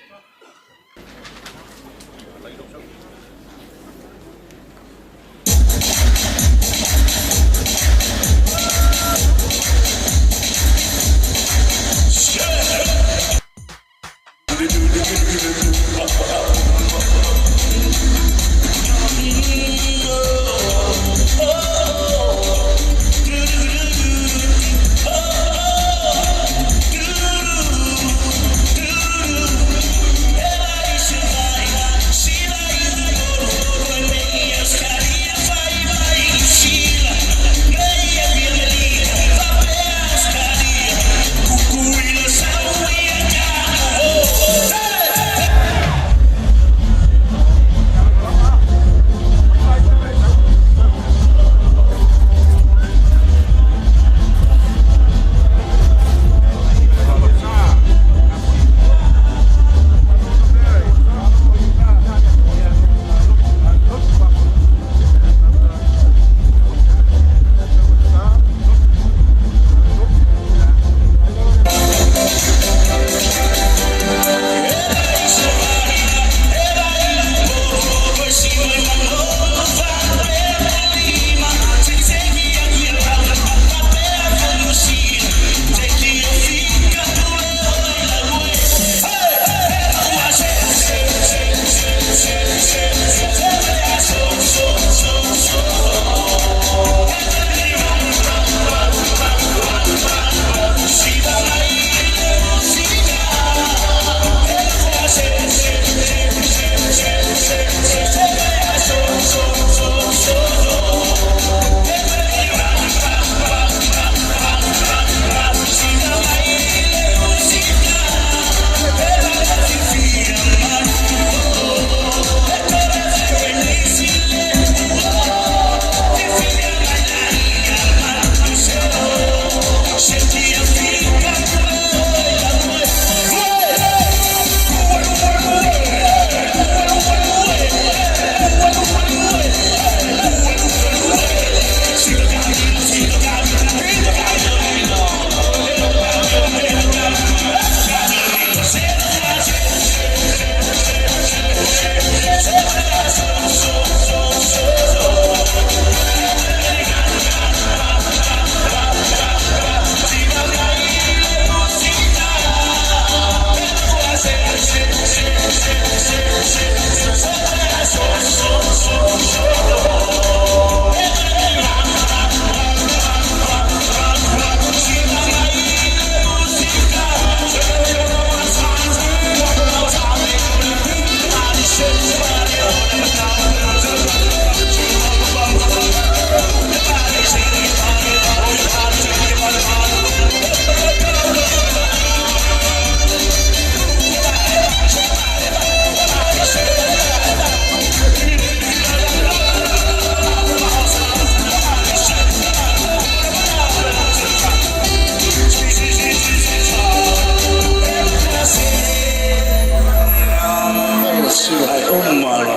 Su ai o malo.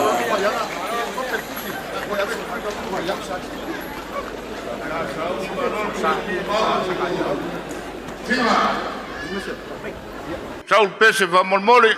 Sau le pese faamolemole.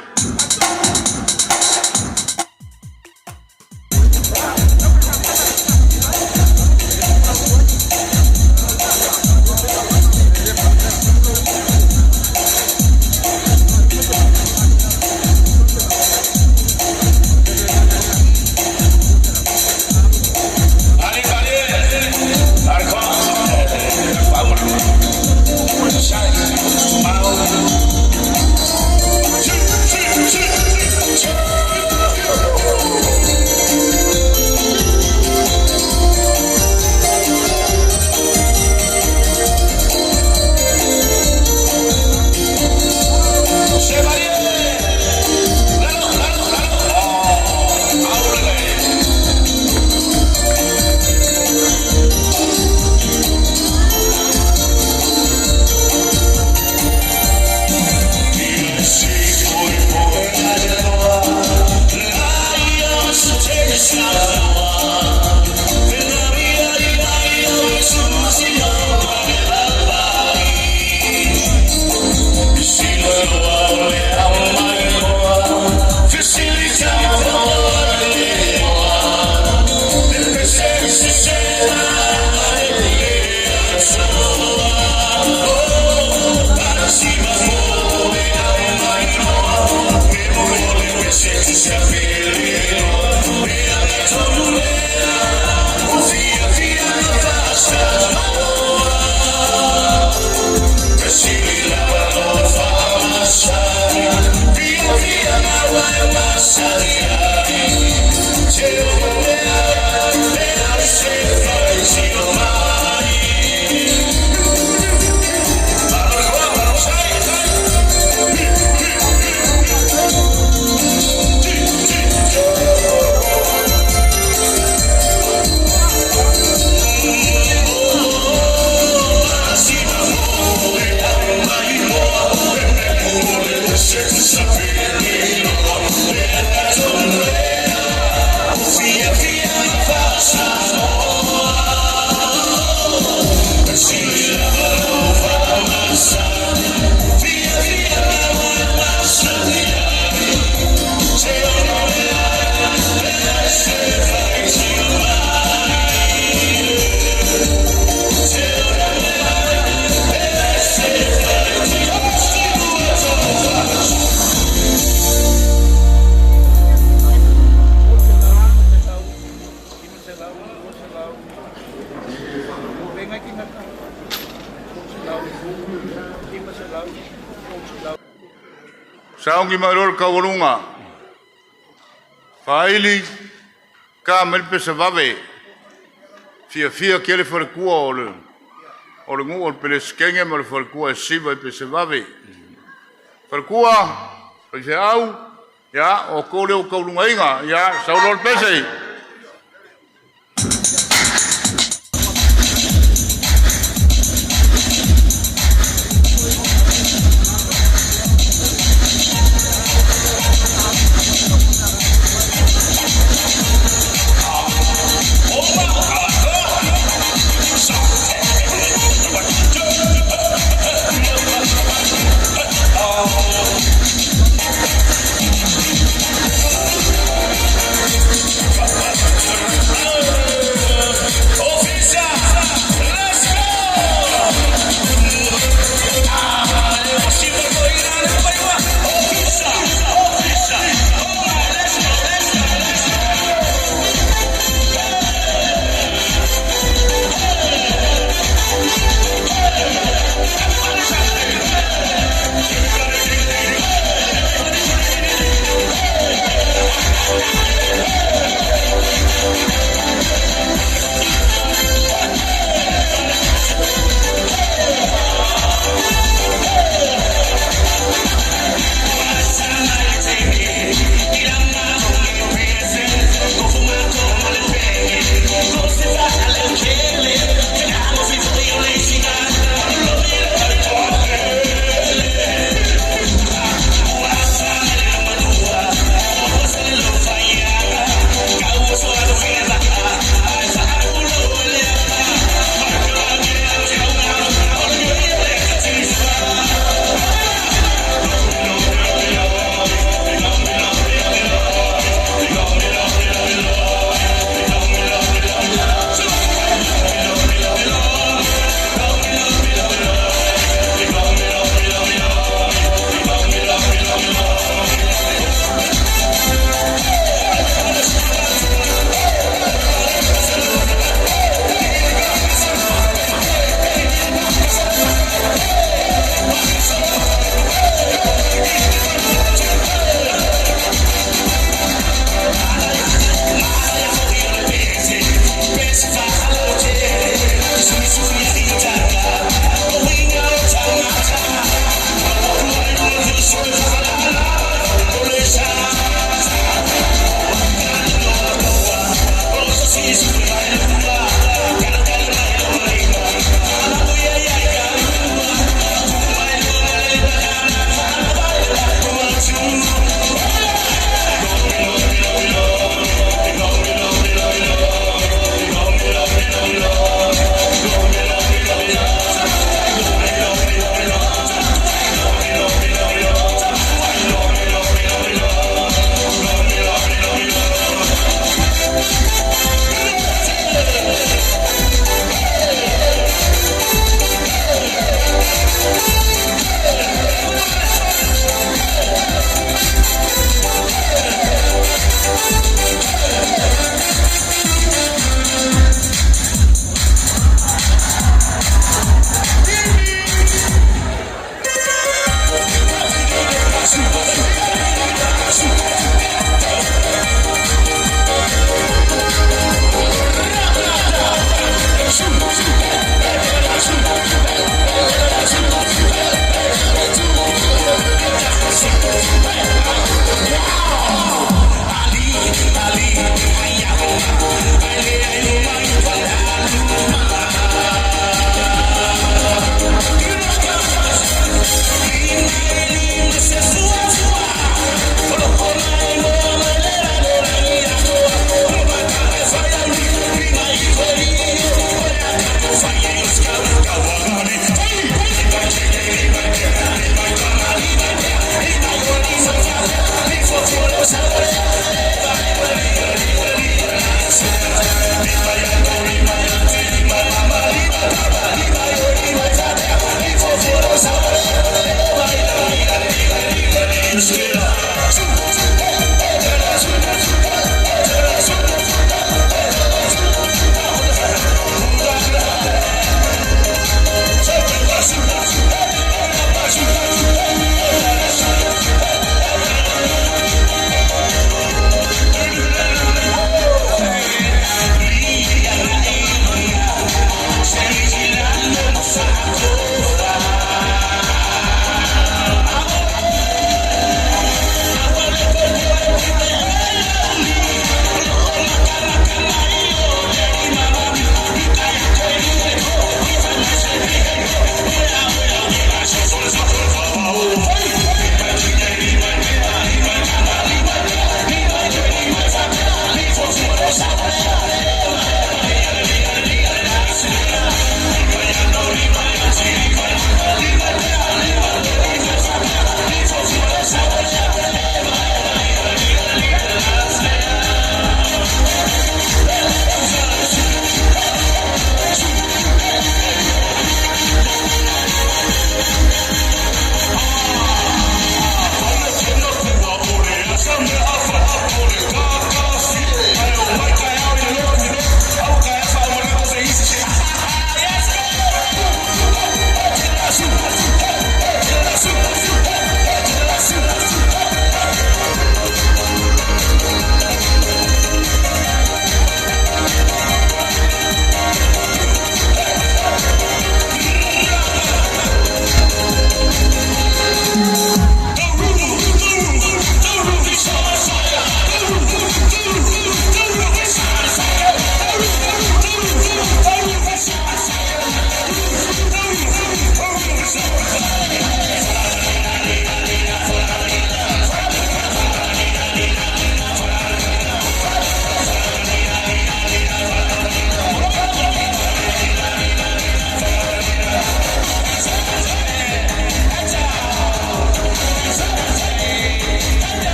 Saogi mai loa le kaualuga. Faaili ka mai le pese vave. Fiafia tele faletua o le o le nuu o le Peresetene ma le faletua e siva i pese vave. Faletua, faifeau, ia, o outou lea ua taulugaina, ia, sau loa le pese.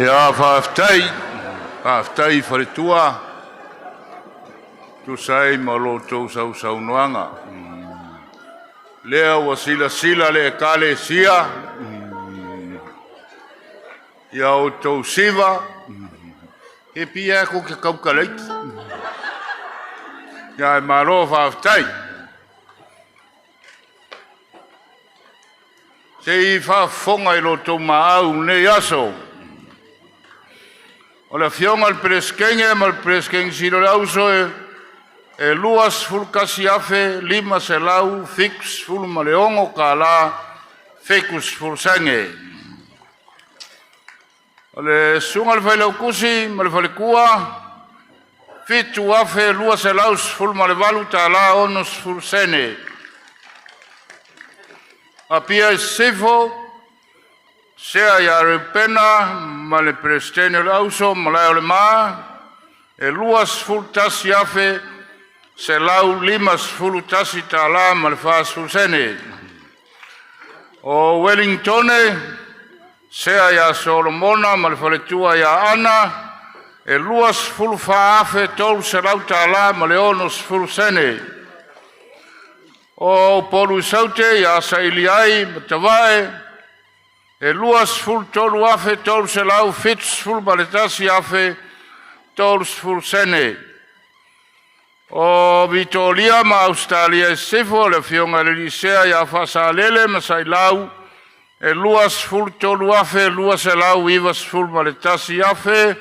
Ia, faafetai, faafetai i faletua, tusa ai ma lo outou sausaunoaga. Lea ua silasila le Ekalesia ia outou siva, e pia atu ke kaukalaiti. Ia, e malo faafetai. Se i faafofoga i lo outou maau i lenei aso. O le Afioga i le Peresetene ma le Peresetene Sili o le Auso e $21,576 70 sene. O le susuga i le Failautusi ma le Faletua, $7,218 60 sene. Apia Sisifo, sea ia Reupena ma le Peresetene o le Auso ma Malae o le Ma, e $21,151 ma le 40 sene. O Ueligitone, sea ia Solomona ma le faletua ia Ana, e $24,300 ma le 60 sene. O Upolu i Saute ia saili ai ma Tavae, e $23,371 30 sene. O Vitoria ma Ausetalia i Sisifo, le afioga i le alii Sea ia Faasalele ma Sailau, e $23,291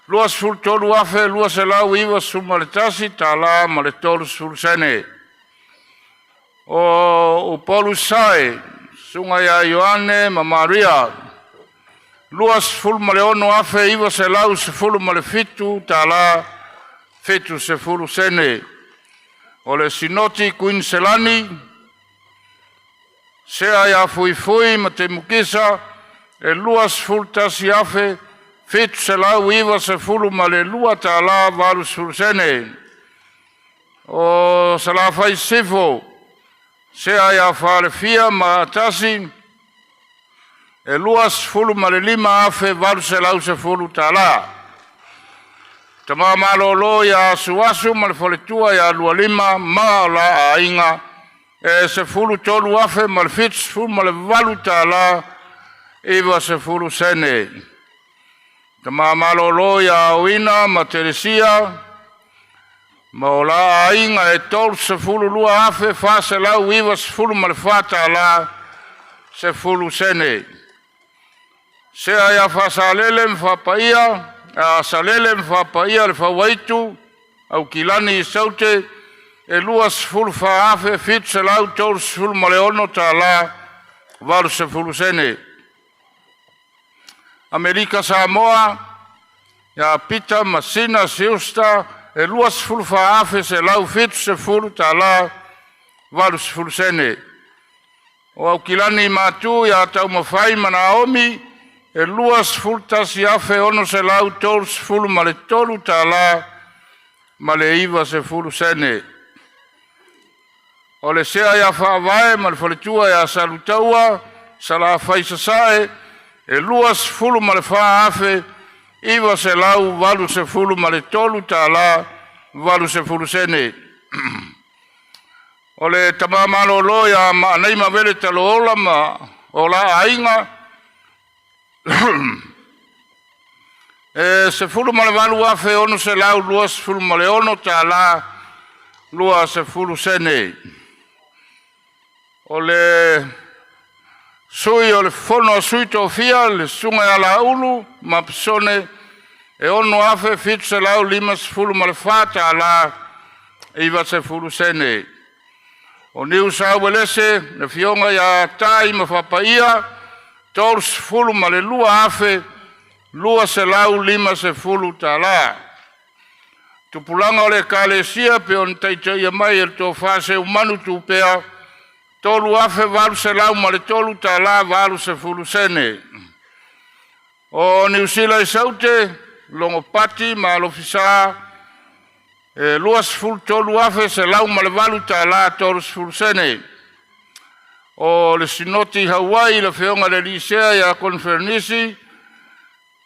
$23,291 tala ma le 30 sene. O Upolu Sae, susuga ia Ioane ma Maria, $26,917 tala 70 sene. O le Sinoti Kuiniselani, sea ia Fuifui ma Temukisa, e $21,792 tala 80 sene. O Salafai Sisifo, sea ia Falefia ma Atasi, e $25,810 tala. Tama malolo ia Asuasu ma le faletua ia Lualima ma o la aiga, e $13,078 tala 90 sene. Tama malolo ia Aoina ma Telesia ma o la aiga e $32,494 tala 10 sene. Sea ia Faasalele ma Faapaia, a Salele ma Faapaia le Fauaitu, Aukilani i Saute, e $24,736 tala 80 sene. Amerika Samoa, ia Pita ma Sina Siusta, e $24,170 tala 80 sene. O Aukilani Matu ia Taumafai ma Naomi, e $21,633 tala ma le 90 sene. O le sea ia Faavae ma le faletua ia Salutaua, Salafai Sasae, e $24,983 tala 80 sene. O le tama malolo ia Maanai Mavele Talola ma o la aiga, e $18,626 tala 20 sene. O le sui o le Fono a Sui Tofia, le susuga ia Laulu ma Pisone, e $6,754 tala 90 sene. O Niusa Uelese, le afioga ia Tai ma Fapaia, $32,250 tala. Tupulaga o le Ekalesia pe ona taitaia mai e le Tofa Seumanu Tupea, $3,803 tala 80 sene. O Niu Sila i Saute, Logopati ma Alofisa, e $23,108 tala 30 sene. O le Sinoti i Hawaii, le afioga i le alii Sea ia Koneferenisi,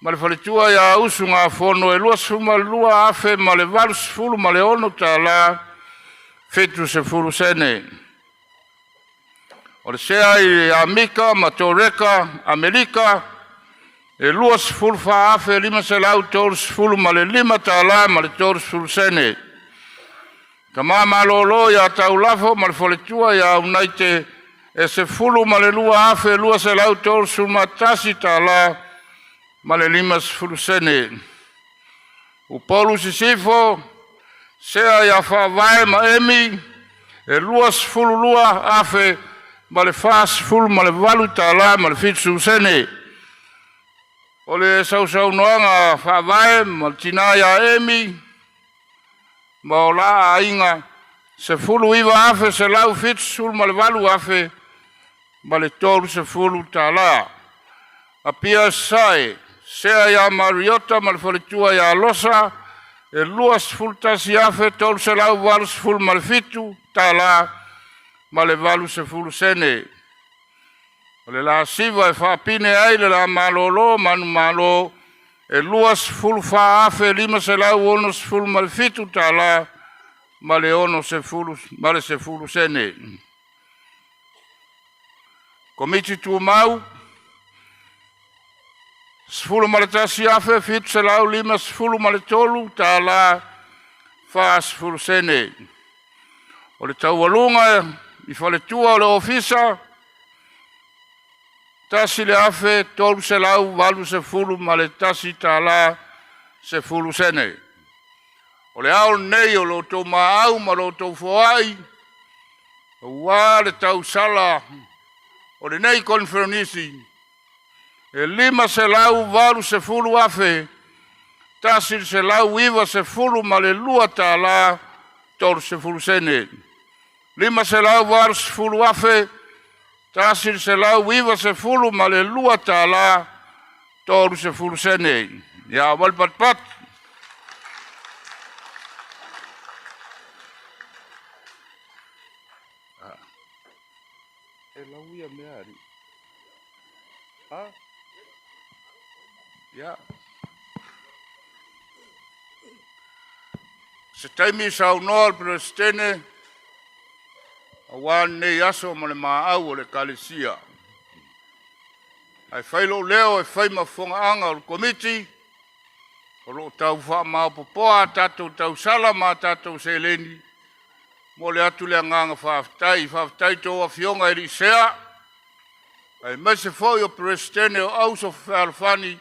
ma le faletua ia Usugafono e $22,000 ma le $86 tala 70 sene. O le sea i Amika ma Toreka Amerika e $24,535 tala ma le 30 sene. Tama malolo ia Taulafo ma le faletua ia Unaite e $12,231 tala ma le 50 sene. Upolu Sisifo, sea ia Faavae ma Emi e $22,000 ma le $48 tala ma le 70 sene. O le sausaunoaga a Faavae ma le tina ia Emi ma o la aiga, $19,178 ma le $30 tala. Apia Sasae, sea ia Mariota ma le faletua ia Losa, e $21,387 tala ma le 80 sene. O le la siva e faapine ai le la malolo manumalo e $24,567 tala ma le 60 ma le 10 sene. Komiti Tumau, $11,753 tala 40 sene. O le taualuga i faletua o le Ofisa, $1,381 tala 10 sene. O le ao lenei o lo outou maau ma lo outou foai, aua le tausala o lenei koneferenisi, e $580,000 $192 tala 30 sene. $580,000 $192 tala 30 sene. Ia wal pat pat. E lau ia mea ari. Ha? Ia. Se taimi saunoa le Peresetene aua lenei aso ma le maau o le Ekalesia. Ae fai lou leo e fai ma fogaaga o le Komiti o lo o tau faamaopoopoa a tatou tausala ma a tatou seleni. Momoli atu le agaga faafetai. Faafetai i tou afioga i alii sea, aemaise foi o Peresetene o Auso Fealofani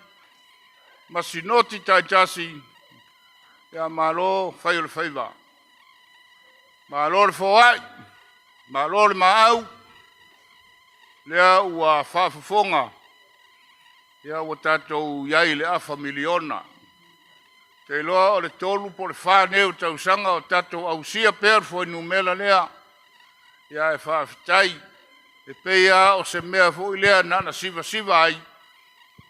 ma Sinoti taitasi, ia malo fai o le faiva. Malo le foai, malo le maau, lea ua faafofoga, ia ua tatou i ai i le afa miliona. Te iloa o le 3 po o le 4 nei o tausaga o tatou ausia pea le fuainumera lea. Ia ae faafetai, e pei lava o se mea foi lea na ona sivasiva ai,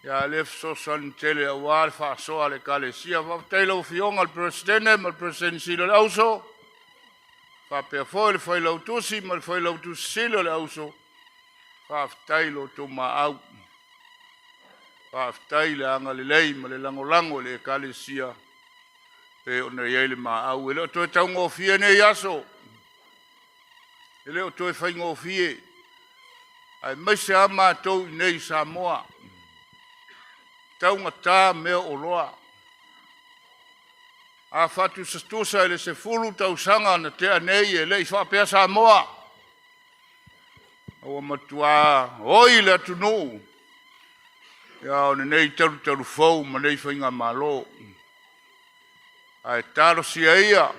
ia lea fesoasoani tele aua le faasoa a le Ekalesia. Faafetai i lau Afioga i le Peresetene ma le Peresetene Sili o le Auso, faapea foi le Failautusi ma le Failautusi Sili o le Auso, faafetai i lo outou maau. Faafetai le agalelei ma le lagolago i le Ekalesia pei ona i ai le maau. E le o toe taugofie nei aso, e le o toe faigofie, aemaise lava matou i inei i Samoa, taugata mea o oloa. A faatusatusa i le 10 tausaga na tea nei, e le i faapea Samoa, ua matua oi le atunuu ia o lenei talutalu fou ma nei faigamalo. Ae talosia ia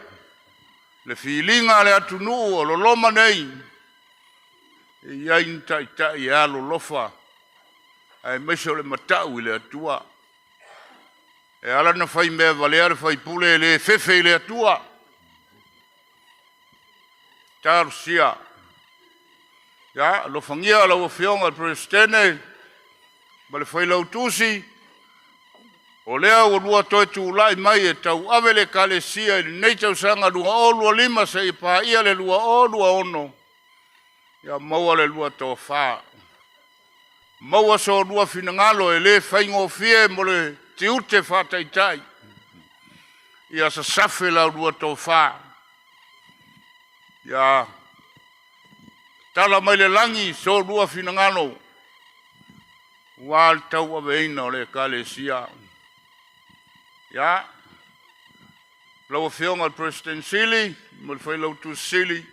le filiga a le atunuu o loloma nei, e i ai ni taitai e alolofa aemaise o le matau i le Atua. E ala ona fai mea valea le faipule e le fefe i le Atua. Talosia. Ia, alofagia lau Afioga i le Peresetene ma le Failautusi, o lea ua lua toe tulai mai e tauave le Ekalesia i lenei tausaga 2025 seia paia le 2026, ia maua le lua tofa. Maua so oulua finagalo e le faigofie mo le tiute faataitai. Ia sasafe la ulua tofa. Ia tala mai le lagi so oulua finagalo ua le tauaveina o le Ekalesia. Ia, lau Afioga i le Peresetene Sili ma le Failautusi Sili,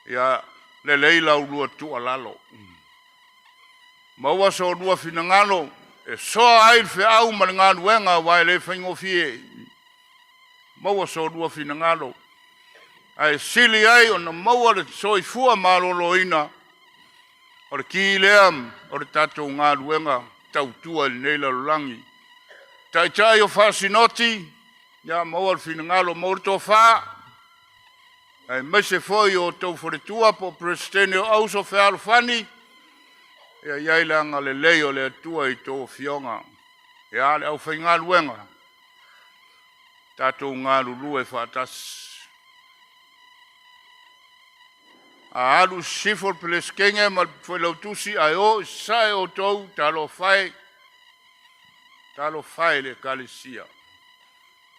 ia lelei la ulua tuualalo. Maua so oulua finagalo e soa ai le feau ma le galuega aua e le faigofie. Maua so oulua finagalo ae sili ai ona maua le soifua maloloina o le ki lea o le tatou galuega tautua i lenei lalolagi. Taitai o faasinoti, ia maua le finagalo, maua le tofa, aemaise foi o outou faletua po o Peresetene o Auso Fealofani, ia i ai le agalelei o le Atua i tou afioga. Ia, le aufaigaluega, tatou galulue faatasi. A alu i sisifo le Peresetene ma le Failautusi ae o i sasae outou, talofa e, talofa e i le Ekalesia.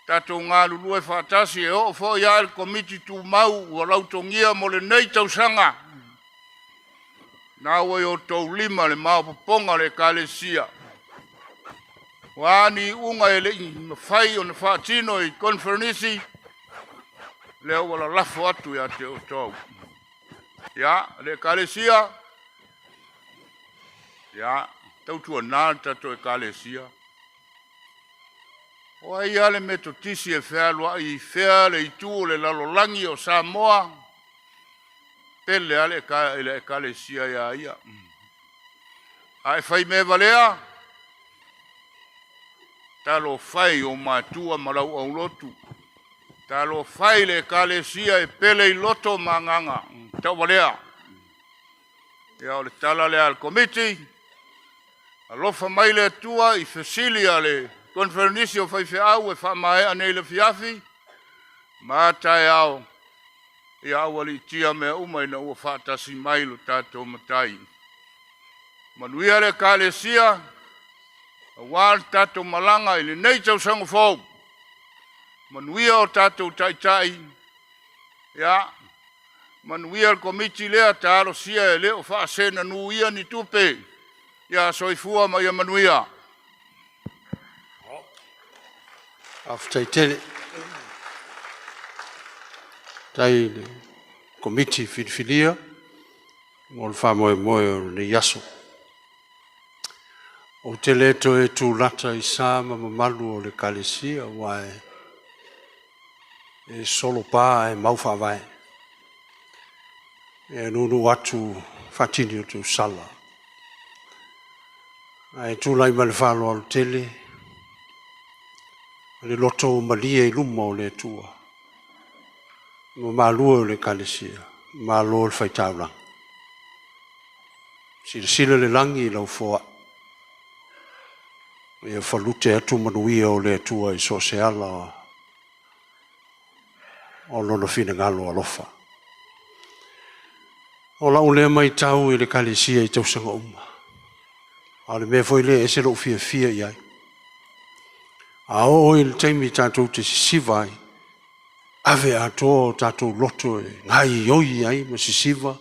Tatou galulue faatasi e oo foi lava i le Komiti Tumau ua lautogia mo lenei tausaga. Na ua i outou lima le maopoopoga o le Ekalesia. O a ni iuga e le i mafai ona faatino i koneferenisi, lea ua lalafo atu ia te outou. Ia, le Ekalesia, ia, tautuana le tatou Ekalesia. O ai lava le Metotisi e fealuai i fea le itu o le lalolagi o Samoa, pele lava le Ekalesia ia ia. A e fai mea valea, talofa e i ou matua ma lau aulotu. Talofa e i le Ekalesia e pele i loto ma agaga tauvalea. Ia, o le tala lea a le Komiti, alofa mai le Atua i fesili a le koneferenisi o faifeau e faamaea nei i le afiafi ma a taeao, ia aualiitia mea uma ina ua faatasi mai lo tatou Matai. Manuia le Ekalesia, aua le tatou malaga i lenei tausaga fou. Manuia o tatou taitai, ia, manuia le komiti lea talosia e le o faasenanuia ni tupe. Ia soifua ma ia manuia. Faafetai tele. Faafetai i le Komiti filifilia mo le faamoemoe o lenei aso. Ou te le toe tulata i sa ma mamalu o le Ekalesia aua e solopa ae mau faavae. E nuunuu atu faatini o tausala. Ae tulai ma le faaaloalo tele, le loto ua malie i luma o le Atua, mamalu e o le Ekalesia, malo le faitaulaga. Silasila le lagi i lau foai, ia falute atu manuia o le Atua i so o se ala o lona finagalo alofa. O lau lea matau i le Ekalesia i tausaga uma, a o le mea foi lea e ese lou fiafia i ai. A oo i le taimi tatou te sisiva ai, ave atoa o tatou loto e gaoioi ai ma sisiva,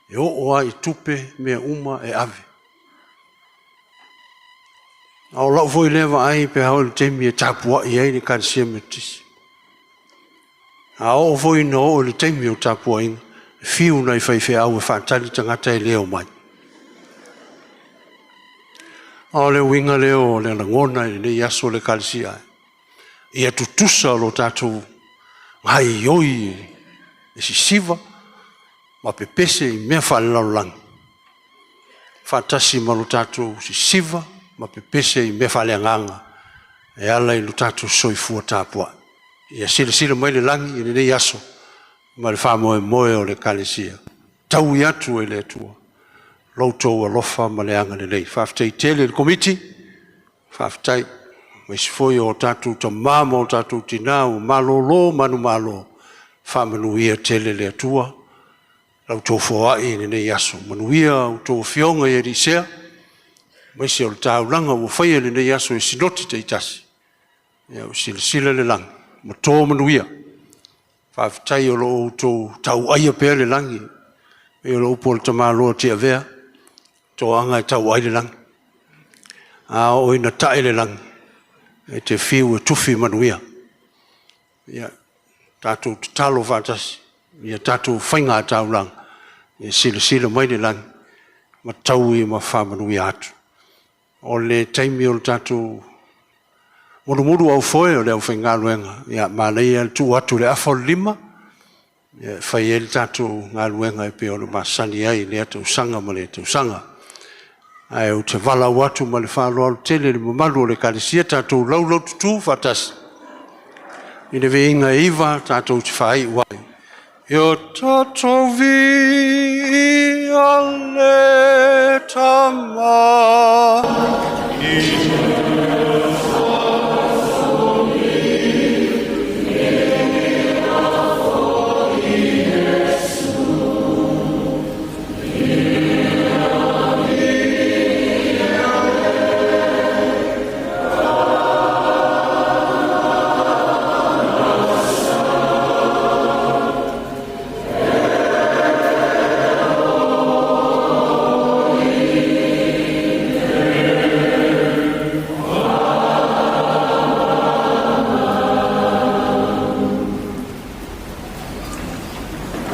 e oo lava i tupe, mea uma e ave. A o lau foi lea vaai pe a oo i le taimi e tapuai ai le Ekalesia Metotisi. A oo foi ina oo i le taimi o tapuaiga, e fiu nai faifeau e faatali tagata e le omai. A o le uiga lea o le lagona i lenei aso o le Ekalesia, ia tutusa lo tatou gaoioi e sisiva ma pepese i mea faalelalolagi, faatasi ma lo tatou sisiva ma pepese i mea faaleagaga e ala i lo tatou soifua tapuai. Ia silasila mai le lagi i lenei aso ma le faamoemoe o le Ekalesia, taui atu e le Atua lo outou alofa ma le agalelei. Faafetai tele i le Komiti, faafetai. Aemaise foi o tatou tama ma o tatou tina ua malolo manumalo, faamanuia tele le Atua. la outou foai i lenei aso. Manuia a outou afioga i alii sea, aemaise o le taulaga ua faia i lenei aso i Sinoti taitasi, ia ua silasila le lagi ma to manuia. Faafetai o lo o outou tauaia pea le lagi, pei o le upu a le tamaloa Tiavea, toaga e tauai le lagi. A oo ina tae le lagi, e te fiu e tufi manuia. Ia tatou tatalo faatasi ia tatou faiga taulaga, ia silasila mai le lagi ma taui ma faamanuia atu. O le taimi o le tatou mulumuluaufoe o le aufaigaluega, ia manaia le tuu atu i le afa o le 5 e fai ai le tatou galuega e pei ona masani ai i lea tausaga ma lea tausaga. Ae ou te valaau atu ma le faaaloalo tele i le mamalu o le Ekalesia, tatou laulaututu faatasi i le viiga e 9 tatou te faaiu ai. Ia tatou viia le Tama.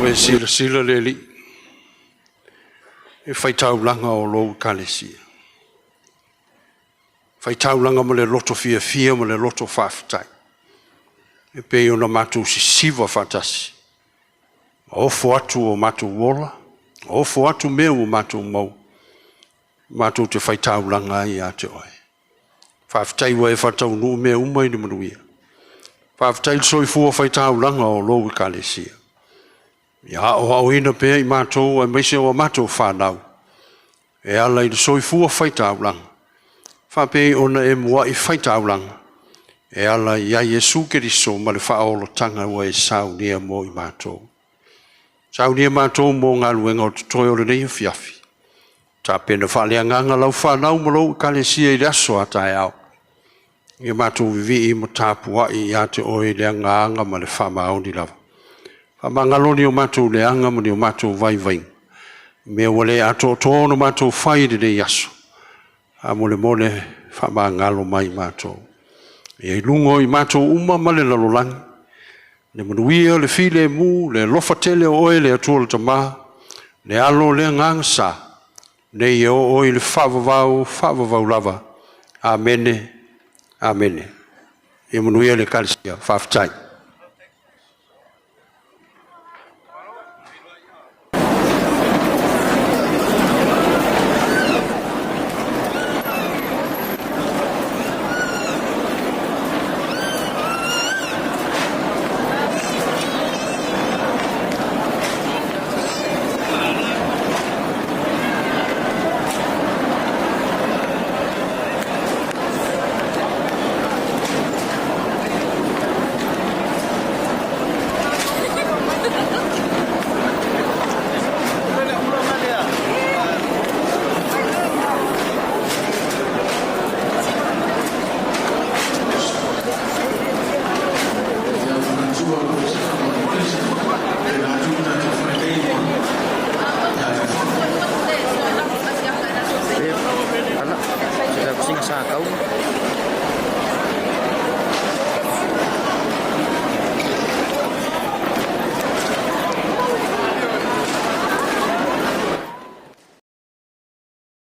Ua e silasila le Alii i faitaulaga o lou ekalesia. Faitaulaga ma le loto fiafia ma le loto faafetai. E pei ona matou sisiva faatasi, ma ofo atu o matou ola, ofo atu mea ua matou maua, matou te faitaulaga ai ia te oe. Faafetai ua e faataunuu mea uma i le manuia. Faafetai le soifua faitaulaga o lou ekalesia. Ia aoaoina pea i matou aemaise o a matou fanau, e ala i le soifua faitaulaga, faapei ona e muai faitaulaga, e ala ia Iesu Keriso ma le faaolataga ua e saunia mo i matou. Saunia matou mo galuega o totoe o lenei afiafi. Tapena faaleagaga lau fanau ma lou ekalesia i le aso a taeao. Ia matou vivii ma tapuai ia te oe i le agaga ma le faamaoni lava. Faamagalo ni o matou leaga ma ni o matou vaivaiga. Mea ua le atoatoa ona matou fai i lenei aso. Faamolemole faamagalo mai matou. Ia i luga o i matou uma ma le lalolagi, le manuia, le filemu, le alofa tele o oe le Atua le Tama, le Alo le Agaga Sa, nei e oo i le faavavau, faavavau lava. Amene, amene. Ia manuia le Ekalesia. Faafetai.